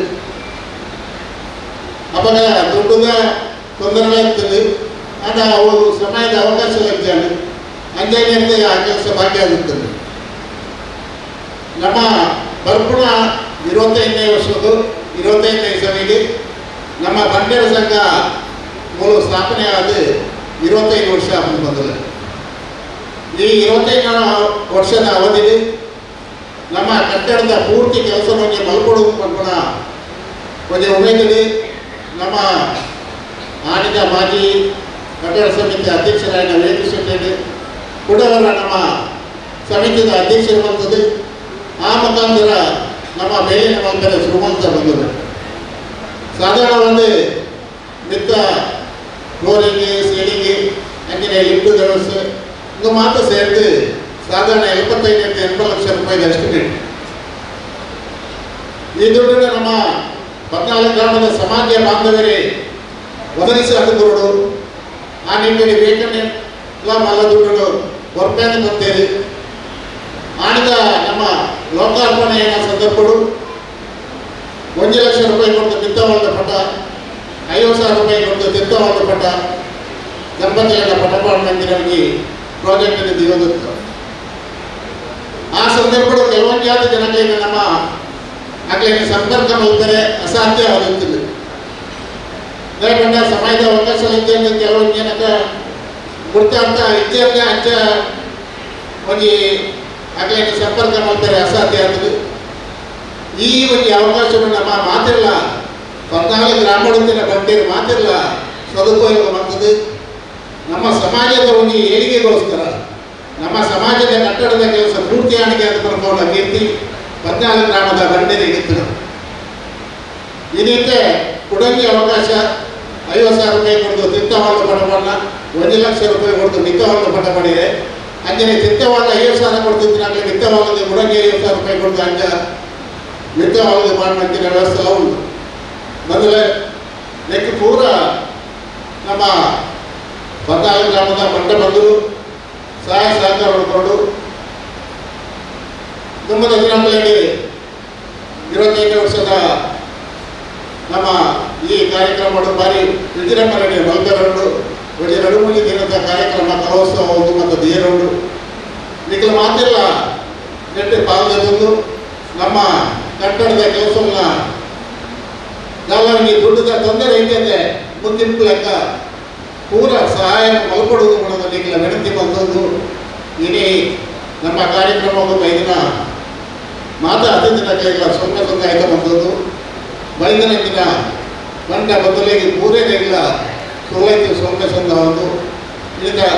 ಅಪಗ ದುಡ್ಡುದ ತೊಂದರೆ ಆಗ್ತದೆ. ಆಗ ಅವು ಸಮಯದ ಅವಕಾಶ ಇದ್ದಾನೆ ಅಂಜನೆ ಆ ಕೆಲಸ ಬಾಕಿ ಆಗುತ್ತದೆ. ನಮ್ಮ ಬರ್ಪುಣ 25ನೇ ವರ್ಷದ್ದು 25ನೇ ಸಭೆಗೆ ನಮ್ಮ ಬಂಟರ ಸಂಘ ಮೂಲ ಸ್ಥಾಪನೆ ಆದ 25 ವರ್ಷ ಬಂದಿಲ್ಲ. ಈ 25 ವರ್ಷದ ಅವಧಿಯಲ್ಲಿ ನಮ್ಮ ಕಟ್ಟಡದ ಪೂರ್ತಿ ಕೆಲಸವನ್ನು ಮಲ್ಕೊಡು ಪನ್ಪುನ ಒಂಜಿ ಉಮೇದಿಡಿ ನಮ್ಮ ಆಡಿದ ಮಾಜಿ ಕಟ್ಟಡ ಸಮಿತಿ ಅಧ್ಯಕ್ಷರಾದ ವೇದಿಕೆ ಕುಡವರ ನಮ್ಮ ಸಮಿತಿಯ ಅಧ್ಯಕ್ಷರು ಬಂತದ್ದು. ಆ ಮುಖಾಂತರ ನಮ್ಮ ಬೇಲಿನ ಮಂದಿರ ಶುರುಮಂತ ಬಂದದ್ದು. ಸಾಧಾರಣವಾಗಿ ಮಿತ್ತ ಫ್ಲೋರಿಂಗ್, ಸೀಲಿಂಗ್, ಅಂಚಿನ ಲಿಫ್ಟ್ ವ್ಯವಸ್ಥೆ ಇದು ಮಾತ್ರ ಸೇರಿದು ಸಾಧಾರಣ 75-80 ಲಕ್ಷ ರೂಪಾಯಿ ಎಸ್ಟಿಮೇಟ್. ಈ ದುಡ್ಡನ್ನು ನಮ್ಮ 14 ಗ್ರಾಮದ ಸಮಾಜ ಬಾಂಧವರೇ ಒದಗಿಸಿ ಹಾಕಿದ್ರು. ಆ ನಿಟ್ಟಿನಲ್ಲಿ ವೇತನ ಮಲ್ಲ ದುಡ್ಡನ್ನು ಹೊರಪೇನೆ ಬಂತೇರಿ ಆಡಿದ ನಮ್ಮ ಲೋಕಾರ್ಪಣೆಯ ಸಂದರ್ಭಗಳು 1 ಲಕ್ಷ ರೂಪಾಯಿ ಕೊಟ್ಟು ಮಿತ್ತವಾದ ಪಟ, 50,000 ರೂಪಾಯಿ ಕೊಟ್ಟು ತಿತ್ತವಾದ ಪಟ, ದಂಪತಿಗಳ ಪಟ ನಮಗೆ ಪ್ರಾಜೆಕ್ಟ್ ದಿವಂದಿತ್ತು. ಆ ಸಂದರ್ಭಗಳು ಕೆಲವೊಂದು ಜನಗಳಿಗೆ ನಮ್ಮ ಅಗ್ಲಿನ ಸಂಪರ್ಕ ಮಾಡ್ತಾರೆ ಅಸಾಧ್ಯವಾಗುತ್ತದೆ. ದಯಪಂಡ ಸಮಯದ ಅವಕಾಶ ಇದ್ದಂಗೆ ಕೆಲವೊಂದು ಜನಕ್ಕೆ ಕೊಡ್ತಾ ಅಂತ ಇಚ್ಛೆ ಅಂಚ ಒಂಜಿ ಅಗ್ಲಿನ ಸಂಪರ್ಕ ಮಾಡ್ತಾರೆ ಅಸಾಧ್ಯ ಆಗ್ತದೆ. ಈ ಒಂದು ಅವಕಾಶವನ್ನು ನಮ್ಮ ಮಾತಿರಲ್ಲ 14 ಗ್ರಾಮಗಳ ಬಂಟೇರು ಮಾತಿರಲ್ಲ ಸದುಪಯೋಗ ಮಾಡ್ತದೆ. ನಮ್ಮ ಸಮಾಜದ ಒಂದು ಏಳಿಗೆಗೋಸ್ಕರ ನಮ್ಮ ಸಮಾಜದ ಕಟ್ಟಡದ ಕೆಲಸ ಪೂರ್ತಿ ಆಣಿಕೆ ಅಂತ ಬರ್ಬೋಣ ಕೀರ್ತಿ 14 ಗ್ರಾಮದ ಬಂಡೇರಿಗೆ ಇತ್ತು. ಈ ರೀತಿ ಕುಡಂಗಿ ಅವಕಾಶ 50,000 ರೂಪಾಯಿ ಕೊಡ್ತು ತಿತ್ತವಾದ ಪಟ ಪಣ್ಣ, 1 ಲಕ್ಷ ರೂಪಾಯಿ ಕೊಡ್ತು ಮಿತ್ತವಾದ ಪಟ ಪಡಿದೆ. ಅಂಜನೆ ತಿತ್ತವಾದ 50,000 ಕೊಡ್ತಿದ್ದು ಮಿತ್ತವಾದ ಕುಡಂಗಿ 50,000 ರೂಪಾಯಿ ಕೊಡ್ತು ಅಂಜ ಮಿತ್ತವಾದ ಮಾಡಿನ ವ್ಯವಸ್ಥೆ ಉಂಟು. ಮೊದಲೇ ಲೆಕ್ಕ ಪೂರ ನಮ್ಮ 14 ಗ್ರಾಮದ ಮಂಡ ಬಂದರು ಸಹಾಯ ಸಹಕಾರ ಮಾಡಿಕೊಂಡು ತುಂಬ ದಿನಗಳಲ್ಲಿ 25 ವರ್ಷದ ನಮ್ಮ ಈ ಕಾರ್ಯಕ್ರಮ ಬಾರಿ ವಿಜೃಂಭಣೆ ಮಲ್ಕರಂಡು ಒಂಜಿ ನಡುಮೂಲಿ ದಿನದ ಕಾರ್ಯಕ್ರಮ ಕಲೋತ್ಸವ ಒಂದು ಮತ್ತು ದೇರುಂಡು. ನಿಖಲ ಮಾತಿಲ್ಲ ನೆಟ್ಟು ಪಾಲ್ಗೊಂಡು ನಮ್ಮ ಕಟ್ಟಡದ ಕೆಲಸವನ್ನ ದಾವಣಗೆರೆ ದುಡ್ಡದ ತೊಂದರೆ ಐತೆ ಮುಂದಿನ ಲೆಕ್ಕ ಪೂರ ಸಹಾಯ ಮಲ್ಕೊಡುವುದು ಮಾಡೋದು ನಿಖಲ ವಿನಂತಿ ಬಂದದ್ದು. ಇಡೀ ನಮ್ಮ ಕಾರ್ಯಕ್ರಮವನ್ನು ಬೈದಿನ ಮಾತಾ ಅತಿಥಿನ ಕೈಗಳ ಸೊನ್ನೆ ಸೊನ್ನೆ ಆಯ್ತಾ ಬಂದದ್ದು. ಬೈದನ ದಿನ ಬಂಡ ಬದಲಿಗೆ ಪೂರೈಕೆಗಳ ಸೋಲೈತಿ ಸೊನ್ನೆ ಸೊನ್ನೆ ಒಂದು ಇದಕ್ಕೆ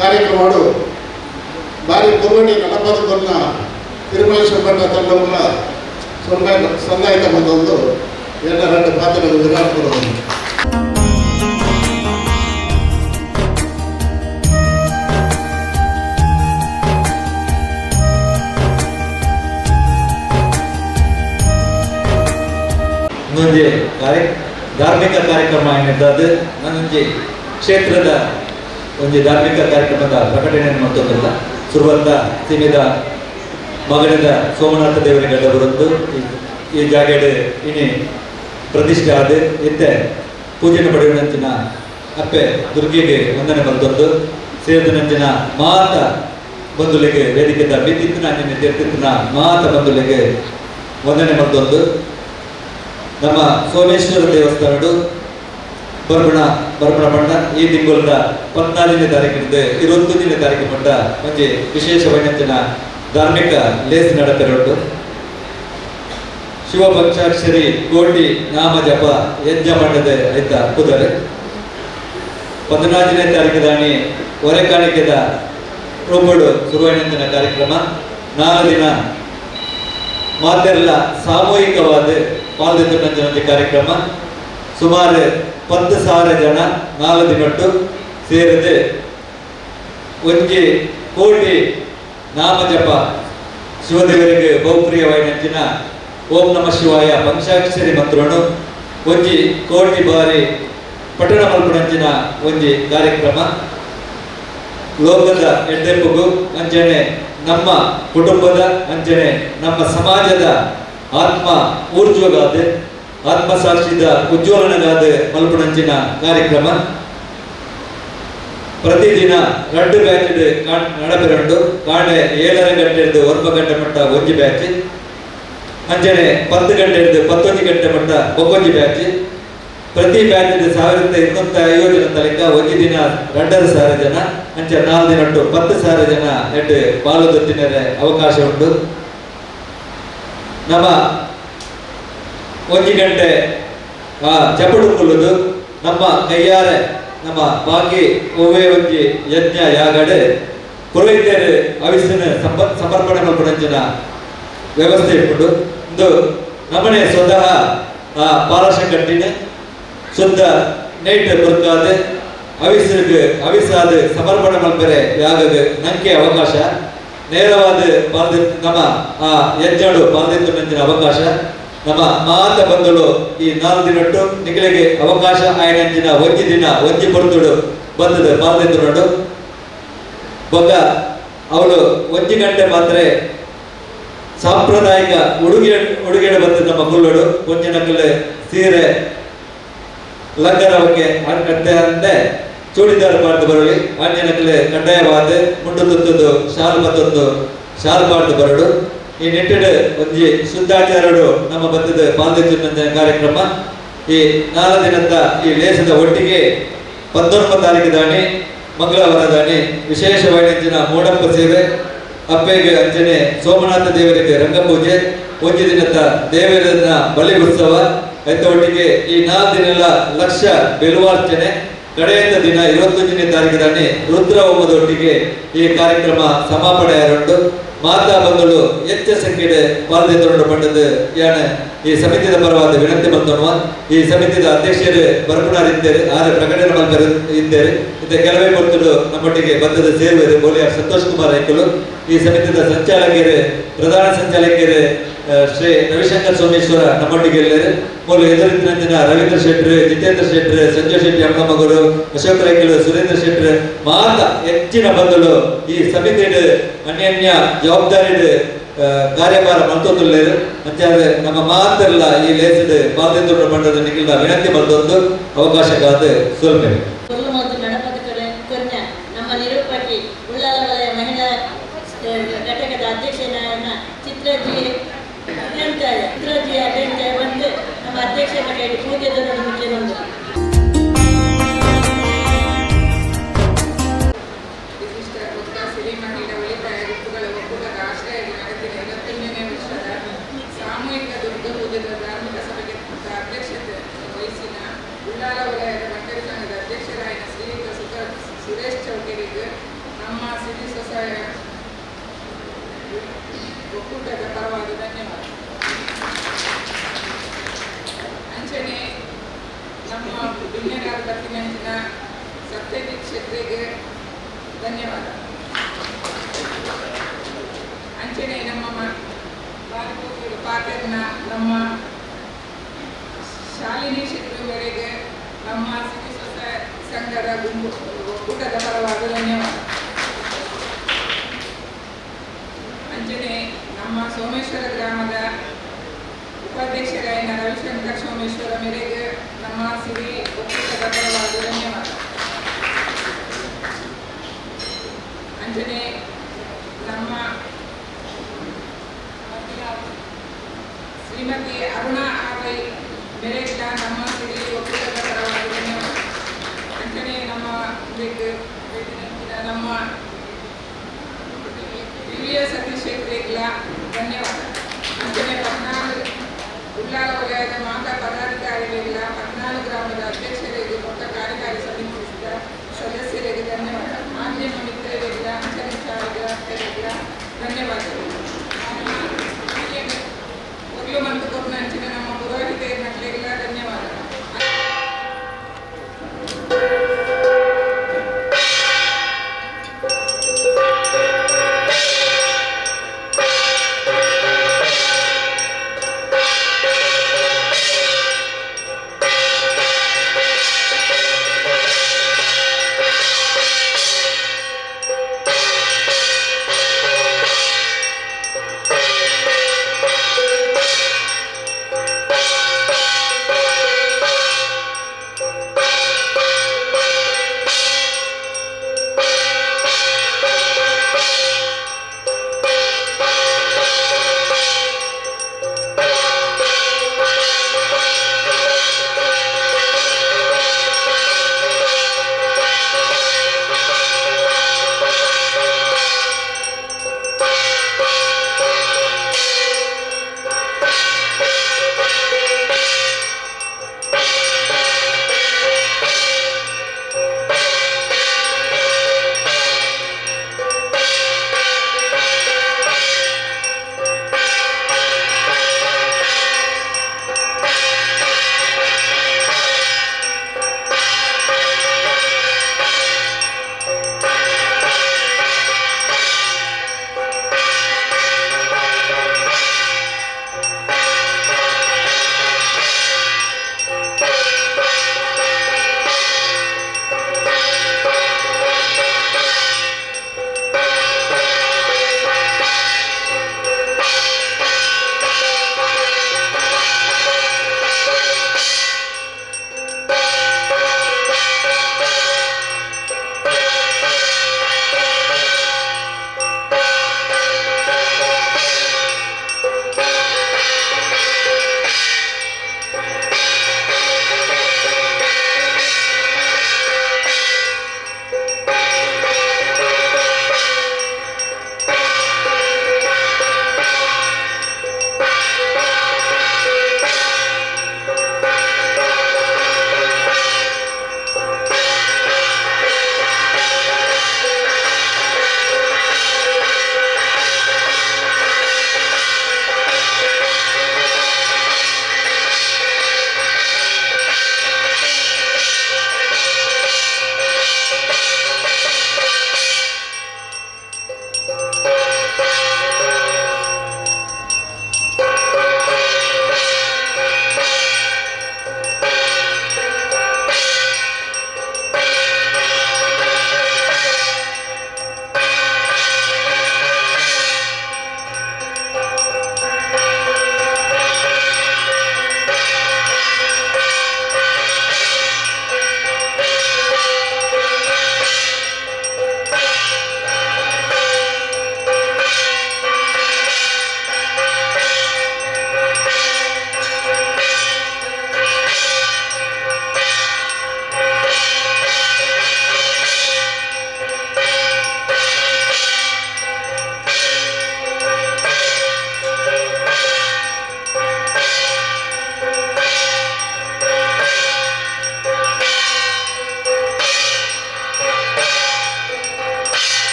ಕಾರ್ಯಕ್ರಮ ಬಾರಿ ಪುರ್ವಣಿ ನಡಪದನ್ನ ತಿರುಮಲೇಶ್ವರ ಭಟ್ಟ ತಂಡವನ್ನ ಸೊನ್ನೆ ಸೊನ್ನೆ ಆಯ್ತಾ ಬಂದೊಂದು ಎರಡು ಎರಡು ಪಾತ್ರಗಳು ವಿರಾಟ್ ಕೊಡೋದು. ಇನ್ನೊಂದು ಧಾರ್ಮಿಕ ಕಾರ್ಯಕ್ರಮ ಏನಿದ್ದದು ನಾನೊಂಜಿ ಕ್ಷೇತ್ರದ ಒಂಜಿ ಧಾರ್ಮಿಕ ಕಾರ್ಯಕ್ರಮದ ಪ್ರಕಟಣೆಯನ್ನು ಮತ್ತೊಂದಿಲ್ಲ. ಸುರುವಂತ ಸೀಮಿತ ಮಗನದ ಸೋಮನಾಥ ದೇವರ ಗಡ್ಡ ಬರೊಂದು ಈ ಜಾಗೆಡ್ ಇನಿ ಪ್ರತಿಷ್ಠೆ ಆದ ಇತ್ತೆ ಪೂಜೆನ ಪಡೆಯುವಂಚಿನ ಅಪ್ಪೆ ದುರ್ಗೆಗೆ ವಂದನೆ ಬಂದೊಂದು ಸೇರಿದ ಮಾತ ಬಂಧುಲಿಗೆ ವೇದಿಕೆದ ಬಿದ್ದಿತ್ತಿನ ಅಂಜನೆ ತೀರ್ತಿತ್ತಿನ ಮಾತ ಬಂಧುಲಿಗೆ ವಂದನೆ ಬಂದೊಂದು ನಮ್ಮ ಸೋಮೇಶ್ವರ ದೇವಸ್ಥಾನಡು ಬರ್ಬಣ ಬರ್ಬಣ ಬಣ್ಣ ಈ ತಿಂಗಳ 14ನೇ ತಾರೀಕಿನಿಂದ 21ನೇ ತಾರೀಕು ಮಟ್ಟ ಒಂಜಿ ವಿಶೇಷ ವೈನಂಚಿನ ಧಾರ್ಮಿಕ ಲೇಸ್ ನಡಪೆರೊಟ್ಟು ಶಿವ ಪಂಚಾಕ್ಷರಿ ಕೋಟಿ ನಾಮ ಜಪ ಯಜ್ಞ ಮಂಡದ ಐತ ಕುದರೆ 14ನೇ ತಾರೀಕು ದಾನಿ ಹೊರೆ ಕಾಣಿಕೆದ ರೂಪಡು ಸುರುವೈನಂಚಿನ ಕಾರ್ಯಕ್ರಮ 4 ದಿನ ಮಾತೆಲ್ಲ ಸಾಮೂಹಿಕವಾದ ಪಾಲ್ದೆತ್ತುನಂಚಿನ ಕಾರ್ಯಕ್ರಮ ಸುಮಾರು 10,000 ಜನ 4 ದಿನಟ್ಟು ಸೇರಿದೆ ಒಂಜಿ ಕೋಟಿ ನಾಮ ಜಪ ಶಿವದೇವರಿಗೆ ಬಹುಪ್ರಿಯವಾಯಿನಂಚಿನ ಓಂ ನಮ ಶಿವಾಯ ಪಂಚಾಕ್ಷರಿ ಮಂತ್ರನು ಒಂಜಿ ಕೋಟಿ ಬಾರಿ ಪಟ್ಟಣ ಮಲ್ಪುನಂಚಿನ ಒಂಜಿ ಕಾರ್ಯಕ್ರಮ ಲೋಕದ ಎಡ್ಡೆಪ್ಪುಗು ಅಂಚನೆ ನಮ್ಮ ಕುಟುಂಬದ ಅಂಚನೆ ನಮ್ಮ ಸಮಾಜದ ಆತ್ಮ ಊರ್ಜ್ವಗಾದ ಆತ್ಮಸಾಕ್ಷಿದ ಉಜ್ವಲನಗಾದ ಮಲ್ಪುನಂಚಿನ ಕಾರ್ಯಕ್ರಮ ಪ್ರತಿದಿನ 2 ಬ್ಯಾಚ್ ನಡಪೆರುಂಡು ಕಾಂಡೆ 7:30 ಗಂಟೆ 9 ಗಂಟೆ ಮಟ್ಟ ಒಂಜಿ ಬ್ಯಾಚ್ ಅಂಚನೆ 10 ಗಂಟೆ 11 ಗಂಟೆ ಮಟ್ಟ ಬೊಕ್ಕೊಂಜಿ ಬ್ಯಾಚ್ ಪ್ರತಿ ಬ್ಯಾಚ್ 1250 ಜನ ತಲೆಕ ಒಂಜಿ ದಿನ 2500 ಜನ ಅಂಚ 4 ದಿನ ಉಂಟು 10,000 ಜನ ಎಡ್ಡು ಪಾಲು ದೊತ್ತಿನರೆ ಅವಕಾಶ ಉಂಟು. ನಮ್ಮ ಒಂಜಿ ಗಂಟೆ ಚಪಡು ಕುಲ್ಲುದು ನಮ್ಮ ಕೈಯಾರೆ ನಮ್ಮ ಬಾಕಿ ಒವ್ವೇ ಒಂಜಿ ಯಜ್ಞ ಯಾಗಡೆ ಪುರೋಹಿತರು ಅವಿಸಿನ ಸಮರ್ಪಣೆ ಮಲ್ಪುನಂಚಿನ ವ್ಯವಸ್ಥೆ ಇಟ್ಕೊಂಡು ಇಂದು ನಮ್ಮನೆ ಸ್ವತಃ ಆ ಪಾಲಶ ಕಟ್ಟಿನ ಶುದ್ಧ ನೇಟ್ ಬರುತ್ತಾದೆ ಅವಿಸಿಗೆ ಅವಿಸಾದ ಸಮರ್ಪಣೆ ಮಲ್ಪರೆ ಯಾಗಗ ನಂಗೆ ಅವಕಾಶ ನೇರವಾದ ಪಾಲ್ದಿ ನಮ್ಮ ಆ ಯಜ್ಞಡು ಪಾಲ್ದಿತ್ತು ನಂಚಿನ ಅವಕಾಶ ನಮ್ಮ ಮಾತ ಬಂದಳು ಈ 4 ದಿನಟ್ಟು ನಿಗಲಿಗೆ ಅವಕಾಶ ಆಯನಂಚಿನ ಒಂಜಿ ದಿನ ಒಂಜಿ ಪೊರ್ತುಡು ಬಂದದ ಪಾಲ್ದಿತ್ತು ನೋಡು ಬೊಕ್ಕ ಅವಳು ಒಂಜಿ ಗಂಟೆ ಮಾತ್ರ ಸಾಂಪ್ರದಾಯಿಕ ಉಡುಗೆ ಉಡುಗೆ ಬಂದು ನಮ್ಮ ಕುಲ್ಲೋಡು ಒಂಜಿ ನಕಲೆ ಸೀರೆ ಲಂಗರವಕ್ಕೆ ಅಂತೆ ಚೂಡಿದಾರ ಪಾಡ್ದು ಬರಲಿ ಆಂಜನಕಲೆ ಕಡ್ಡಾಯವಾದ ಮುಂಡು ತುತ್ತುದು ಶಾಲ್ ಮತ್ತೊಂದು ಶಾಲ್ ಪಾಡ್ದು ಬರಡು. ಈ ನಿಟ್ಟಿಡು ಒಂಜಿ ಶುದ್ಧಾಚಾರಡು ನಮ್ಮ ಬತ್ತದ ಪಾಲ್ದೆಚ್ಚುನ ಕಾರ್ಯಕ್ರಮ ಈ 4 ದಿನದ ಈ ಲೇಸದ ಒಟ್ಟಿಗೆ 19 ತಾರೀಕು ದಾಣಿ ಮಂಗಳವಾರ ದಾಣಿ ವಿಶೇಷವಾಗಿ ಮೋಡಪ್ಪ ಸೇವೆ ಅಪ್ಪೆಗೆ ಅಂಚನೆ ಸೋಮನಾಥ ದೇವರಿಗೆ ರಂಗಪೂಜೆ ಒಂಜಿ ದಿನದ ದೇವರನ್ನ ಬಲಿ ಉತ್ಸವ ಐತ ಒಟ್ಟಿಗೆ ಈ 4 ದಿನ ಲಕ್ಷ ಬೆಲುವಾರ್ಚನೆ ಕಡೆಯ ದಿನ 21ನೇ ತಾರೀಕು ದಾಣಿ ರುದ್ರ ಹೋಮದೊಟ್ಟಿಗೆ ಈ ಕಾರ್ಯಕ್ರಮ ಸಮಾಪಣೆ ಆರುಂಟು. ಮಾತಾ ಬಂಧುಗಳು ಹೆಚ್ಚ ಸಂಖ್ಯೆಡೆ ಪಾಲ್ದೆತ್ತೊಂಡು ಪಂಡದು ಯಾನೆ ಈ ಸಮಿತಿದ ಪರವಾದ ವಿನಂತಿ ಬಂದನುವ. ಈ ಸಮಿತಿದ ಅಧ್ಯಕ್ಷರು ಬರ್ಪುಣಾರ್ ಇದ್ದೇರೆ ಆರು ಪ್ರಕಟಣೆ ಮಲ್ಪರು ಇದ್ದೇರೆ ಇತ್ತ ಕೆಲವೇ ಪೊರ್ತುಡು ನಮ್ಮೊಟ್ಟಿಗೆ ಬಂದದ ಸೇರುವರು ಬೋಲಿಯಾರ್ ಸಂತೋಷ್ ಕುಮಾರ್ ಐಕುಲು. ಈ ಸಮಿತಿದ ಸಂಚಾಲಕರು ಪ್ರಧಾನ ಸಂಚಾಲಕರು ಶ್ರೀ ರವಿಶಂಕರ್ ಸೋಮೇಶ್ವರ ನಮ್ಮೊಟ್ಟಿಗೆ ಎಲ್ಲರು ಮೂಲ ಎದುರಿನ ರವೀಂದ್ರ ಶೆಟ್ಟರು, ಜಿತೇಂದ್ರ ಶೆಟ್ಟರು, ಸಂಜಯ್ ಶೆಟ್ಟಿ ಅಮ್ಮಮಗರು, ಅಶೋಕ್ ರೈಕಲು, ಸುರೇಂದ್ರ ಶೆಟ್ಟರು ಮಾತ ಹೆಚ್ಚಿನ ಬಂಧುಗಳು ಈ ಸಮಿತಿಡು ಅನ್ಯನ್ಯ ಜವಾಬ್ದಾರಿ ಕಾರ್ಯಭಾರ ಮಲ್ತೊಂದುಲ್ಲೇರು. ಅಂಚಾದ್ರೆ ನಮ್ಮ ಮಾತೆಲ್ಲ ಈ ಲೇಸಡ್ ಪಾಲ್ದೆಂದು ಮಂಡದ ನಿಖಿಲ್ನ ವಿನಂತಿ ಮಲ್ತೊಂದು ಅವಕಾಶಕ್ಕಾದ ಸೋಲ್ಪೆ. ನಮ್ಮ ನಿರೂಪಕಿ ಉಳ್ಳಾಲ ವಲಯ ಮಹಿಳಾ ಘಟಕದ ಅಧ್ಯಕ್ಷರಾದ ಚಿತ್ರಜಿ ಅಡ್ಯಂತಾಯ ಚಿತ್ರಜಿ ಅಡ್ಯಂತಾಯ ಬಂದು ನಮ್ಮ ಅಧ್ಯಕ್ಷರ ಕೈಗೆ ಪೂಜೆ ಮುಖ್ಯ ಬಂದು ವಿಶಿಷ್ಟ ಬೊಕ್ಕ ಸಿರಿ ಮಹಿಳಾ ಉಳಿತಾಯ ಗುಂಪುಗಳ ಒಕ್ಕೂಟದ ಆಶ್ರಯದಲ್ಲಿ ನಡೆದಿನ 21ನೇ ವರ್ಷದ ಸಾಮೂಹಿಕ ದುರ್ಗಾ ಪೂಜೆದ ಧಾರ್ಮಿಕ ಸಭೆಗೆ ಅಧ್ಯಕ್ಷತೆ ವಹಿಸಿನ ಉಳ್ಳಾಲ ವಲಯದ ಬಂಟರ ಸಂಘದ ಅಧ್ಯಕ್ಷರಾಯಿನ ಶ್ರೀಯುತ ಸುರೇಶ್ ಚೌಟರಿಗೆ ನಮ್ಮ ಸಿರಿ ಸ್ವಸಹಾಯ ಒಕ್ಕೂಟದ ಪರವಾಗಿ ಧನ್ಯವಾದ. ಅಂಚನೆ ನಮ್ಮ ಬಿನ್ನೆಗಾರ ಬತ್ತಿನಂಚಿನ ಸತ್ಯಜಿತ್ ಶೆಟ್ಟರಿಗೆ ಧನ್ಯವಾದ. ಅಂಚನೆ ನಮ್ಮ ಪಾತ್ರನ ನಮ್ಮ ಶಾಲಿನಿ ಶೆಟ್ಟರಿಗೆ ನಮ್ಮ ಸಿರಿ ಸ್ವಸಹಾಯ ಸಂಘದ ಗುಂಪು ಒಕ್ಕೂಟದ ಪರವಾಗಿ ಧನ್ಯವಾದ. ಅಂಚನೆ ನಮ್ಮ ಸೋಮೇಶ್ವರ ಗ್ರಾಮದ ಉಪಾಧ್ಯಕ್ಷರಾಯಿನ ರವಿಶಂಕರ್ ಸೋಮೇಶ್ವರ ಮೇರೆಗೆ ನಮ್ಮ ಸಿರಿ ಒಕ್ಕೂಟದ ಪರವಾಗಿ ಧನ್ಯವಾದ. ಅಂಚನೆ ನಮ್ಮ ಶ್ರೀಮತಿ ಅರುಣಾ ಆರೈ ಮೇರೆಗೆ ನಮ್ಮ ಸಿರಿ ಒಕ್ಕೂಟದ ಪರವಾಗಿ ಧನ್ಯವಾದ. ಅಂಚನೆ ನಮ್ಮ ನಮ್ಮ ಹಿರಿಯ ಸತೀಶ್ ಶೆಟ್ಟರಿಗೆಲ್ಲ ಧನ್ಯವಾದ. ಅಂಚನೆ 14 ಉಳ್ಳಾಲ ವಲಯದ ಮಾತಾ ಪದಾಧಿಕಾರಿಗಳಿಗೆಲ್ಲ 14 ಗ್ರಾಮದ ಅಧ್ಯಕ್ಷರಿಗೆ ಮತ್ತು ಕಾರ್ಯಕಾರಿ ಸಮಿತಿಯ ಸದಸ್ಯರಿಗೆ ಧನ್ಯವಾದ. ಮಾಧ್ಯಮ ಮಿತ್ರರಿಗೆಲ್ಲ ಅಂಚನೆ ಛಾಯಾಗ್ರಾಹಕರಿಗೆಲ್ಲ ಧನ್ಯವಾದಗಳು. ಒರ್ಲು ಮತ್ತು ಕೊರ್ನ ಅಂಚಿನ ನಮ್ಮ ಪುರೋಹಿತೆಯರ ಧನ್ಯವಾದ.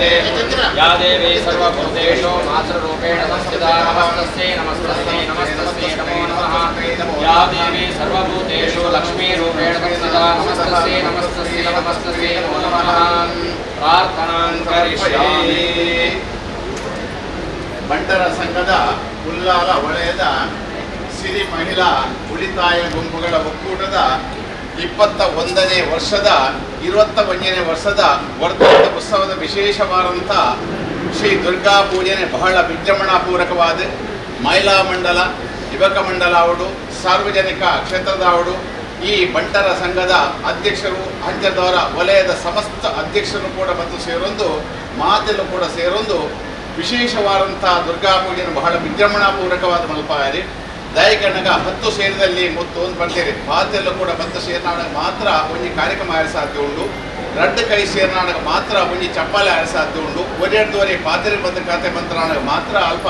ನಮೋಸ್ತುತೆ. ಯಾ ದೇವಿ ಸರ್ವಭೂತೇಷು ಮಾತೃರೂಪೇಣ ಸಂಸ್ಥಿತಾ ನಮಸ್ತಸ್ಯೈ ನಮಸ್ತಸ್ಯೈ ನಮಸ್ತಸ್ಯೈ ನಮೋ ನಮಃ. ಯಾ ದೇವಿ ಸರ್ವಭೂತೇಷು ಲಕ್ಷ್ಮೀರೂಪೇಣ ಸಂಸ್ಥಿತಾ ನಮಸ್ತಸ್ಯೈ ನಮಸ್ತಸ್ಯೈ ನಮಸ್ತಸ್ಯೈ ನಮೋ ನಮಃ. ಪ್ರಾರ್ಥನಾಂ ಕರಿಷ್ಯಾಮಿ. ಬಂಟರ ಸಂಘದ ಉಲ್ಲಾಲ ವಲಯದ ಸಿರಿ ಮಹಿಳಾ ಉಳಿತಾಯ ಗುಂಪುಗಳ ಒಕ್ಕೂಟದ 21ನೇ ವರ್ಷದ 21ನೇ ವರ್ಷದ ವರ್ಧಂತ ಉತ್ಸವದ ವಿಶೇಷವಾದಂಥ ಶ್ರೀ ದುರ್ಗಾ ಪೂಜನೆ ಬಹಳ ವಿಜೃಂಭಣಾಪೂರ್ವಕವಾದ ಮಹಿಳಾ ಮಂಡಲ, ಯುವಕ ಮಂಡಲ ಅವರು, ಸಾರ್ವಜನಿಕ ಕ್ಷೇತ್ರದವರು, ಈ ಬಂಟರ ಸಂಘದ ಅಧ್ಯಕ್ಷರು, ಅಂಚದವರ ವಲಯದ ಸಮಸ್ತ ಅಧ್ಯಕ್ಷರು ಕೂಡ ಬಂದು ಸೇರೊಂದು ಮಾತೆಲ್ಲೂ ಕೂಡ ಸೇರೊಂದು ವಿಶೇಷವಾದಂಥ ದುರ್ಗಾ ಪೂಜೆಯನ್ನು ಬಹಳ ವಿಜೃಂಭಣಾಪೂರ್ವಕವಾದ ಮಲ್ಪಾಯರಿ. ದಯಕಣ್ಣಗ 10 ಸೇರಿದಲ್ಲಿ ಮುತ್ತು ಒಂದು ಬರ್ತೀರಿ ಪಾತೆಲ್ಲೂ ಕೂಡ 10 ಸೇರಿನಾಡಗ ಮಾತ್ರ ಒಂಜಿ ಕಾರ್ಯಕ್ರಮ ಆಯ ಸಾಧ್ಯ ಉಂಡು. ರಡ್ಡು ಕೈ ಸೇರಿನಾಡಗ ಮಾತ್ರ ಒಂಜಿ ಚಪ್ಪಾಳೆ ಆಯ ಸಾಧ್ಯ ಉಂಡು. ಒಂದೆರಡುವರೆ ಪಾತ್ರೆ ಬಂದ ಕತೆ ಬಂತನಾಡಗ ಮಾತ್ರ ಅಲ್ಪ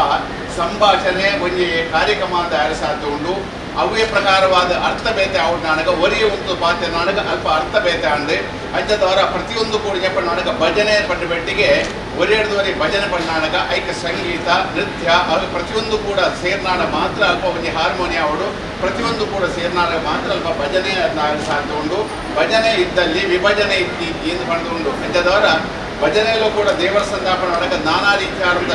ಸಂಭಾಷಣೆ ಒಂಜಿ ಕಾರ್ಯಕ್ರಮ ಅಂತ ಆಯ ಸಾಧ್ಯ ಉಂಡು. ಅವೇ ಪ್ರಕಾರವಾದ ಅರ್ಥ ಬೇತೆ ಅವ್ರ ನಾಡಗ ಒರಿಯ ಒಂದು ಪಾತ್ರೆ ನಾಡಗ ಅಲ್ಪ ಅರ್ಥ ಬೇತೆ ಅಂದೆ ಅಂಚದವರ ಪ್ರತಿಯೊಂದು ಕೂಡ ಜಪ ನಾಡಗ ಭಜನೆ ಪಟ್ಟ ಬೆಟ್ಟಿಗೆ ಒರೆಯಡ್ದವರೆ ಭಜನೆ ಪಣ್ಣಾಡಗ ಐಕ ಸಂಗೀತ ನೃತ್ಯ ಅವು ಪ್ರತಿಯೊಂದು ಕೂಡ ಸೇರ್ನಾಡ ಮಾತ್ರ ಅಲ್ಪ ಒಂಜಿ ಹಾರ್ಮೋನಿಯ ಅವಳು ಪ್ರತಿಯೊಂದು ಕೂಡ ಸೇರ್ನಾಡ ಮಾತ್ರ ಅಲ್ಪ ಭಜನೆ ಸಾಧ್ಯ ಉಂಡು. ಭಜನೆ ಇದ್ದಲ್ಲಿ ವಿಭಜನೆ ಇದ್ದಿ ಎಂದು ಪಡೆದು ಉಂಡು. ಅಂಚದವರ ಭಜನೆಯಲ್ಲೂ ಕೂಡ ದೇವರ ಸಂದಾಪನೆ ಒಳಗೆ ನಾನಾ ರೀತಿಯಾದಂಥ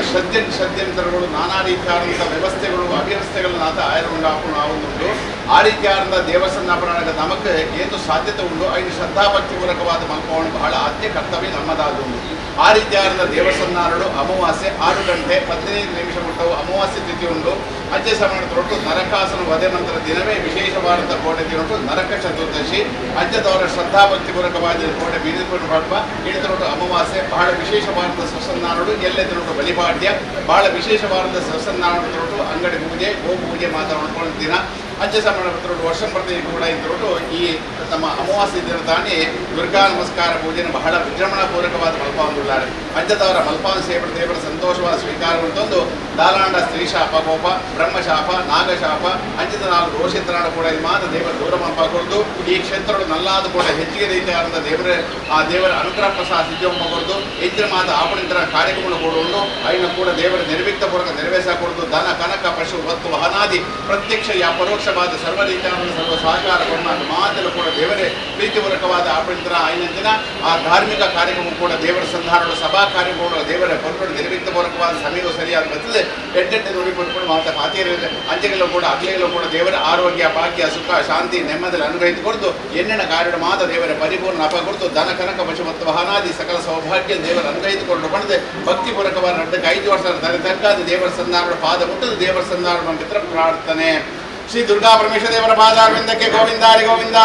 ಷಡ್ಯಂತ್ರಗಳು, ನಾನಾ ರೀತಿಯಾದಂಥ ವ್ಯವಸ್ಥೆಗಳು, ಅವ್ಯವಸ್ಥೆಗಳು ನಾತ ಆಯರುಂಡು ಆವುಂದುಂಡು. ಆ ರೀತಿಯಾದಂಥ ದೇವರ ಸಂದಾಪನೆ ಒಳಗೆ ನಮಗೆ ಏನು ಸಾಧ್ಯತೆ ಉಂಡು ಐದು ಶ್ರದ್ಧಾಭಕ್ತಿಪೂರ್ವಕವಾದ ಮಲ್ಪವನ್ನು ಬಹಳ ಆದ್ಯ ಕರ್ತವ್ಯ ನಮ್ಮದಾದುಂಡು. ಆ ರೀತಿಯಾದಂಥ ದೇವಸ್ಥಾನಗಳು ಅಮಾವಾಸ್ಯೆ 6:15 ಮುಟ್ಟವು ಅಮಾವಾಸ್ಯೆ ತಿಥಿ ಉಂಡು. ಅಜ್ಜೆ ಸಮಯ ತೊಟ್ಟು ನರಕಾಸನ ವಧೆ ನಂತರ ದಿನವೇ ವಿಶೇಷವಾದಂಥ ಕೋಟೆ ದಿನ ನರಕ ಚತುರ್ದಶಿ. ಅಜ್ಜದವರ ಶ್ರದ್ಧಾಭಕ್ತಿಪೂರ್ವಕವಾದ ಕೋಟೆ ಬೀದಿಕೊಂಡು ಪಡ್ಪ ಹಿಡಿದೊಟ್ಟು ಅಮಾವಾಸ್ಯೆ ಬಹಳ ವಿಶೇಷವಾದಂಥ ಸಸ್ಯನಾಡು ಎಲ್ಲೆದರೊಟ್ಟು ಬಲಿಪಾಡ್ಯ ಬಹಳ ವಿಶೇಷವಾದಂಥ ಸಸ್ಯನಾಡು ತೊಟ್ಟು ಅಂಗಡಿ ಪೂಜೆ ಗೋಪೂಜೆ ಮಾತ್ರ ಮಾಡ್ಕೊಳ್ಳೋ ದಿನ. ಅಜ್ಜ ಸಮಯ ವರ್ಷ ಪ್ರತಿ ಕೂಡ ಇದ್ದರೊಟ್ಟು ಈ ತಮ್ಮ ಅಮಾವಾಸ್ಯೆ ದಿನ ತಾನೇ ದುರ್ಗಾ ನಮಸ್ಕಾರ ಪೂಜೆಯನ್ನು ಬಹಳ ವಿಜೃಂಭಣಾಪೂರ್ವಕವಾದ ಮಲ್ಪಾಂದುಳ್ಳಾರೆ. ಅಜ್ಜದವರ ಮಲ್ಪಾನ್ ಸೇವರ ದೇವರ ಸಂತೋಷವಾದ ಸ್ವೀಕಾರವನ್ನು ತಂದು ದಾಲಾಂಡ ಸ್ತ್ರೀಶಾಪ ಕೋಪ ಬ್ರಹ್ಮಶಾಪ ನಾಗಶಾಪ ಅಂಜಿತ 4 ದೋಷಿತನಾಡ ಕೂಡ ಇದು ಮಾತ್ರ ದೇವರ ದೂರ ಮಲ್ಪ ಕೊಡ್ದು ಈ ಕ್ಷೇತ್ರಗಳು ನಲ್ಲಾದ ಕೂಡ ಹೆಚ್ಚಿಗೆ ರೀತಿಯಾದಂಥ ದೇವರ ಆ ದೇವರ ಅನುಗ್ರಹ ಪ್ರಸಾದ ಸಿದ್ಧಿ ಹೆಚ್ಚಿನ ಮಾತು ಆಪಣಿತರ ಕಾರ್ಯಕ್ರಮಗಳು ಕೂಡ ಉಂಟು. ಐನ ಕೂಡ ದೇವರ ನಿರ್ವಿಕ್ತ ಪೂರ್ವಕ ನೆರವೇರಿಸ ಕೊಡುದು ಧನ ಕನಕ ಪಶು ವಸ್ತು ವಾಹನಾದಿ ಪ್ರತ್ಯಕ್ಷ ಯಾ ಪರೋಕ್ಷವಾದ ಸರ್ವ ರೀತಿಯಾದ ಸರ್ವ ಸಹಕಾರ ಕೊಡ ಮಾತೆಲ್ಲ ಕೂಡ ದೇವರೇ ಪ್ರೀತಿಪೂರ್ವಕವಾದ ಆಪಣಿತರ ಐನಂದಿನ ಆ ಧಾರ್ಮಿಕ ಕಾರ್ಯಕ್ರಮ ಕೂಡ ದೇವರ ಸಂಧಾನಗಳು ಸಭಾ ಕಾರ್ಯಕ್ರಮಗಳು ದೇವರ ಪೊರ್ಪಡು ನಿರ್ವಿಕ್ತ ಪೂರ್ವಕವಾದ ಸಮಯವು ಸರಿಯಾದ ಬರ್ತದೆ. ಎಡ್ಡೆಡ್ಡೆ ನುಡಿ ಪಡ್ಕೊಂಡು ಮಾತಾ ಪಾತಿಯರು ಅಂಜೆಗಳು ಕೂಡ ಅಗ್ಲೆಗಳು ಕೂಡ ದೇವರ ಆರೋಗ್ಯ ಭಾಗ್ಯ ಸುಖ ಶಾಂತಿ ನೆಮ್ಮದಿಯಲ್ಲಿ ಅನುಗ್ರಹಿಸಿ ಕೊಡ್ತು ಎಣ್ಣೆನ ಕಾರ್ಯದ ಮಾತ ದೇವರ ಪರಿಪೂರ್ಣ ಅಪ ಕೊಡ್ತು ಧನ ಕನಕ ಪಶು ಮತ್ತು ವಾಹನಾದಿ ಸಕಲ ಸೌಭಾಗ್ಯ ದೇವರ ಅನುಗ್ರಹಿಸಿಕೊಂಡು ಪಡೆದು ಭಕ್ತಿಪೂರ್ವಕವಾದ 5 ವರ್ಷ ತಲೆ ತಗ್ಗಾದ ದೇವರ ಸಂಧಾನಗಳ ಪಾದ ಮುಟ್ಟದ ದೇವರ ಸಂಧಾನ ಮಿತ್ರ ಪ್ರಾರ್ಥನೆ. ಶ್ರೀ ದುರ್ಗಾ ಪರಮೇಶ್ವರ ದೇವರ ಪಾದಾರವಿಂದಕ್ಕೆ ಗೋವಿಂದಾರಿ ಗೋವಿಂದ.